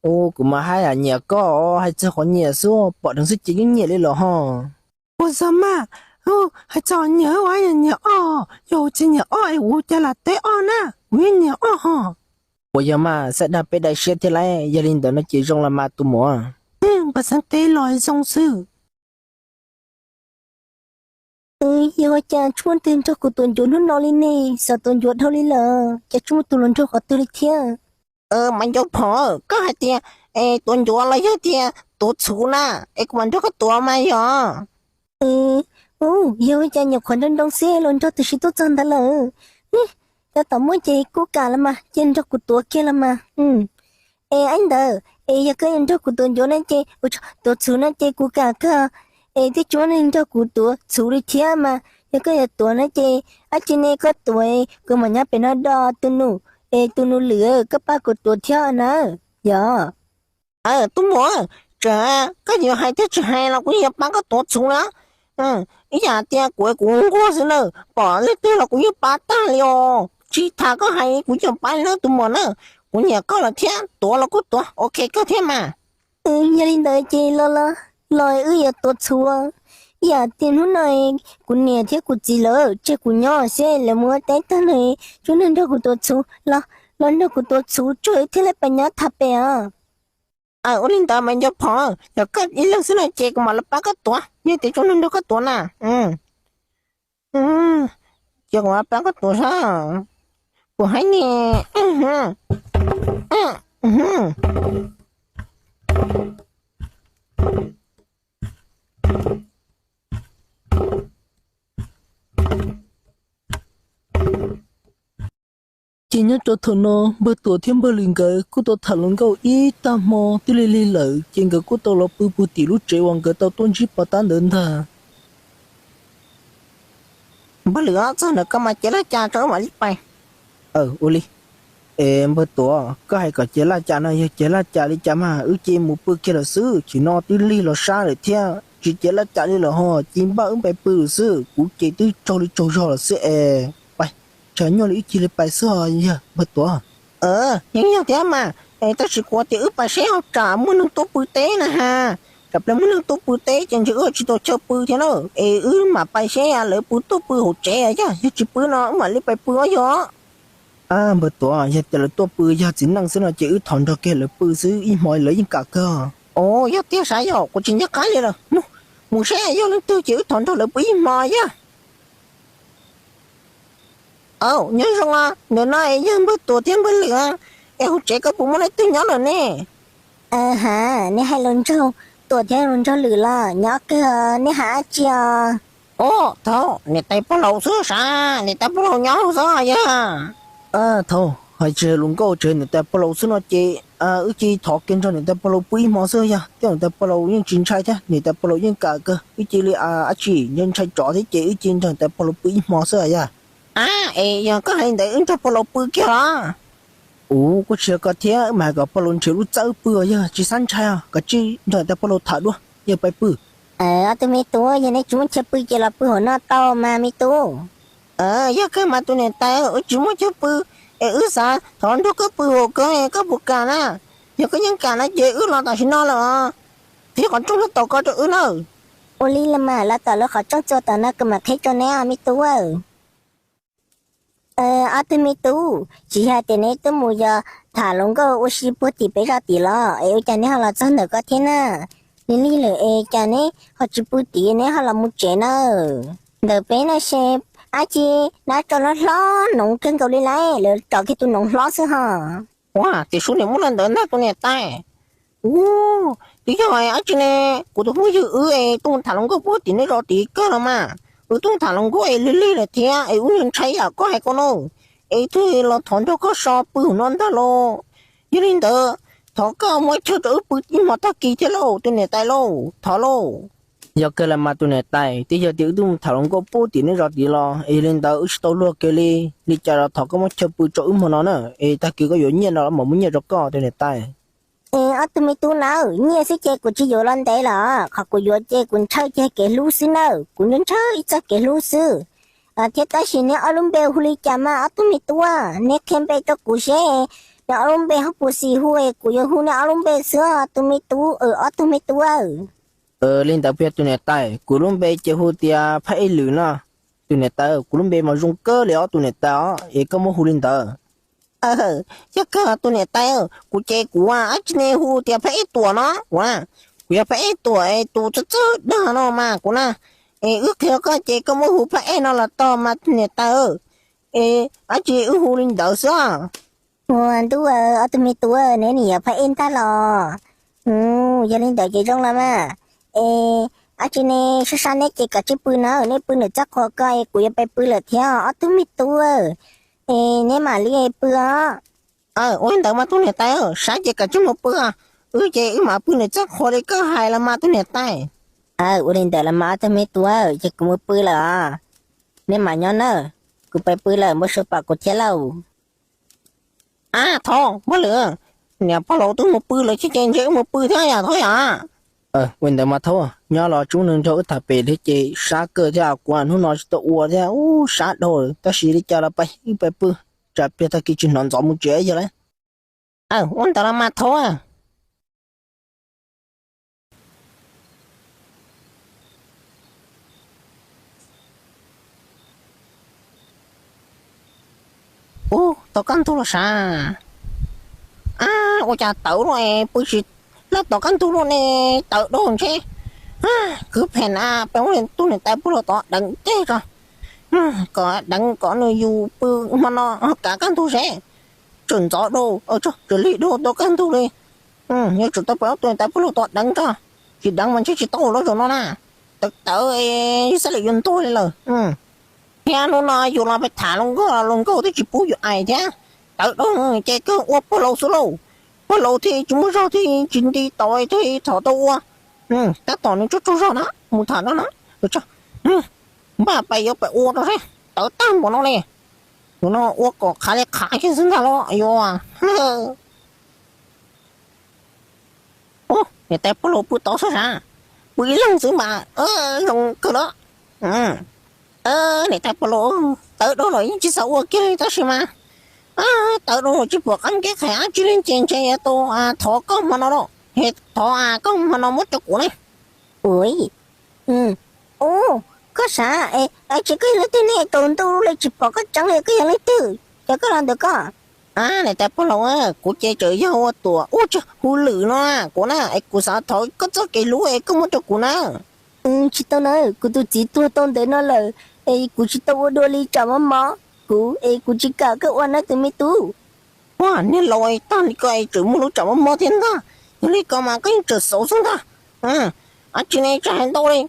Ua kuv mas haj yam nyiam koj, hais txog qhov nyiam xwb pom dheev xwb ces yeej nyiam li los ho. Ua zog mas, hais txog nyiam ua yog nyiam oj, yog kuv tsis nyiam oj es kuv cas lam teb oj na, kuv yeej nyiam oj ho. Puas yog mas, xav dag peb daim siab thiab lauj, yog li ntawd no ces zoo los mas tus muam. Npawg xeeb teb los zoo xwb. Yog ua cas tsis muaj tus nrog kuv tuav ncuav hnub no li ne, xav tuav ncuav dhau li lawm, cas tsis muaj tus los nrog qhov twg li thiab. Mas nco phom, koj hais tias tuav ncuav los yog tias tuav txhuv na, es kuv mam nrog koj tuav mas yog. Yog ua cas nyuam qhuav nroo nroo xwb los nrog tus sib tuaj txog ntawd lawm. Cov tom muaj ces kuj kam los mas, ces nrog kuv tuav kiag los mas. Es ab ntawd, es yog koj yuav nrog kuv tuav ncuav no ces, tuav txhuv no ces kuv kam kawg. Es twb tsis muaj neeg nrog kuv tuav txhuv li thiab mas, yog koj yuav tuav no ces, ab tsi ne koj tuav, kuv mam nyob pem no do tus nus, es tus nus lwm koj pab kuv tuav thiab na. Yog. Tus muam, tseem koj yuav hais thiab tsis hais los kuv yuav pab koj tuav txhuv na. Ib yam tias kuv, kuv nquag xwb na, pom leej twg los kuv yeej pab tag li os. Tsis tham koj hais kuv yeej pab li na tus muam na. Kuv nyiam koj lawm thiab, tuav los kuj tuav, ok kawg thiab mas. Yog li ntawd ces los los, los wb yuav tuav txhuv. Ib yam tias hnub no kuv niam thiab kuv txiv lawv tseg kuv nyob xwb, lawv mus ua teb tag no, tsuas nrog kuv tuav txhuv los, los nrog kuv tuav txhuv tso wb thiaj li pab nyob tham pem os. Ua li ntawd mas nco phom, yog koj ib leeg xwb no ces kuv mam los pab koj tuav, yog tias tsuas nrog koj tuav na. Ces kuv mam pab koj tuav sab. Kuv hais ne. Ces nyob rau thaum no npawg Tuam thiab npawg Lwm nkawd kuj tau tham hluas nkauj ib tag hmo twb lig lig lawm, ces nkawd kuj tau los pw puag tim lub tsev uas nkawd tau tuaj ntsib pov tab ntawd ntag. Npawg Lwm, txog ntawm koj mas cev laj cas tso wb mam li pais. Ua li. Es npawg Tuam, koj hais kom cev laj cas no yog cev laj cas li cas mas wb ces mus pw kiag lawm xwb, chim no twb lig los sab lawm thiab, tsis cev laj cas li lawm ho, cia npaj wb pais pw lawm xwb, kuv ces twb tsaug li tsaug zog lawm xwb es. Pais, tsam nyuaj li wb cia li pais xwb os yog npawg Tuam. Yeej yog thiab mas, tab sis kuv tias wb pais seb ho tsam muaj neeg tuaj pw teb na ha, tsam pliag muaj neeg tuaj pw teb ces ntshe wb tsis tau chaw pw thiab na, es wb mam pais seb lawv puas tuaj pw hauv tsev yog, yog tsis pw no wb mam li pais pw os yog. Npawg Tuam, yog tias lawv tuaj pw yog txiv neej xwb no ces wb thov nrog kiag lawv pw xwb ib hmo lawv yeej kam kawg. Os, yog tiag sav yog kuv tsis nco qab li lawm. Mus seb yog leej twg ces wb thov nrog lawv pw ib hmo yog. Nyob zoo, ntawm no es yog npawg Tuam thiab npawg Lwm, es hauv tsev koj puas muaj leej twg nyob lawm ne? Ha, neb hais hluas nraug Tuam thiab hluas nraug Lwm los nyob kawg, neb hais dab tsi os? Os, thaum niam tais pog laus xwb sav, niam tais pog laus nyob xwb yog. Thaum hais tsis hais hluas nkauj tsis hais niam tais pog laus xwb no ces wb cia li thov kiag nrog niam tais pog laus pw ib hmo xwb yog, tej niam tais pog laus yeej tsis ntshai thiab, niam tais pog laus yeej kam kawg, wb cia li dab tsi ntshai tsov thiab ces wb cia li nrog niam tais pog laus pw ib hmo xwb yog. Es yog koj hais li ntawd wb nrog pog laus pw kiag los. Ua kuj tsis yog koj thiab, wb mam hais kom pog laus nrhiav lub txaj wb pw os yog, tsis xav ntshai os, koj cia li nrog niam tais pog laus tham dua, yog pais pw. Ob tug me tub, yog neb tsis muaj chaw pw ces los pw hauv no tau mas me tub. Yog kawg mas tus niam tais, wb tsis muaj chaw pw, es wb xav thov nrog koj pw hauv ko, koj puas kam na? Yog koj yeej kam na ces wb los tam sim no lawm os, qhib qhov rooj hauv tau ko rau wb na. Ua li los mas, los tom lub qhov rooj txua tom no kuv mam qhib rau neb os me tub. Ob tug me tub, tsis yog tias neb tuaj mus yog tham hluas nkauj ua si puag tim peb zos tim los es ua cas neb ho los txog ntawm ko thiab na? Lig lig lawm es cas neb ho tsis pw tim neb ho los mus tsev na? Ntawm peb no ces dab tsi, dab tso hlob hlob noov kawg nkaus li lauj, lawv tso kiag tus noov hlob xwb ho. Ua, tias sub niam muab los ntawd ntag tus niam tais. Ua, twb yog dab tsi ne, kuv tus phooj ywg wb es tuaj mus tham hluas nkauj puag tim neb zos tid kawg los mas. Wb tuaj mus tham hluas nkauj es lig lig lawm thiab es wb ntshai yam koj hais ko no, es thiaj los thov nrog koj so pw hauv no ntag los. Yog li ntawd, thov koj muab chaw rau wb pw ib hmo tag kis thiab lauj tus niam tais lauj, thov lauj. Yog kawg los mas tus niam tais, twb yog tias wb tuaj mus tham hluas nkauj puag tim neb zos tid los es yog li ntawd wb tsis tau luag kiag li, li cas los thov koj muab chaw pw rau wb hmo no na, es tag kis koj yuav nyiaj no los mam muab nyiaj rau koj tus niam tais. Es ob tug me tub nawb, nyiaj xwb ces kuv tsis yuav los ntev los, qhov kuv yuav ces kuv ntshaw kiag kev hlub xwb nawb, kuv ntshaw ib txoj kev hlub xwb. Thiab tab sis neb ob lub npe hu li cas mas ob tug me tub, neb qhia npe rau kuv seb neb ob lub npe ho puas xis hu, kuv yuav hu neb ob lub npe xwb tus me tub, ob tug me tub. Li ntawd puas yog tus niam tais? Kuv lub npe ces hu tias Phaj Ej Lwm no. Tus niam tais, kuv lub npe mas zoo kawg li os tus niam tais os, es koj muab hu li ntawd. Yog kawg tus niam tais, kuv ces kuv dab tsi ne hu tias Phaj Ej Tuam no, kuv, kuv yog Phaj Ej Tuam es tus txawj txawj dag no mas kuv na, es wb qhia koj ces koj muab hu Phaj Ej no los tau mas tus niam tais, es dab tsi wb hu li ntawd xwb. Ua ntuj, ob tug me tub, neb nim yog Phaj Ej ntag los? Yog li ntawd ces zoo los mas. Es dab tsi ne, sab sab neb ces kav tsij pw na, neb pw nram txaj qhua ko es kuv yuav pais pw lawm thiab ob tug me tub. Es neb mam li pw os. Ua li ntawd mas tus niam tais, sab ces kav tsij mus pw, wb ces wb mam pw nram txaj qhua li koj hais los mas tus niam tais. Ua li ntawd los mas ob tug me tub, ces kuv mus pw lawm os. Neb mam nyob nawb, kuv pais pw lawm, npau suav pom kuv thiab lauj. Ab, thov, Paj Lwm, niam pog laus twb mus pw lawm thiab ces ntshe wb mus pw thiab yom, thov yom. Ua li ntawd mas thov, nyob los tsis muaj neeg nrog wb tham pem thiab ces sab kawg thiab, kuv hnub no tsis tau ua thiab, ub, sab dhau lawm, tab sis li cas los pais wb pais pw, tsam pliag tag kis tsis hnov ntxov mus tsev yog lauj. Ua li ntawd los mas thov. Ub, tom kaj ntug los sav. Ab, ua cas tawv luaj es pw tsis laj tom kaj ntug luaj ne, tawv dhau ntshe. Kwv phem na, peb ua tus niam tais pw los tod deev teg tso, kom deev kom nws yus pw hmo no kav kaj ntug seb. Tseem ntxov dhau, tseem lig dhau tom kaj ntug li. Yuav tsum tau peb ua tus niam tais pw los tod deev tso, tsis deev mas ntshe tsis tau lawm zaum no na. Tawv tawv, xav li yuav ntuag li lawm. Thiab hnub no yus los pais tham hluas nkauj, hluas nkauj twb tsis pub yus aim thiab. Tawv dhau ces kawg ua pog laus xwb lauj. Pog laus thiaj tsis muaj zog thiaj tsis nti tau thiaj thov tau ua. Tab tom nws tsaug tsaug zog na, mus tham no na. Npaj pais yuav pais ua rau seb, tawv tag npaum no li. Tus no ua kom qhav li qhav kiag xwb ntag los yuav. Niam tais pog laus pw tod xwb sav, pw ib leeg xwb mas zoo kawg los. Niam tais pog laus, tawv dhau los yeej tsis xav ua kiag li tab sis mas tawv dhau los tsis pom qab kev qhais dab tsi li ces ntshe yuav tau thov koj hmo no lauj, es thov koj hmo no muab rau kuv ne. Ua, ub, koj sav, es tsis koj yog leej twg ne, tsaus ntuj li tsis pom koj tseeb li, koj yog leej twg, cas koj los ntawm koj? Niam tais pog laus, kuv ces tseem yog ua Tuam, ua tsaug, hu Lwm no kuv na, es kuv xav thov koj txoj kev hlub es koj muab rau kuv na. Tsis tau na, kuv tus txiv tuag tau ntev no lawm, es kuv tsis tau ua dua li tsam mob mob kuv es kuv tsis kam koj ua na tus me tub. Ua, niag laus tag li ko es tseem muaj lub tsam mob mob thiab ntag. Yog li ko mas koj yeej tseem xauv xwb ntag. Dab tsi ne, tsis hais ntau li.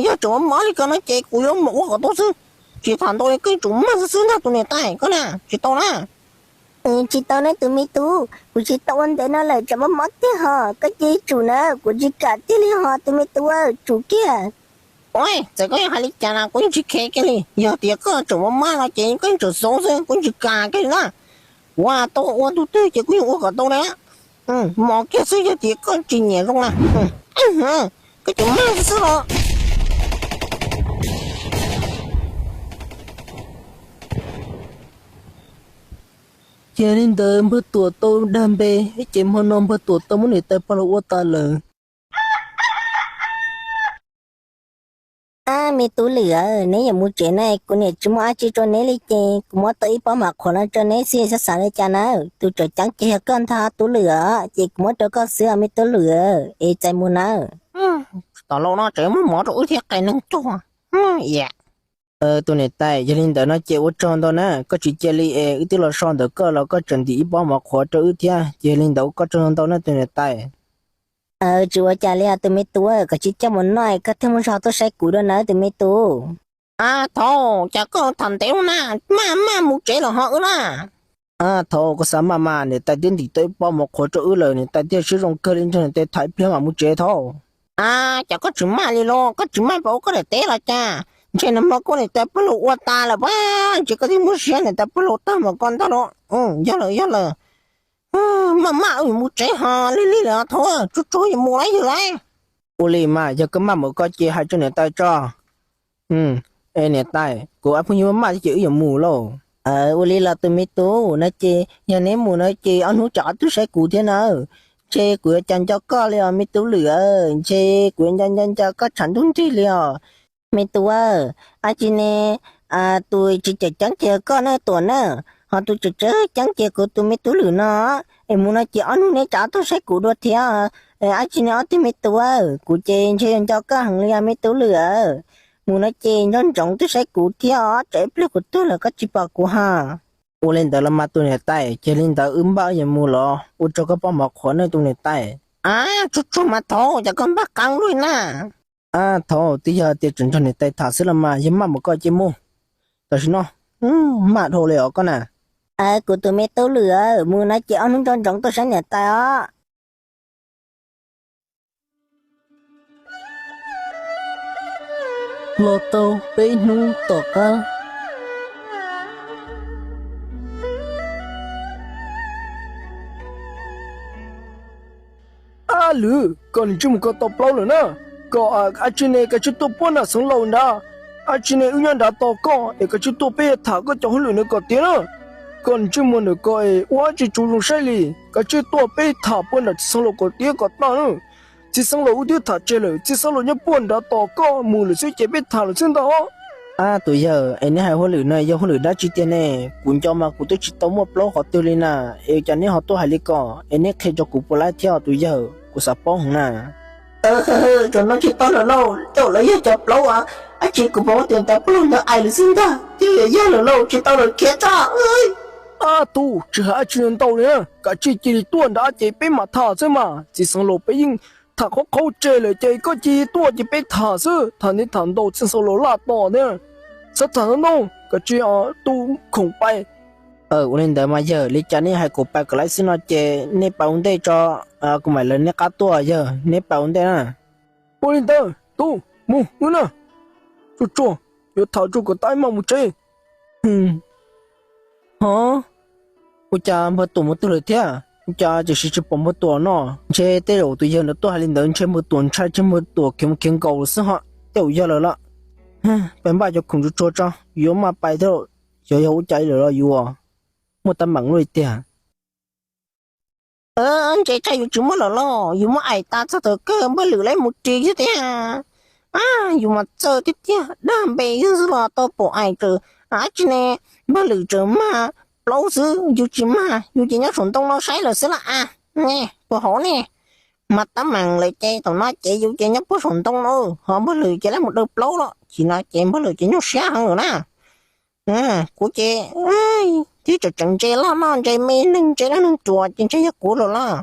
Yog tseem mob mob li ko no ces kuv yuav mus ua kom tau xwb. Tsis tham ntau li, koj yeej tseem mag xwb xwb ntag tus niam tais koj na, tsis tau na. Tsis tau na tus me tub, kuv tsis tau ua ntev no lawm tsam mob mob tiag ho, koj cia li tsum na, kuv tsis kam tiag li ho tus me tub, tsum kiag. Ua, txawm koj yuav hais li cas los kuv yeej tsis kheev kiag li, yog tias koj tseem mob mob no ces koj yeej tseem xauv xwb, kuv yeej tsis kam kiag li na. Kuv tau ua tus twg ces kuv yeej ua kom tau li. Mob kiag xwb yog tias koj tsis nyiam zoo na. Koj tseem mag xwb xwb los. Ces li ntawd npawg Tuam tau dag npe, ces hmo no npawg Tuam tau muab niam tais pog laus ua tas lawm. Me tub Lwm, neb yuav mus tsev na, kuv niam tsis muaj dab tsi rau neb li ces kuv muab tau ib pob mov qhuav no rau neb xwb, xav xav li cas na? Tus tseem ceeb ces yog koj ntag tub Lwm, ces kuv muab rau koj xwb os me tub Lwm, es txais mus na. Tom lauj no tseem muab mov rau wb thiab qia neeg tuag. Tus niam tais, yog li ntawd no ces ua tsaug ntau na, koj tsis cia li es wb twb los so ntawm koj los koj tseem ntim ib pob mov qhuav rau wb thiab, ces yog li ntawd ua koj tsaug ntau na tus niam tais. Tsis ua cas li os tus me tub, koj tsis coj mus noj koj thiaj muaj zog tuaj saib kuv dua na tus me tub. Ab thaum, cas koj tham ntev ua na, maj maj mus tsev los ho wb na. Ab thaum, koj xav maj mas niam tais twb ntim tau ib pob mov qhuav rau wb lawm, niam tais thiaj siab zoo kawg li, nrog niam tais tham ib pliag mam mus tsev thaum. Ab, cas koj tsis maj li los, koj tsis maj pab ua koj daim teb los cas? Ntshe nag hmo koj niam tais pog laus ua tas lawm pab, ntshe koj thiaj muab siab niam tais pog laus tag mam koj ntag los. Yog lawm, yog lawm. Maj maj wb yuav mus tsev ho lig lig lawm thaum, tsuag tsuag yuav mus lawm yog lawm. Ua li mas yog koj maj mus koj ces hais rau niam tais tso. Es niam tais, kuv ob phooj ywg maj maj thiab ces wb yuav mus lauj. Ua li los tus me tub, no ces yog neb mus no ces ob hnub tsam ob tug saib kuv thiab na. Ntshe kuv yuav cas nco koj li os me tub Lwm, ntshe kuv yuav nco nco nco koj tshav ntuj nrig li os. Me tub, ab tsi ne, tus tsis tseem ceeb ces yog koj na Tuam na, ho tus tseem tseem ceeb ces kuv tus me tub Lwm no. Es mus no ces ob hnub neb tsam ob tug saib kuv dua thiab. Ab tsi ne ob tug me tub, kuv ces ntshe yuav nco koj heev li os me tub Lwm. Mus no ces nco ntsoov twb saib kuv thiab os, tsam ib pliag kuv tuag lawm koj tsis pom kuv ha. Ua li ntawd los mas tus niam tais, ces li ntawd wb npaj yuav mus los ua rau koj pob mov qhuav nawb tus niam tais. Ab, tsuag tsuag mas thaum, cas koj npaj qeeb luaj na. Ab thaum, twb yog tias tseem nrog niam tais tham xwb los mas yog maj mus koj ces mus. Tam sim no maj dhau li os koj na. Kuv tus me tub Lwm, mus no ces ob hnub nco ntsoov tuaj saib niam tais os. Los tau peb hnub tom qab. Ab Lwm, koj nim tsij mus koj tau plaub lawm na, koj ab tsi ne koj tsij tuaj puag nram xeev laus nrad, ab tsi ne wb nyob nrad tos koj es koj tsij tuaj peb yuav tham koj cov hauj lwm no kom tiav na. Koj nim tsij mus ntawm koj es ua ab tsi tsuas zoo saib li, koj tsij tuaj peb tham puag nram txiv xeev laus kom tiav kom tag na. Txiv xeev laus wb twb tham tseg lawm, txiv xeev laus nyob puag nrad tos koj mus lawm xwb ces peb tham lawm xwb ntag. Ab tus yawg, es neb hais hauj lwm no yog hauj lwm dab tsi tiag ne? Kuv nco mas kuv twb tsis tau muaj plaub qhov twg li na, es cas neb ho tuaj hais li ko? Es neb qhia rau kuv puas laib thiab tus yawg, kuv xav paub heev na. Tsis tau lawm lauj, tej zaum lawv yog cov plaub, ab tsi kuv pom tias ntawd pog laus ntawd hais lawm xwb ntag, twb yog lawm lauj, tsis tau lawm khiav tso. Ab tug, tsis hais ab tsi ntau li, kav tsij cia li tuaj nrad ces peb mam tham xwb mas, txiv xeev laus peb yeej tham qhov qhaub tseg lawm ces koj cia li tuaj ces peb tham xwb, tham ntev tham ntau txiv xeev laus laj tos thiab. Xav tham ntau ntau, kav tsij tu khoom pais. Ua li ntawd mas yawg, li cas nej hais kuv pais kom laib xwb no ces nej pais ua ntej tso, kuv mam lawv nej qab tuaj yawg, neb pais ua ntej na. Ua li ntawd tub, mus wb na, tsuag tsuag, yuav tham tsuag kom tag maj mus tsev. Ho, ua cas npawg Tuam mus twg lawm thiab? Ua cas tam sim tsis pom npawg Tuam no? Ntshe tej zaum tus yawg ntawd tuaj hais li ntawd ntshe npawg Tuam ntshai, ntshe npawg Tuam khiav mus khiav nkaus xwb ho, tej zaum yog lawm los. Pais npaj cov khoom tsuag tsuag tso, yuav maj pais thiab, xyov yog ua cas li lawm los yuav muaj teeb meem luaj li tiag. Ntshe tsam yus tsis muaj lawm los yus muab aim tas txog thaum kawg npawg Lwm lawv mus ris xwb tiag. Yus mas txawj tiag tiag, dag npe xwb los tau pom aim tawm, ab tsi ne, npawg Lwm tseem mag plaub xwb, yus tsis mag, yus ces nyob saum ntoo no saib lawm xwb las as. Ne puas hauv ne, mas teeb meem lawm ces thaum no ces yus ces nyob puag saum ntoo no, ho npawg Lwm ces lawv mus daws plaub los, tsis no ces npawg Lwm ces nyuaj siab heev lawm na. Kuv ces twb tseem tseem ntse loj noj ntse me neeg ntse loj neeg ruam ces ntshe yog kuv lawm los.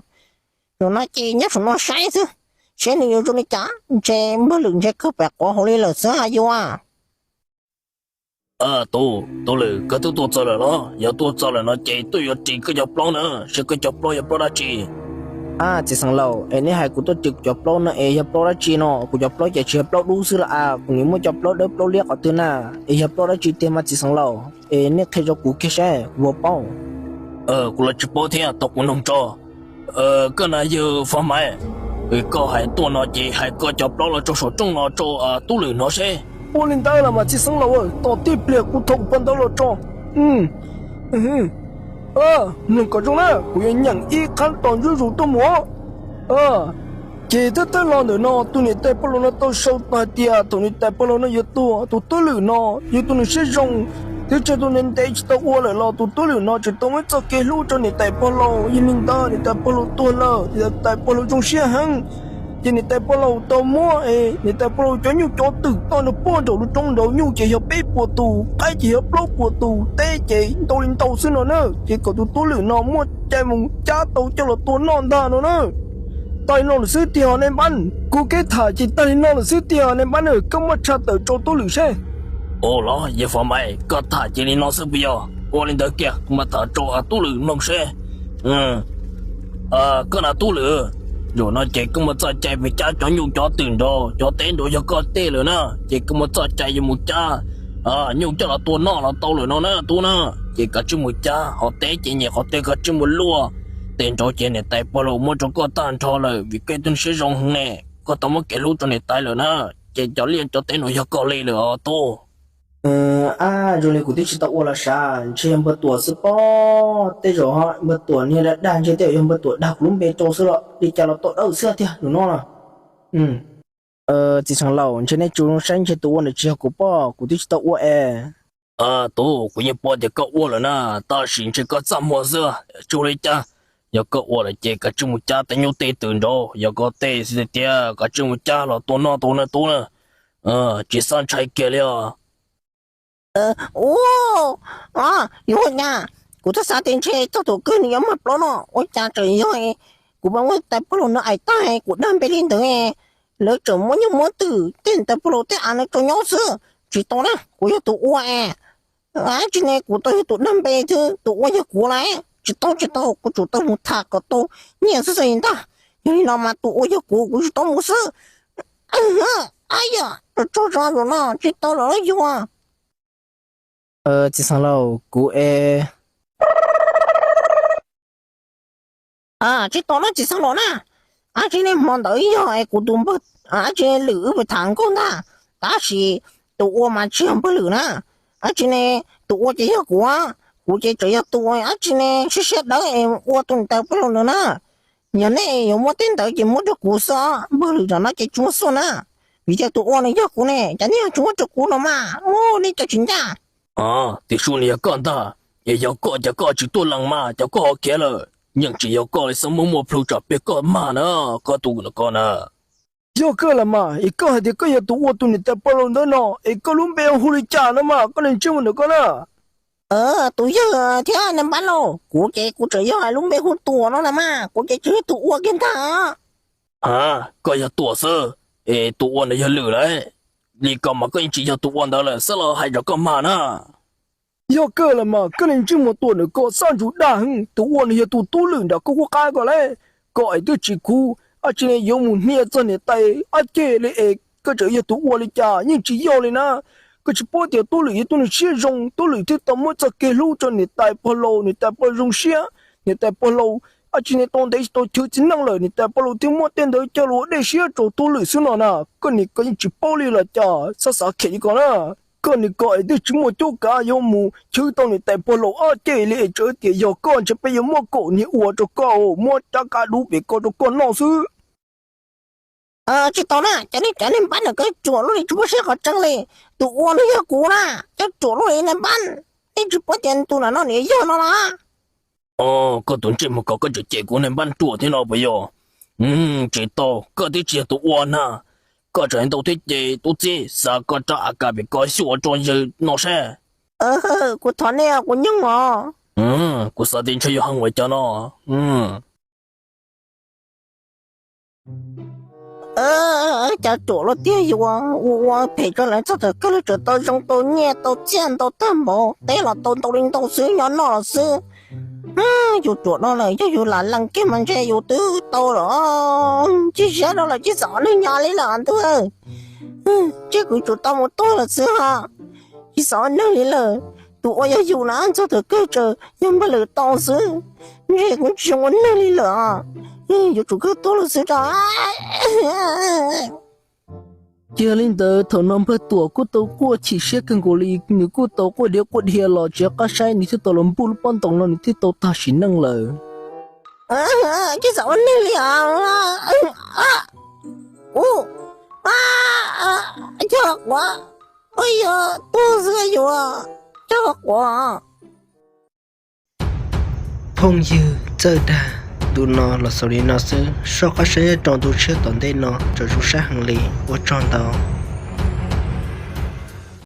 Zaum no ces nyob saum no saib xwb, saib nws yuav zoo li cas, ntshe npawg Lwm ntshe kawg pem quav hauv li lawm xwb yus. Tub, tub Lwm, koj twb tuaj txog lawm los? Yog tuaj txog lawm no ces tuaj yuav ris koj cov plaub na, seb koj cov plaub yog plaub dab tsi. Txiv xeev laus, es neb hais kuv tuaj ris kuv cov plaub no es yog plaub dab tsi no? Kuv cov plaub ces tsis yog plaub dub xwb los as, kuv nim muaj cov plaub dawb plaub liab qhov twg na, es yog plaub dab tsi tiag mas txiv xeev laus, es nej qhia rau kuv kiag seb kuv puas paub. Kuv los tsis paub thiab, tau kuv nug tso. Koj na yawg Fos Maiv, koj hais tuaj no ces hais koj cov plaub los rau saum rooj no rau tub Lwm hnov seb. Ua li ntawd los mas txiv xeev laus, tos tib pliag kuv thau kuv paj ntaub los tso. Mloog kom zoo na, kuv yuav nyeem ib qhab tos zuj zus tuaj mus. Ces thawj thawj los ntawm no tus niam tais pog laus no tau sau tau hais tias thaum niam tais pog laus no yuav tuag, tus tub lwm no yog tus nws siab zoo, twb tseg tus ntev ntev tsis tau ua lawm los tus tub lwm no tseem tau muab txoj kev hlub rau niam tais pog laus. Yog li ntawd niam tais pog laus tuag lawm, niam tais pog laus zoo siab heev. Ces niam tais pog laus tau muab niam tais pog laus cov nyuj cov twm toj nrog puag nraum lub roob nraud, nyuj ces yog peb puas tus, qaib ces yog plaub puas tus, teb ces ntau li ntau xwb no na. Ces kom tus tub lwm no muaj cai mus cab tau coj los tua noj ntag no na. Tag li no lawm xwb tiag nej npab, kuv kev tham ces tag li no lawm xwb tiag nej npab na, koj muab tshaj tawm rau tub lwm seb. Ua los yawg Fov Mais, koj tham cia li no xwb puas yog? Ua li ntawd kiag kuv mam tham rau tub lwm mloog seb. Koj na tub lwm, zaum no ces koj muaj txoj cai mus cab cov nyuj cov twm nraud cov teb nraud yog koj tej lawm na, ces koj muaj txoj cai yuav mus cab nyuj coj los tua noj los tau lawm no na tub na. Ces kav tsij mus cab, hos teb ces nyem qhov twg kav tsij mus luaj. Tej nraud ces niam tais pog laus muab rau koj tag nrho lawm vim koj yog tus siab zoo heev ne, koj tau muab kev hlub rau niam tais lawm na. Ces cov liaj cov teb no yog koj li lawm os tub. Ab, zoo li kuv twb tsis tau ua los sav, ntshe yog npawg Tuam xwb pob. Tej zaum npawg Tuam niag dag dag ntshe tej zaum yog npawg Tuam dag kuv lub npe rau xwb los li cas los tau dawb xwb tiag zaum no los. Txiv xeev laus, ntshe nej tsis zoo saib, ntshe tus ua ntawd tsis yog kuv pob, kuv twb tsis tau ua es. Tub, kuv yeej paub tias koj ua lawm na, tab sis ntshe koj txaj muag xwb, tsis ua li cas. Yog koj ua lawm ces kav tsij mus cab tej nyuj tej twm nraud yog koj tej xwb tiag, kav tsij mus cab los tua noj tau na tub na. Tsis txhob ntshai kiag li os. Ua, yuav ua cas, kuv twb xav tias ntshe txog thaum kawg nws yuav mag plaub no, ua cas tseem yog kuv pab muab tais pog laus no aim tag, kuv dag npe li ntawd, lawv tseem muab nyuj muab twm tej tais pog laus tej av no rau nyob xwb. Tsis tau na, kuv yog tus ua es. Ab tsi ne, kuv tau yog tus dag npe xwb, tus ua yog kuv lawm. Tsis tau tsis tau, kuv tsum tau mus tham kom tau nyiaj xwb xwb ntag. Yog li no mas tus ua yog kuv, kuv tsis tau mus xwb. Ab yog, tso tso zaum no tsis tau lawm yuav. Txiv xeev laus, kuv es. Tsis tau na txiv xeev laus na. Ab tsi ne, hmo ntawd yog es kuv tus npawg, ab tsi ne, lwm wb pais tham nkauj ntag, tab sis tus ua mas tsis yog npawg lwm na. Ab tsi ne, tus ua ces yog kuv, kuv ces tseem yog tus, ab tsi ne, siab siab dawb es ua tus niam tais pog laus ntawd na. Yog nej yuav muab tej ntawd ces muab rau kuv xwb os, npawg lwm tam no ces tsis muaj xub na. Vim tias tus ua nws yog kuv ne, cas nej yuav tsis muab rau kuv no mas, nej cov tsis ncaj. Tim su nws yog koj ntag, es yog koj ces koj tsis tuaj lees mas cov koj ho khiav lawm. Yeej tsis yog koj li xwb, muaj muaj plhu tsam peb koj mag na, koj tus no koj na. Yog kawg los mas, es koj hais tias koj yog tus ua tus niam tais pog laus ntawd no, es koj lub npe hu li cas no mas koj niag ntsej muag ntawm koj na? Tus yawg thiab nais npab lauj, kuv ces kuv tseem yog lub npe hu Tuam no na mas, kuv ces tseem yog tus ua kiag ntag. A, koj yog Tuam xwb, es tus ua ntawd yog Lwm lauj. Li ko mas koj yeej tsis yog tus ua ntawd lawm, xab los hais rau koj mag na. Yog kawg los mas koj niag ntsej muag Tuam ntawm koj xab ntsuj dag heev, tus ua nws yog tus tub Lwm nram koj qub qab ko lauj. Koj es twb tsis khuv, ab tsi ne yuav mus hnia txog niam tais ab ceg li es koj tseem yog tus ua li cas, yeej tsis yog li na. Koj tsis paub tias tub Lwm yog tus neeg siab zoo, tub Lwm thiaj tau muab txoj kev hlub rau niam tais pog laus, niam tais pog zoo siab, niam tais pog laus ab tsi ne tau ntev tsis tau chwv txiv neej lawm, niam tais pog laus thiaj muab tej ntawd coj los ua dej siab rau tub Lwm xwb no na. Koj niag ko yeej tsis paub li los cas, xav xav khem li ko na. Koj niag ko es twb tsis muaj cuab kav yuav mus chwv tau niam tais pog laus ab ceg li es tseem tias yog koj ntshe peb yuav muab kaum niag ua rau koj, muab cab kab dub pem koj rau koj noj xwb. Tsis tau na, cov neeg, cov neeg npab ntawm koj ruam luaj li, tsis paub siab qhov tseeb li. Tus ua no yog kuv na, cov ruam luaj li neeg npab, nej tsis paub tias tus nram no nws yog no na. Koj tus ntsej muag ko, koj tseem cem kuv neeg npab ruam thiab no puas yog? Tsis tau, koj twb tsis yog tus ua na. Koj tseem hais ntau thiab ces tub txib, xa koj rab A K pem ko xyuas rau yawg no seb. Kuv thov nej, kuv nyoog os. Kuv xav tias ntshe yuav heev ua cas no. Cov ruam luaj tiag, yus ua ua phem rau lawv txog thaum kawg lawv tseem tau zoo tau nyiaj tau txiaj ntau tag npaum, teb los tau ntau li ntau xwb, nyob noj los xwb. Yus ruam no lawm, yog yus lam lees kiag mas ntshe yus twb tau lawm. Tsis siab rau lawm, tsis xav ua neeg nyob li lawm ntuj. Tsis, kuv tsum tau mus tuag lawm xwb ho. Tsis xav ua neeg li lawm. Tus ua yog yus na, txog thaum kawg tseem yog npawg Lwm tau xwb. Ntshe kuv tsis zoo ua neeg li lawm. Yuav tsum kawg tuag lawm xwb tso. Ces yog li ntawd thaum no npawg Tuam kuj tau quaj chim siab kawg nkaus li, nws kuj tau quaj diav quaj dhia los tsis qab saib, nws thiaj tau los npuj lub pob ntoos no nws thiaj tau tag sim neej lawm. Tsis xav ua neeg li os. Quav, ua yog tub xwb yuav, tso quav. Phooj ywg txawj dag, ntu no los xaus li no xwb, soj qab saib nyob rau ntu tshiab tom ntej no, tsuas zoo sab heev li, ua tsaug ntau.